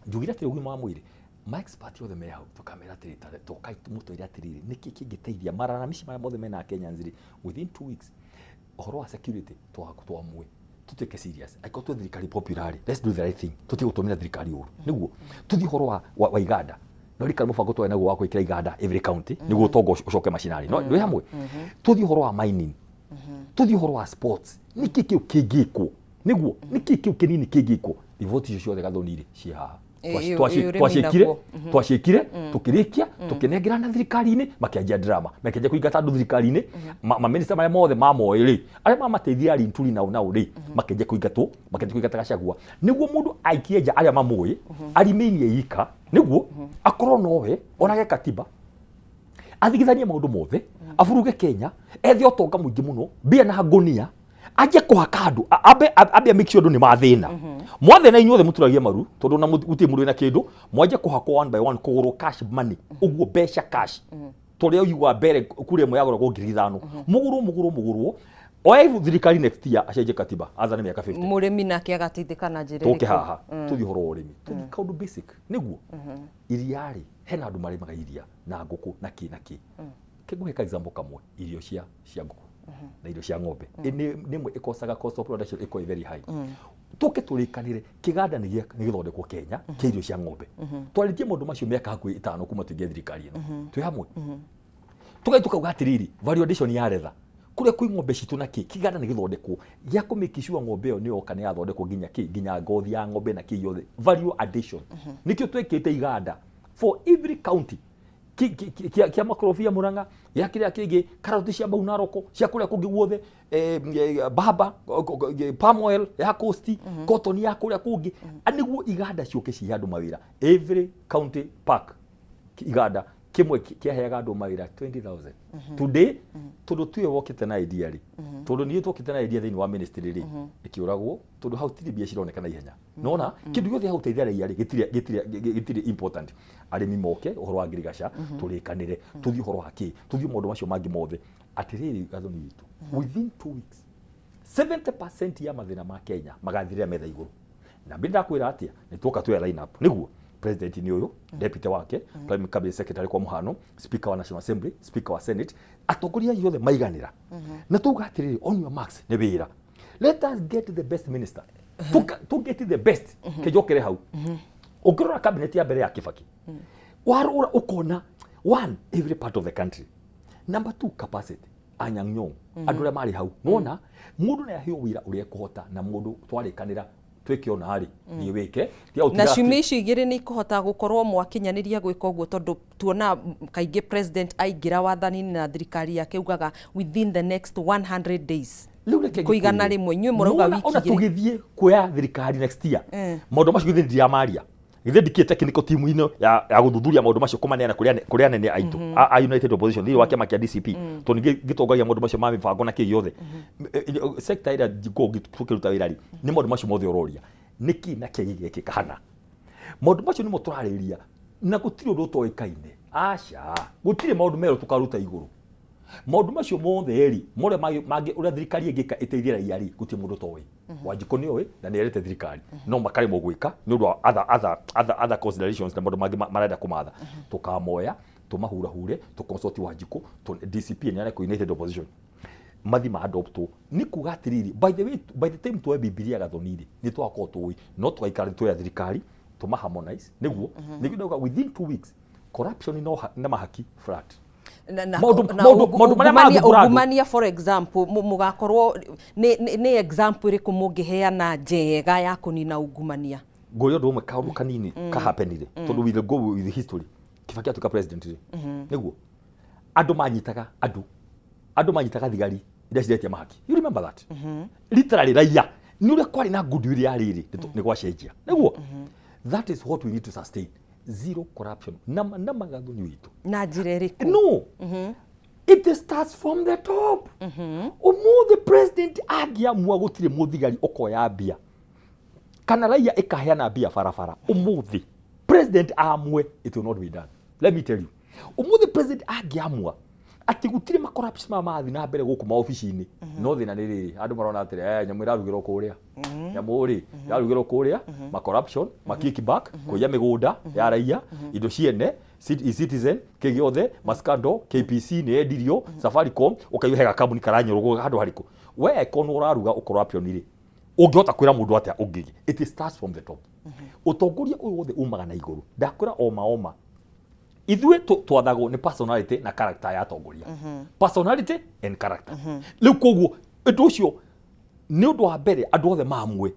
Njugire atĩrĩ, ũgima wa mwĩrĩ, ma expert othe me hau, tũkamera atĩrĩ, tokai mũtwĩre atĩrĩrĩ, nĩkĩ kĩngĩteithia malalamishi marĩa mothe mena Kenyans rĩ within 2 weeks. Ũhoro wa security twamue tutuĩke serious. Angĩkorwo twĩ thirikari popular rĩ, let's do the right thing, tũtige gũtũmĩra thirikari ũru nĩguo tũthiĩ ũhoro wa iganda. No rikara mũbango twarĩ naguo wa gwĩkĩra iganda every county nĩguo ũtonga ũcoke macinani, no ndwĩ hamwe. Tũthiĩ ũhoro wa mining, tũthiĩ ũhoro wa sports, nĩkĩ kĩu kĩngĩkwo nĩguo, nĩkĩ kĩu kĩnini kĩngĩkwo. Riboti icio ciothe Gathoni rĩ ciĩ haha. Ĩ, ũrĩmi Twaciĩkire naguo. Twaciĩkire tũkĩrĩkia tũkĩnengera na thirikari-inĩ, makĩanjia drama, makĩanjia kũingata andũ thirikari-inĩ. Maminista marĩa mothe mamoĩ rĩ, arĩa mamateithia Linturi nao nao rĩ, makĩanjia kũingatwo, makĩanjia kũingata Gachagua nĩguo mũndũ aikie nja arĩa mamũĩ, arimĩinie ika nĩguo akorwo nowe onage katiba, athigithanie maũndũ mothe, aburuge Kenya, ethe ũtonga mũingĩ mũno, mbia na ngũnia, anjie kũhaka andũ, ambe make sure andũ nĩ mathĩna. Mwathĩna inyuothe mũturagie maru tondũ na gũtirĩ mũndũ wĩna kĩndũ, mwanjie kũhakwo one by one, kũgũrwo cash money ũguo, mbeca cash tũrĩa ũiguaga mbere kura ĩmwe yagũragwo 5,000, mũgũrwo mũgũrwo mũgũrwo, oya thirikari next year, acenjie katiba, athane mĩaka 50. Mũrĩmi nake agateithĩka na njĩra Tũke ĩrĩkũ? Haha tũthiĩ ũhoro wa ũrĩmi, tũthiĩ kaũndũ basic nĩguo iria rĩ, hena andũ marĩmaga iria na ngũkũ na kĩ na kĩ. Kĩngũhe ka example kamwe, irio cia ngũkũ. Na irio cia ng'ombe nĩ ĩmwe ĩkocaga cost of production ĩkorwo ĩ very high. Tũke tũrĩkanĩre kĩganda nĩ gĩthondekwo Kenya kĩa irio cia ng'ombe. Twarĩtie maũndũ macio mĩaka hakuhĩ 5 kuma tũingĩre thirikari ĩno twĩ hamwe. Tũgathiĩ tũkauga atĩrĩrĩ, value addition ya leather kũrĩa kwĩ ng'ombe citũ na kĩ kĩganda nĩ gĩthondekwo gĩa kũ make sure ng'ombe ĩyo nĩ yoka nĩ yathondekwo nginya kĩ nginya ngothi ya ng'ombe na kĩ yothe, value addition. Nĩkĩo twekĩte iganda for every county, kĩa makorobia Murang'a, gĩa kĩrĩa kĩngĩ, karoti cia mau Naroko, cia kũrĩa kũngĩ guothe, mbamba, palm oil ya coast, cotton ya kũrĩa kũngĩ, nĩguo iganda ciũke cihe andũ mawĩra. Every county park iganda kĩmwe kĩaheaga andũ mawĩra 20,000 today. Tondũ tuwe wokĩte na idea rĩ, tondũ niĩ twokĩte na idea thĩinĩ wa ministry rĩ, ĩkĩũragwo tondũ hau tirĩ mbia cironeka na ihenya. Nona kĩndũ gĩothe gĩa gũteithia raia rĩ, gĩtirĩ important. Arĩmi moke ũhoro wa ngirigaca, tũrĩkanĩre, tũthiĩ ũhoro wa kĩ, tũthiĩ maũndũ macio mangĩ mothe. Atĩrĩrĩ, Gathoni witũ, within 2 weeks 70% ya mathĩna ma Kenya magathirĩra metha igũrũ. Na mbere ndakwĩra atĩa, nĩ tuoka tuoya line up nĩguo president nĩ ũyũ, deputy wake, prime cabinet secretary, kwa mũhano speaker wa National Assembly, speaker wa Senate, atongoria acio othe maiganĩra na tuga atĩrĩrĩ, on your marks, nĩ wĩra. Let us get the best minister. To get the best kĩnjokere hau. Ũngĩrora cabinet ya mbere ya Kibaki, warora ũkona one, every part of the country; number two, capacity, Anyang' Nyong'o, andũ arĩa marĩ hau. Nona mũndũ nĩ aheo wĩra ũrĩa ekũhota na mũndũ twarĩkanĩra twĩke ona rĩ, thiĩ wĩke. Tiga Na gũtinda ciumia icio 2 nĩ ikũhota gũkorwo mwakinyanĩria gwĩka ũguo? Tondũ tuona kaingĩ president aingĩra wathani-inĩ na thirikari yake ugaga within the next 100 days. Rĩu reke Thikũ 100 ngĩkwĩre. Inyuĩ mũrauga Nĩwona wiki ona 2. Tũgĩthiĩ kuoya thirikari next year, maũndũ macio githĩ ndiramaria? Githĩ ndikĩte technical team ino ya gũthuthuria maũndũ macio, kũmaneana kũrĩ anene aitũ a United Opposition thĩinĩ wa kĩama kĩa DCP, tondũ ningĩ ngĩtongoria maũndũ macio ma mĩbango na kĩ gĩothe, sector ĩrĩa ngũngĩ tũkĩruta wĩra rĩ, nĩ maũndũ macio mothe ũroria nĩkĩ na kĩ gĩgekĩka hana. Maũndũ macio nĩmo tũrarĩrĩria na gũtirĩ ũndũ ũtoĩkaine. Aca, gũtirĩ maũndũ merũ tũkaruta igũrũ. Maũndũ macio mothe rĩ, morĩa mangĩ ũrĩa thirikari ĩngĩka ĩteithie raia rĩ, gũtirĩ mũndũ ũtoĩ. Wanjikũ nĩ oĩ na nĩ erĩte thirikari, no makaremwo gwĩka nĩ ũndũ wa other considerations na maũndũ mangĩ marenda kũmatha. Tũkamoya, tũmahurahure, tũconsult Wanjikũ, DCP nĩ arekwo United Opposition mathi ma adoptwo. Nĩ kuga atĩrĩrĩ, by the way, by the time tuoe Bibilia, Gathoni rĩ, nĩ twakorwo tũĩ no tũgaikara tuoya thirikari tũma harmonize nĩguo ndauga within 2 weeks corruption no na mahaki flat. Na na Maũndũ marĩa mathumbũra andũ. Ungumania, for example, mũgakorwo nĩ example ĩrĩkũ mũngĩheana njega ya kũnina ungumania? Ngũria ũndũ ũmwe, kaũndũ kanini kahapenire, tondũ we will go with history. Kibaki atuĩka president rĩ, nĩguo andũ manyitaga andũ manyitaga thigari iria ciretia mahaki. You remember that? Literally raia nĩ ũrĩa kwarĩ na goodwill ya rĩrĩ nĩ gwacenjia. Nĩguo that is what we need to sustain, zero corruption na Magathoni witũ. Na njĩra ĩrĩkũ? No, it starts from the top. Ũmũthĩ president angĩamua gũtirĩ mũthigari ũkoya mbia kana raia ĩkaheana mbia barabara, ũmũthĩ president amue, it will not be done. Let me tell you, ũmũthĩ president angĩamua atĩ gũtirĩ ma corruption maya marathiĩ na mbere gũkũ maobici-inĩ, no thĩna nĩ rĩrĩ, andũ marona atĩrĩ, nyamũ ĩrarugĩrwo kũrĩa, nyamũ rĩ ĩrarugĩrwo kũrĩa, ma corruption, ma kickback, kũiya mĩgũnda ya raia, indo ciene, e-Citizen, kĩ gĩothe, ma scandal, KPC nĩ yendirio, Safaricom, ũkaigua he gakambuni karanyũrũgwo handũ harĩkũ. We angĩkorwo nĩ ũraruga ũcorruption rĩ, ũngĩhota kwĩra mũndũ atĩa ũngĩ? It starts from the top. Ũtongoria ũyũ wothe umaga na igũrũ. Ndakwĩra oma oma, ithuĩ twathagwo nĩ personality na character ya atongoria, personality and character. Rĩu koguo ũndũ ũcio nĩ ũndũ wa mbere, andũ othe mamwe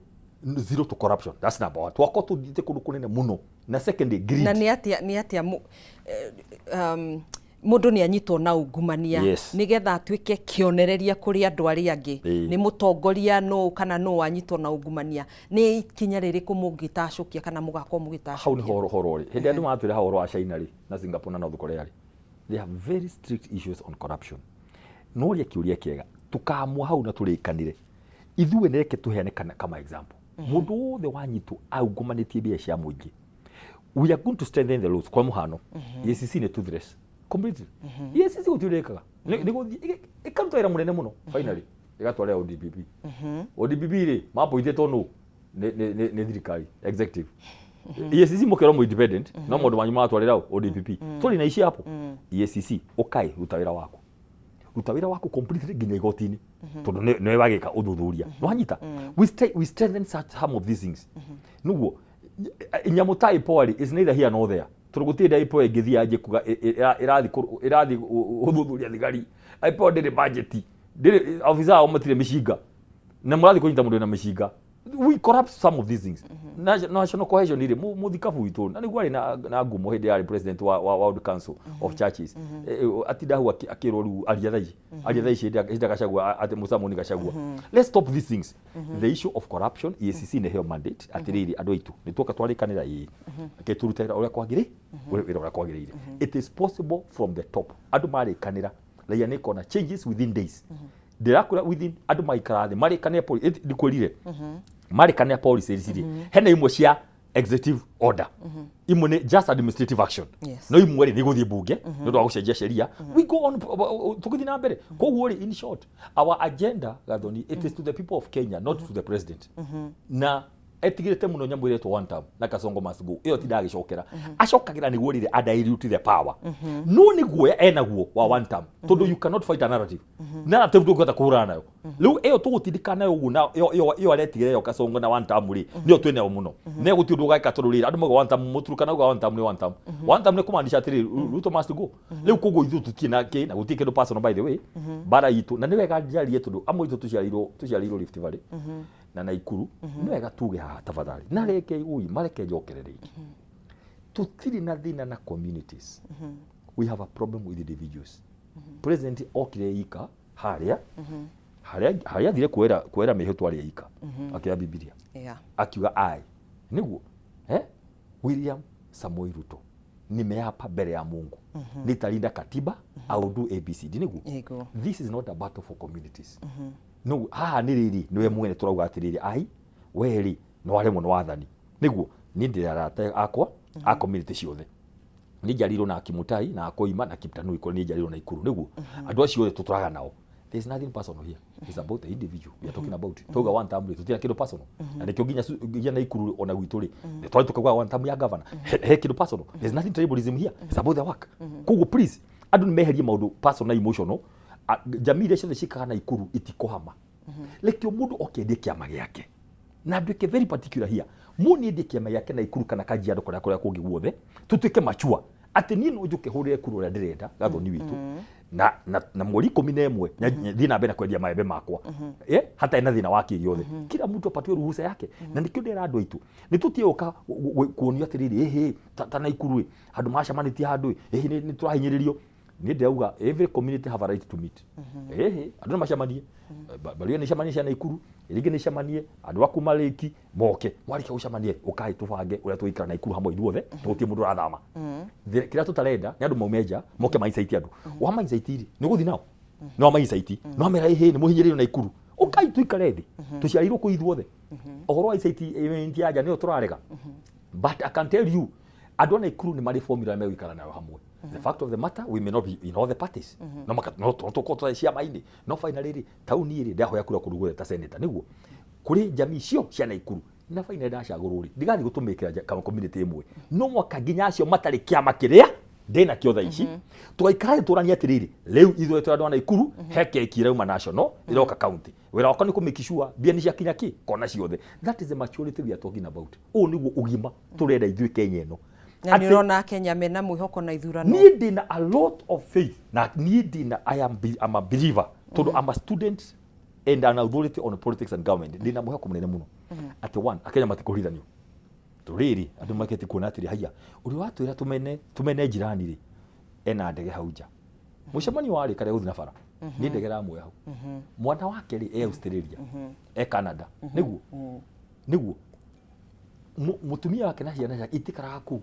zero to corruption, that's number one. Twakorwo tũthiĩte kũndũ kũnene mũno. Na secondly, greed. Na nĩ atĩa mũndũ nĩ anyitwo na ungumania, nĩgetha atuĩke kĩonereria kũrĩ andũ arĩa angĩ, nĩ mũtongoria nũ kana nũ wanyitwo na ungumania, nĩ ikinya rĩrĩkũ mũngĩtacũkia kana mũgakorwo Hau nĩ mũgĩtacũkia? Horo horo rĩ, hĩndĩ andũ maratwĩra hau ũhoro wa China rĩ, na Singapore na North Korea rĩ, they have very strict issues on corruption. No ũria kĩũria kĩega, tũkamua hau na tũrĩkanĩre ithuĩ. Nĩ reke tũheane kana kama example, mũndũ wothe wanyitwo aungumanĩtie mbia cia mũingĩ, we are going to strengthen the laws. Kwa mũhano, EACC nĩ toothless completely. EACC gũtirĩ ĩkaga, nĩ gũthiĩ ĩkaruta wĩra mũnene mũno, finally ĩgatwarĩra ODPP. ODPP rĩ, mapointĩtwo nũ? Nĩ thirikari executive. EACC mũkerwo mũ independent, no maũndũ manyu maratwarĩra ũ? ODPP. Tũrĩ na ici hapo. EACC, ũkai ruta wĩra waku. Ruta wĩra waku completely nginya igoti-inĩ, tondũ nĩwe wagĩka ũthuthuria. Nĩwanyita? We strengthen such some of these things nĩguo nyamũ ta IPOA rĩ, is neither here nor there, tondũ gũtirĩ hĩndĩ IPOA ĩngĩthiĩ yanjie kuga ĩrathiĩ gũthuthuria thigari. IPOA ndĩrĩ budget, ndĩrĩ officer ao, matirĩ mĩcinga, na mũrathiĩ kũnyita mũndũ wĩna mĩcinga. We corrupt some of these things. National cohesion rĩ, mũthikabu witũ na nĩguo arĩ na ngumo hĩndĩ yarĩ president wa World Council of Churches. Atinda hau akĩrwo rĩu aria thaa ici, aria thaa ici, hĩndĩ ya Gachagua, atĩ Musamuni Gachagua. Let's stop these things. The issue of corruption, EACC nĩheo mandate atĩrĩrĩ, andũ aitũ nĩ tuoka twarĩkanĩra, ĩĩ, reke tũrute wĩra ũrĩa kwagĩrĩ wĩra ũrĩa kwagĩrĩire. It is possible from the top. Andũ marĩkanĩra, raia nĩ kona changes within days. Ndĩrakwĩra, within andũ maikara thĩ marĩkanĩre ndikwĩrire marĩkanĩra policies rĩ, hena imwe cia executive order, imwe nĩ just administrative action. No imwe rĩ, nĩ gũthiĩ bunge nĩ ũndũ wa gũcenjia sheria. We go on, tũgĩthiĩ na mbere. Koguo rĩ, in short, our agenda, Gathoni, it is to the people of Kenya, not to the president. Na etigĩrĩte mũno nyamũ ĩretwo one term na Kasongo must go. Ĩyo tindagĩcokera, acokagĩra nĩguo rĩrĩ adilute the power, no nĩ guoya enaguo wa one term, tondũ you cannot fight a narrative. Narrative ndũngĩhota kũhũrana nayo. Rĩu ĩyo tũgũtindĩka nayo ũguo, na ĩyo aretigĩra ĩyo Kasongo na one term rĩ, nĩyo twĩnayo mũno. Na gũtirĩ ũndũ ũgeka, tondũ rĩrĩ andũ mauga one term, mũturukana auga one term nĩ one term. One term nĩ kũmaanisha atĩrĩrĩ, Ruto must go. Rĩu koguo ithuĩ tũtirĩ na kĩ na gũtirĩ kĩndũ personal. By the way, mbara itũ, na nĩ wega njarie, tondũ amwe itũ tũciarĩirwo Rift Valley na Naikuru, nĩ wega tuge haha tafadhali, na reke ui mareke njokerere rĩngĩ, tũtirĩ na thĩna na communities. We have a problem with individuals. President okire ika harĩa harĩa athire kuoera mĩhĩtwa arĩ ika, akĩoya Bibilia, akiuga ai nĩguo William Samoei Ruto, nimeapa mbele ya Mungu nitalinda katiba, I will do ABCD, nĩguo. This is not a battle for communities. No haha nĩ rĩrĩ, nĩwe mwene tũrauga atĩrĩrĩ, ai we rĩ, nĩ waremwo nĩ wathani. Nĩguo niĩ ndĩ arata akwa a community ciothe. Nĩ njarirwo na Kimutai na Koima na Kiptanui, kũrĩa nĩ njarirwo na Ikuru, nĩguo andũ acio othe tũtũraga nao. There is nothing personal here. It's about the individual we are talking about. Tuga one term rĩ, tũtirĩ na kĩndũ personal, na nĩkĩo nginya Naikuru ona gwitũ rĩ, twari tukauga one term ya governor he kĩndũ personal. There is nothing tribalism here. It's about the work. Koguo please, andũ nĩ meherie maũndũ personal na emotional. Jamii iria ciothe ciikaga Naikuru itikohama. Reke mũndũ oke endie kĩama gĩake na nduĩke very particular here. Mũndũ endie kĩama gĩake Naikuru kana Kajiado, kũrĩa kũngĩ guothe, tũtuĩke machua atĩ niĩ no njũke hũrĩre kura ũrĩa ndĩrenda, Gathoni witũ, na mweri 11 thiĩ na mbere na kwendia maembe makwa, hatarĩ na thĩna wa kĩ gĩothe. Kila mtu apatiwe ruhusa yake. Na nĩkĩo ndĩra andũ aitũ nĩ tũtige gũka kuonio atĩrĩrĩ, ĩhĩ ta Naikuru ĩ handũ macemanĩtie handũ ĩ ĩhĩ nĩ tũrahinyĩrĩrio. Niĩ ndĩrauga every community have a right to meet. Ĩhĩ andũ nĩ macemanie. Baria nĩ cemanie cia Naikuru, rĩngĩ nĩ cemanie andũ a kuma Lake moke, mwarĩkia gũcemania, ũkai tũbange ũrĩa tũgũikara Naikuru hamwe ithuothe, tondũ gũtirĩ mũndũ ũrathama. Kĩrĩa tũtarenda nĩ andũ maume nja moke maincite andũ. Wa maincite rĩ, nĩ ũgũthiĩ nao no maincite no amera ĩhĩ nĩ mũhinyĩrĩrio Naikuru, ũkai tũikare thĩ, tũciarirwo kũu ithuothe. Ũhoro wa incite ya nja nĩyo tũrarega. But I can tell you, andũ a Naikuru nĩ marĩ formula megũikara nayo hamwe. The fact of the matter, we may not be in all the parties, no maka no tũkorwo tũtarĩ ciama-inĩ, no finally rĩ, taũni rĩ, ndahoya kura kũndũ guothe ta senator nĩguo kũrĩ jamii cio cia Naikuru. Na finally ndacagũrwo rĩ, ndigathiĩ gũtũmĩkĩra community ĩmwe, no mwaka nginya acio matarĩ kĩama kĩrĩa ndĩnakĩo thaa ici, tũgaikara thĩ tũranie atĩrĩrĩ, rĩu ithuĩ tũrĩ andũ a Naikuru, he keki ĩrauma national ĩroka county, wĩra wakwa nĩ kũ make sure mbia nĩ ciakinya kĩ kona ciothe. That is the maturity we are talking about. Ũũ nĩguo ũgima tũrenda ithuĩ Kenya ĩno. Na nĩ ũrona Kenya mena mwĩhoko na ithurano? Niĩ ndĩna a lot of faith, na niĩ ndĩna I am I'm a believer, tondũ I'm a student and an authority on politics and government. Ndĩna mwĩhoko mũnene mũno atĩ one, Akenya matikũhũrithanio, tondũ rĩrĩ andũ makĩte kuona atĩrĩ, haiya, ũrĩa watwĩra tũmene njirani rĩ, ena ndege hau nja, mũcemanio warĩ karĩa gũthiĩ na bara nĩ ndege ramuoya hau, mwana wake rĩ, e Australia, e Canada, nĩguo mũtumia wake na ciana ciake itikaraga kũu,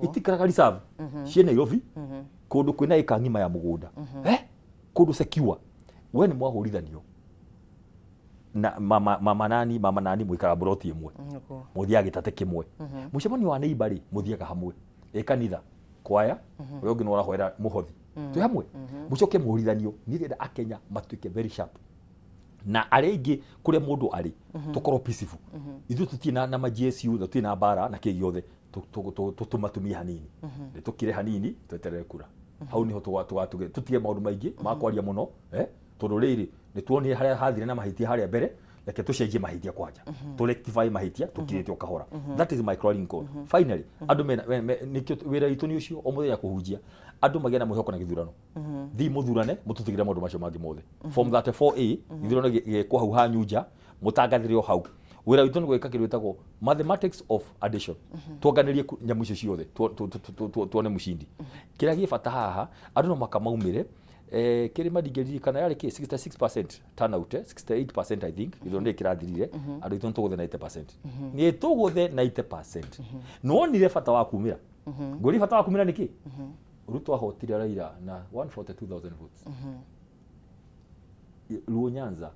itikaraga reserve ciĩ Nairobi, kũndũ kwĩna ĩka ng'ima ya mũgũnda, kũndũ secure. We nĩ mwahũrithanio na mama nani mũikara mburoti ĩmwe, mũthiaga gĩtate kĩmwe, mũcemanio wa neighbor rĩ, mũthiaga hamwe, ĩ kanitha kwaya, ũrĩa ũngĩ nĩ ũrahoera mũhothi, twĩ hamwe, mũcoke mũhũrithanio. Niĩ ndĩrenda Akenya matuĩke very sharp, na arĩa aingĩ kũrĩa mũndũ arĩ tũkorwo peaceful. Ithuĩ tũtirĩ na ma GSU, na tũtirĩ na mbara na kĩ gĩothe. Tũmatumie hanini, nĩ tũkire hanini, tweterere kura. Hau niho tũgatuge tũtige maũndũ maingĩ ma kwaria mũno, tondũ rĩrĩ nĩ tuonire harĩa hathire na mahĩtia harĩa mbere. Reke tũcenjie mahĩtia kwanja, tũ rectify mahĩtia tũkirĩte o kahora. That is my calling call. Finally, andũ mena nĩkĩo wĩra witũ nĩ ũcio o mũthenya, kũhunjia andũ magĩe na mwĩhoko na gĩthurano. Thiĩ mũthurane, mũtũtigĩre maũndũ macio mangĩ mothe. Form 34A, gĩthurano gĩkwo hau hanyu nja, mũtangathĩre o hau. Wĩra witũ nĩ gwĩka kĩndũ gĩtagwo mathematics of addition, tuonganĩrie nyamũ icio ciothe, tuone mũcindi. Kĩrĩa gĩ bata haha, andũ no maka maumĩre. Kĩrĩma ndingĩririkana yarĩ kĩ 66% turnout, 68% I think. Gĩthurano gĩkĩ kĩrathirire, andũ aitũ nĩ tũgũthe 90%, nĩ tũgũthe 90%. Nĩwonire bata wa kumĩra? Ngũri bata wa kumĩra nĩkĩ? Ruto ahotire Raila na 142,000 votes. Luo Nyanza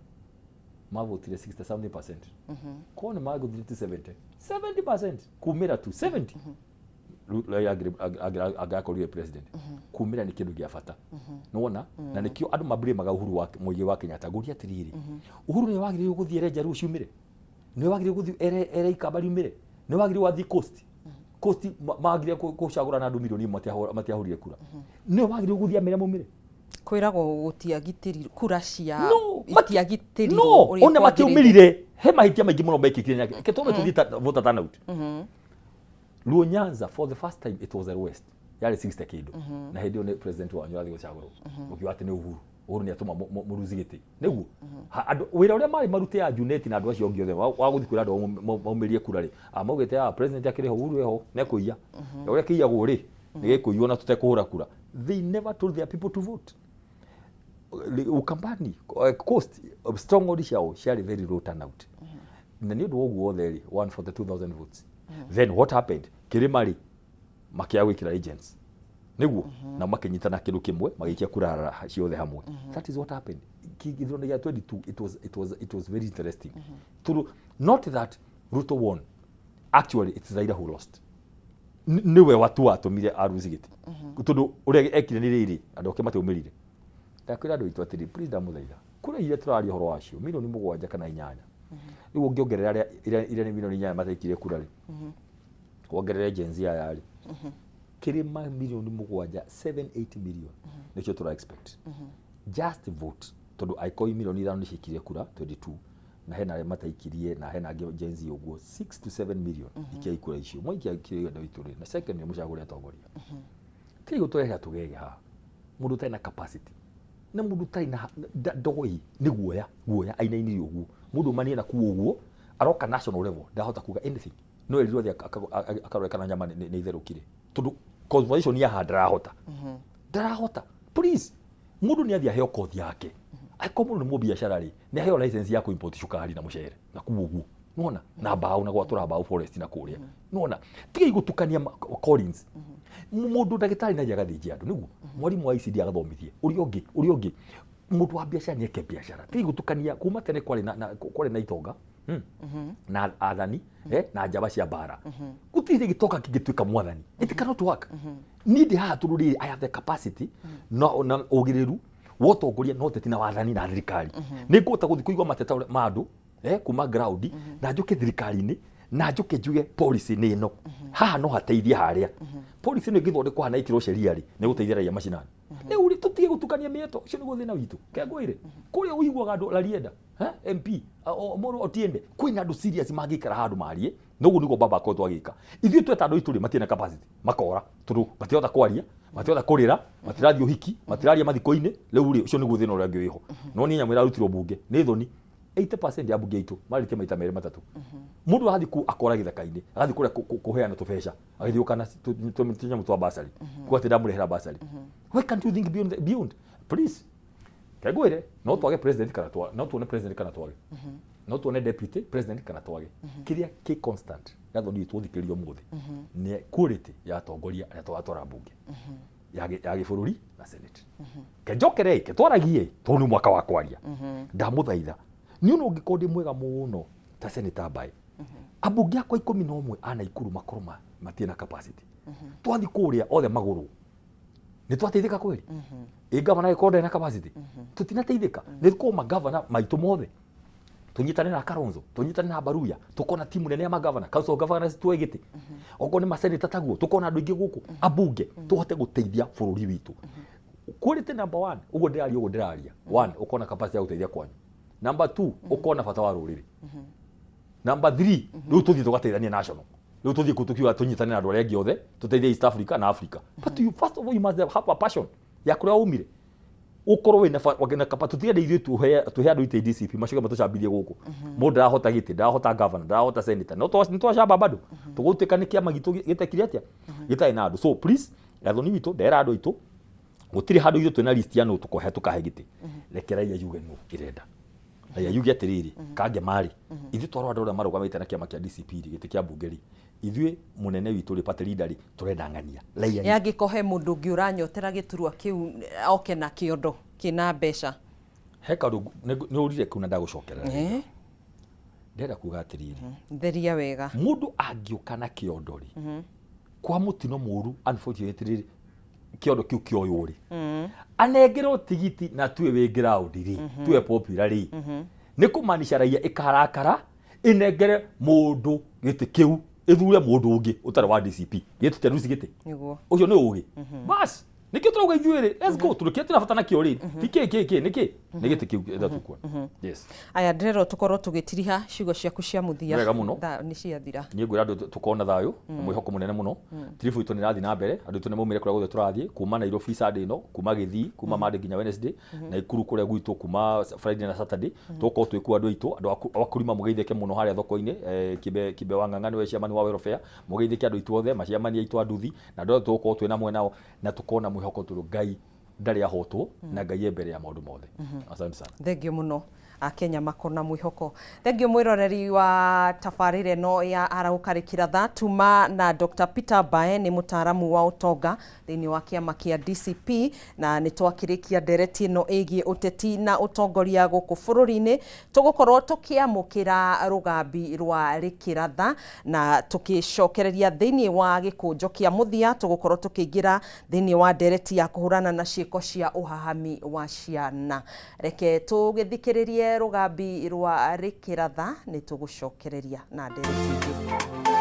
mavotire 60 something percent. Korwo nĩ magũthire 70 70% kumĩra tu 70, Raila angĩrakorire president. Kumĩra nĩ kĩndũ gĩa bata, nĩwona? Na nĩkĩo andũ mablamaga Uhuru wa Mũigai wa Kenyatta. Ngũria atĩrĩrĩ, Uhuru nĩ wagĩrĩirwo gũthiĩ ere Njaruo ciumĩre? Nĩ wagĩrĩirwo gũthiĩ ere Ikamba riumĩre? Nĩ wagĩrĩirwo athiĩ Coast? Coast magire gũcagũrana andũ milioni ĩmwe matiahũrire kura. Nĩ wagĩrĩirwo gũthiĩ amere maumĩre? Kwĩragwo gũtiagitĩrirwo kura cia No, itiagitĩrirwo no ũrĩa ona kwagĩrĩire. Matiaumĩrire. He mahĩtia maingĩ mũno mekĩkire nyake. Reke twambe tũthiĩ voter turnout. Luo Nyanza, for the first time it was the lowest, yarĩ 60 kĩndũ, na hĩndĩ ĩyo nĩ president wanyu arathiĩ gũcagũrwo, ũkiuga atĩ nĩ Uhuru. Uhuru nĩ atũma mũruzi gĩtĩ nĩguo. Andũ wĩra ũrĩa marĩ marute ya Junet na andũ acio angĩ othe wa gũthiĩ kwĩra andũ maumĩrie kura rĩ, maugĩte president akĩrĩ ho, Uhuru eho, nĩekũiya ũrĩa kĩiyagwo rĩ, nĩ gĩkũiywo na tũtekũhũra kura. They never told their people to vote. Ukambani, Coast, stronghold ciao ciarĩ very low turnout. Na nĩ ũndũ wa ũguo wothe rĩ, 142,000 votes. Then what happened? Kĩrĩma rĩ, makĩaga gwĩkĩra agents nĩguo na makĩnyitana kĩndũ kĩmwe, magĩikia kura ciothe hamwe. That is what happened. Gĩthurano gĩa 22, it was very interesting tondũ not that Ruto won, actually it's Raila who lost. Nĩwe watu watũmire aruci gĩtĩ, tondũ ũrĩa ekire nĩ rĩrĩ, andũ ake matiaumĩrire. Ndakwĩra andũ aitũ atĩrĩ, please, ndamũthaitha, kura iria tũraria ũhoro wacio milioni 7 kana 8, rĩu ũngĩongerera arĩa iria nĩ milioni 8 mataikire kura rĩ, wongerere Gen Z aya rĩ, kĩrĩma milioni 7, 7 8 million nĩkĩo tũra expect. Just vote, tondũ angĩkorwo milioni 5 nĩ ciaikirie kura 22, na hena arĩa mataikirie, na hena angĩ Gen Z ũguo, 6 to 7 million ikiai kura icio. Mwaikia kĩrĩa andũ aitũ rĩ, na second nĩ mũcagũre atongoria. Tigai gũtũrehera tũgege haha, mũndũ ũtarĩ na capacity na mũndũ ũtarĩ na ndoĩ nĩ guoya guoya ainainire ũguo, mũndũ umanie na kuo ũguo aroka national level, ndahota kuga anything, no erirwo athiĩ akarore kana nyama nĩ itherũkire, tondũ conversation ya haha ndarahota, ndarahota. Please, mũndũ nĩ athiĩ aheo kothi yake. Angĩkorwo mũndũ nĩ mũbiacara rĩ, nĩ aheo license ya kũ-import cukari na mũcere na kuo ũguo, nĩwona, na mbaũ na gwatũra mbaũ forest na kũrĩa, nĩwona. Tigai gũtukania callings. Mũndũ ndagĩtarĩ nathi agathĩnjia andũ nĩguo, mwarimũ wa ICD agathomithie ũrĩa ũngĩ, ũrĩa ũngĩ, mũndũ wa biacara nĩ eke biacara. Tigai gũtukania. Kuma tene kwarĩ na itonga, na athani, na njamba cia mbara. Gũtirĩ gĩtonga kĩngĩtuĩka mwathani. It cannot work. Niĩ ndĩ haha tondũ rĩrĩ, I have the capacity na ũgĩrĩru wa ũtongoria na ũteti na wathani na thirikari. Nĩ ngũhota gũthiĩ kũigua mateta ma andũ kuma ground, na njũke thirikari-inĩ na njũke njuge policy nĩ ĩno haha, no hateithie harĩa. Policy ĩno ĩngĩthondekwo haha na ĩkĩrwo sheria rĩ, nĩ gũteithia raia macinani. Rĩu rĩ, tũtige gũtukania mĩeto. Ũcio nĩguo thĩna witũ. Kengwĩre kũrĩa ũiguaga andũ Rarienda, MP Omoro Otiende, kwĩna andũ serious mangĩikara handũ marie, na ũguo nĩguo baba akoretwo agĩka. Ithuĩ tweta andũ aitũ rĩ, matirĩ na capacity, makora tondũ matirahota kwaria, matirahota kũrĩra, matirathiĩ ũhiki, matiraria mathiko-inĩ. Rĩu rĩ, ũcio nĩguo thĩna ũrĩa ũngĩ wĩho. No niĩ nyamũ ĩrarutirwo bunge nĩ thoni. 80% ya bunge aitũ marĩtie maita merĩ matatũ. Mũndũ arathiĩ kũu akora gĩthaka-inĩ, agathiĩ kũrĩa kũheana tũbeca, agĩthiĩ gũka na tũnyamũ twa basari kuga atĩ ndamũrehera basari. Why can't you think beyond, beyond? Please, kengwĩre, no twage president kana no tuone president kana twage, no tuone deputy president kana twage. Kĩrĩa kĩ constant gathoni tũthikĩrĩrio ũmũthĩ nĩ quality ya atongoria arĩa tũgatwara mbunge ya gĩbũrũri na senate. Kenjokere ke twaragie, tondũ nĩ mwaka wa kwaria. Ndamũthaitha, niĩ no ngĩkorwo ndĩ mwega mũno ta senator Mbae, ambunge akwa 11 a Naikuru makorwo matirĩ na capacity, twathiĩ kũrĩa othe magũrũ, nĩ twateithĩka kweli? Ĩ gavana agĩkorwo ndarĩ na capacity, tũtinateithĩka. Nĩ kũma magavana maitũ mothe tũnyitane na Kalonzo, tũnyitane na Baruya, tũkorwo na timu nene ya magavana, council of governors, tuoe gĩtĩ. Okorwo nĩ maseneta taguo, tũkorwo na andũ aingĩ gũkũ ambunge, tũhote gũteithia bũrũri witũ. Quality number one, ũguo ndĩraria, ũguo ndĩraria, one, ũkorwo na capacity ya gũteithia kwanyu. Number two, ũkorwo na bata wa rũrĩrĩ. Number three, rĩu tũthiĩ tũgateithania national, rĩu tũthiĩ kũ tũkiuga tũnyitane na andũ arĩa angĩ othe, tũteithie East Africa na Africa. But you, first of all, you must have a passion ya kũrĩa waumire, ũkorwo wĩna wĩna kapa. Tũtirenda ithuĩ tũhe tũhe andũ itĩ DCP macoke matũcambithie gũkũ. Mũndũ ndarahota gĩtĩ, ndarahota governor, ndarahota senator, no nĩ twacamba bado tũgũtuĩka nĩ kĩama gitũ gĩtekire atĩa, gĩtarĩ na andũ. So please, gathoni witũ ndera andũ aitũ, gũtirĩ handũ ithuĩ twĩna list ya nũ tũkohe tũkahe gĩtĩ. Reke raia yuge nũ ĩrenda, raia yuge atĩrĩrĩ, kange marĩ ithuĩ twarora andũ arĩa marũgamĩte na kĩama kĩa DCP rĩ, gĩtĩ kĩa mbunge rĩ, ithuĩ mũnene witũ rĩ, party leader rĩ, tũrenda ng'ania raia. Yangĩkorwo he mũndũ ũngĩ ũranyotera gĩturwa kĩu oke na kĩondo kĩna mbeca? He kaũndũ nĩ ũrire kau na ndagũcokerera. Ndĩrenda kuga atĩrĩrĩ, Theria wega. Mũndũ angĩũka na kĩondo rĩ, kwa mũtino mũru, unfortunately rĩ, kĩondo kĩu kĩoywo rĩ, anengerwo tigiti na tuwe wĩ ground rĩ, tuwe popular rĩ, nĩ kũmanisha raia ĩkarakara, ĩnengere mũndũ gĩtĩ kĩu, ĩthure mũndũ ũngĩ ũtarĩ wa DCP gĩtĩ tĩa gĩtĩ. Ũcio nĩ ũgĩ bas, nĩkĩo tũrauga ithuĩ rĩ, let's go, tondũ kĩrĩa twĩna bata nakĩo rĩ ti kĩ kĩ kĩ, nĩkĩ nĩ gĩtĩ kĩu ĩtha tukuona, yes. Aya, ndĩrerwo tũkorwo tũgĩtiriha. Ciugo ciaku cia mũthia. Wega mũno. Nĩ ciathira. Niĩ ngwĩra andũ tũkorwo na thayũ na mwĩhoko mũnene mũno. Trip itũ nĩ ĩrathiĩ na mbere, andũ aitũ nĩ maumire kũrĩa guothe tũrathiĩ, kuma Nairobi Sunday ĩno, kuma Gĩthii, kuma Monday nginya Wednesday, Naikuru kũrĩa gwitũ kuma Friday na Saturday. Tũgũkorwo twĩ kuo andũ aitũ, andũ a Wakulima mũgeithĩke mũno harĩa thoko-inĩ, Kibe wa Ng'ang'a nĩwe chairman wa welfare, mũgeithĩke andũ aitũ othe, maciamani aitũ a nduthi na andũ othe. Tũgũkorwo twĩ na mwena na tũkorwo na mwĩhoko tondũ Ngai ndarĩ ahotwo na Ngai e mbere ya maũndũ mothe. Asante sana. Thengio mũno. Akenya makona mwĩhoko. Thengio mwĩroreri wa tabarĩra ĩno ya Arahũka Rĩkĩratha. Tuma na Dr. Peter Mbae, nĩ mũtaaramu wa ũtonga thĩinĩ wa kĩama kĩa DCP, na nĩ twakĩrĩkia ndereti ĩno ĩgiĩ ũteti na ũtongoria gũkũ bũrũri-inĩ. Tũgũkorwo tũkĩamũkĩra rũgambi rwa Rĩkĩratha na tũkĩcokereria thĩinĩ wa gĩkũnjo kĩa mũthia, tũgũkorwo tũkĩingĩra thĩinĩ wa ndereti ya kũhũrana na ciĩko cia ũhahami wa ciana. Reke tũgĩthikĩrĩrie rũgambi rwa Rĩkĩratha, nĩ tũgũcokereria na ndereti ĩngĩ.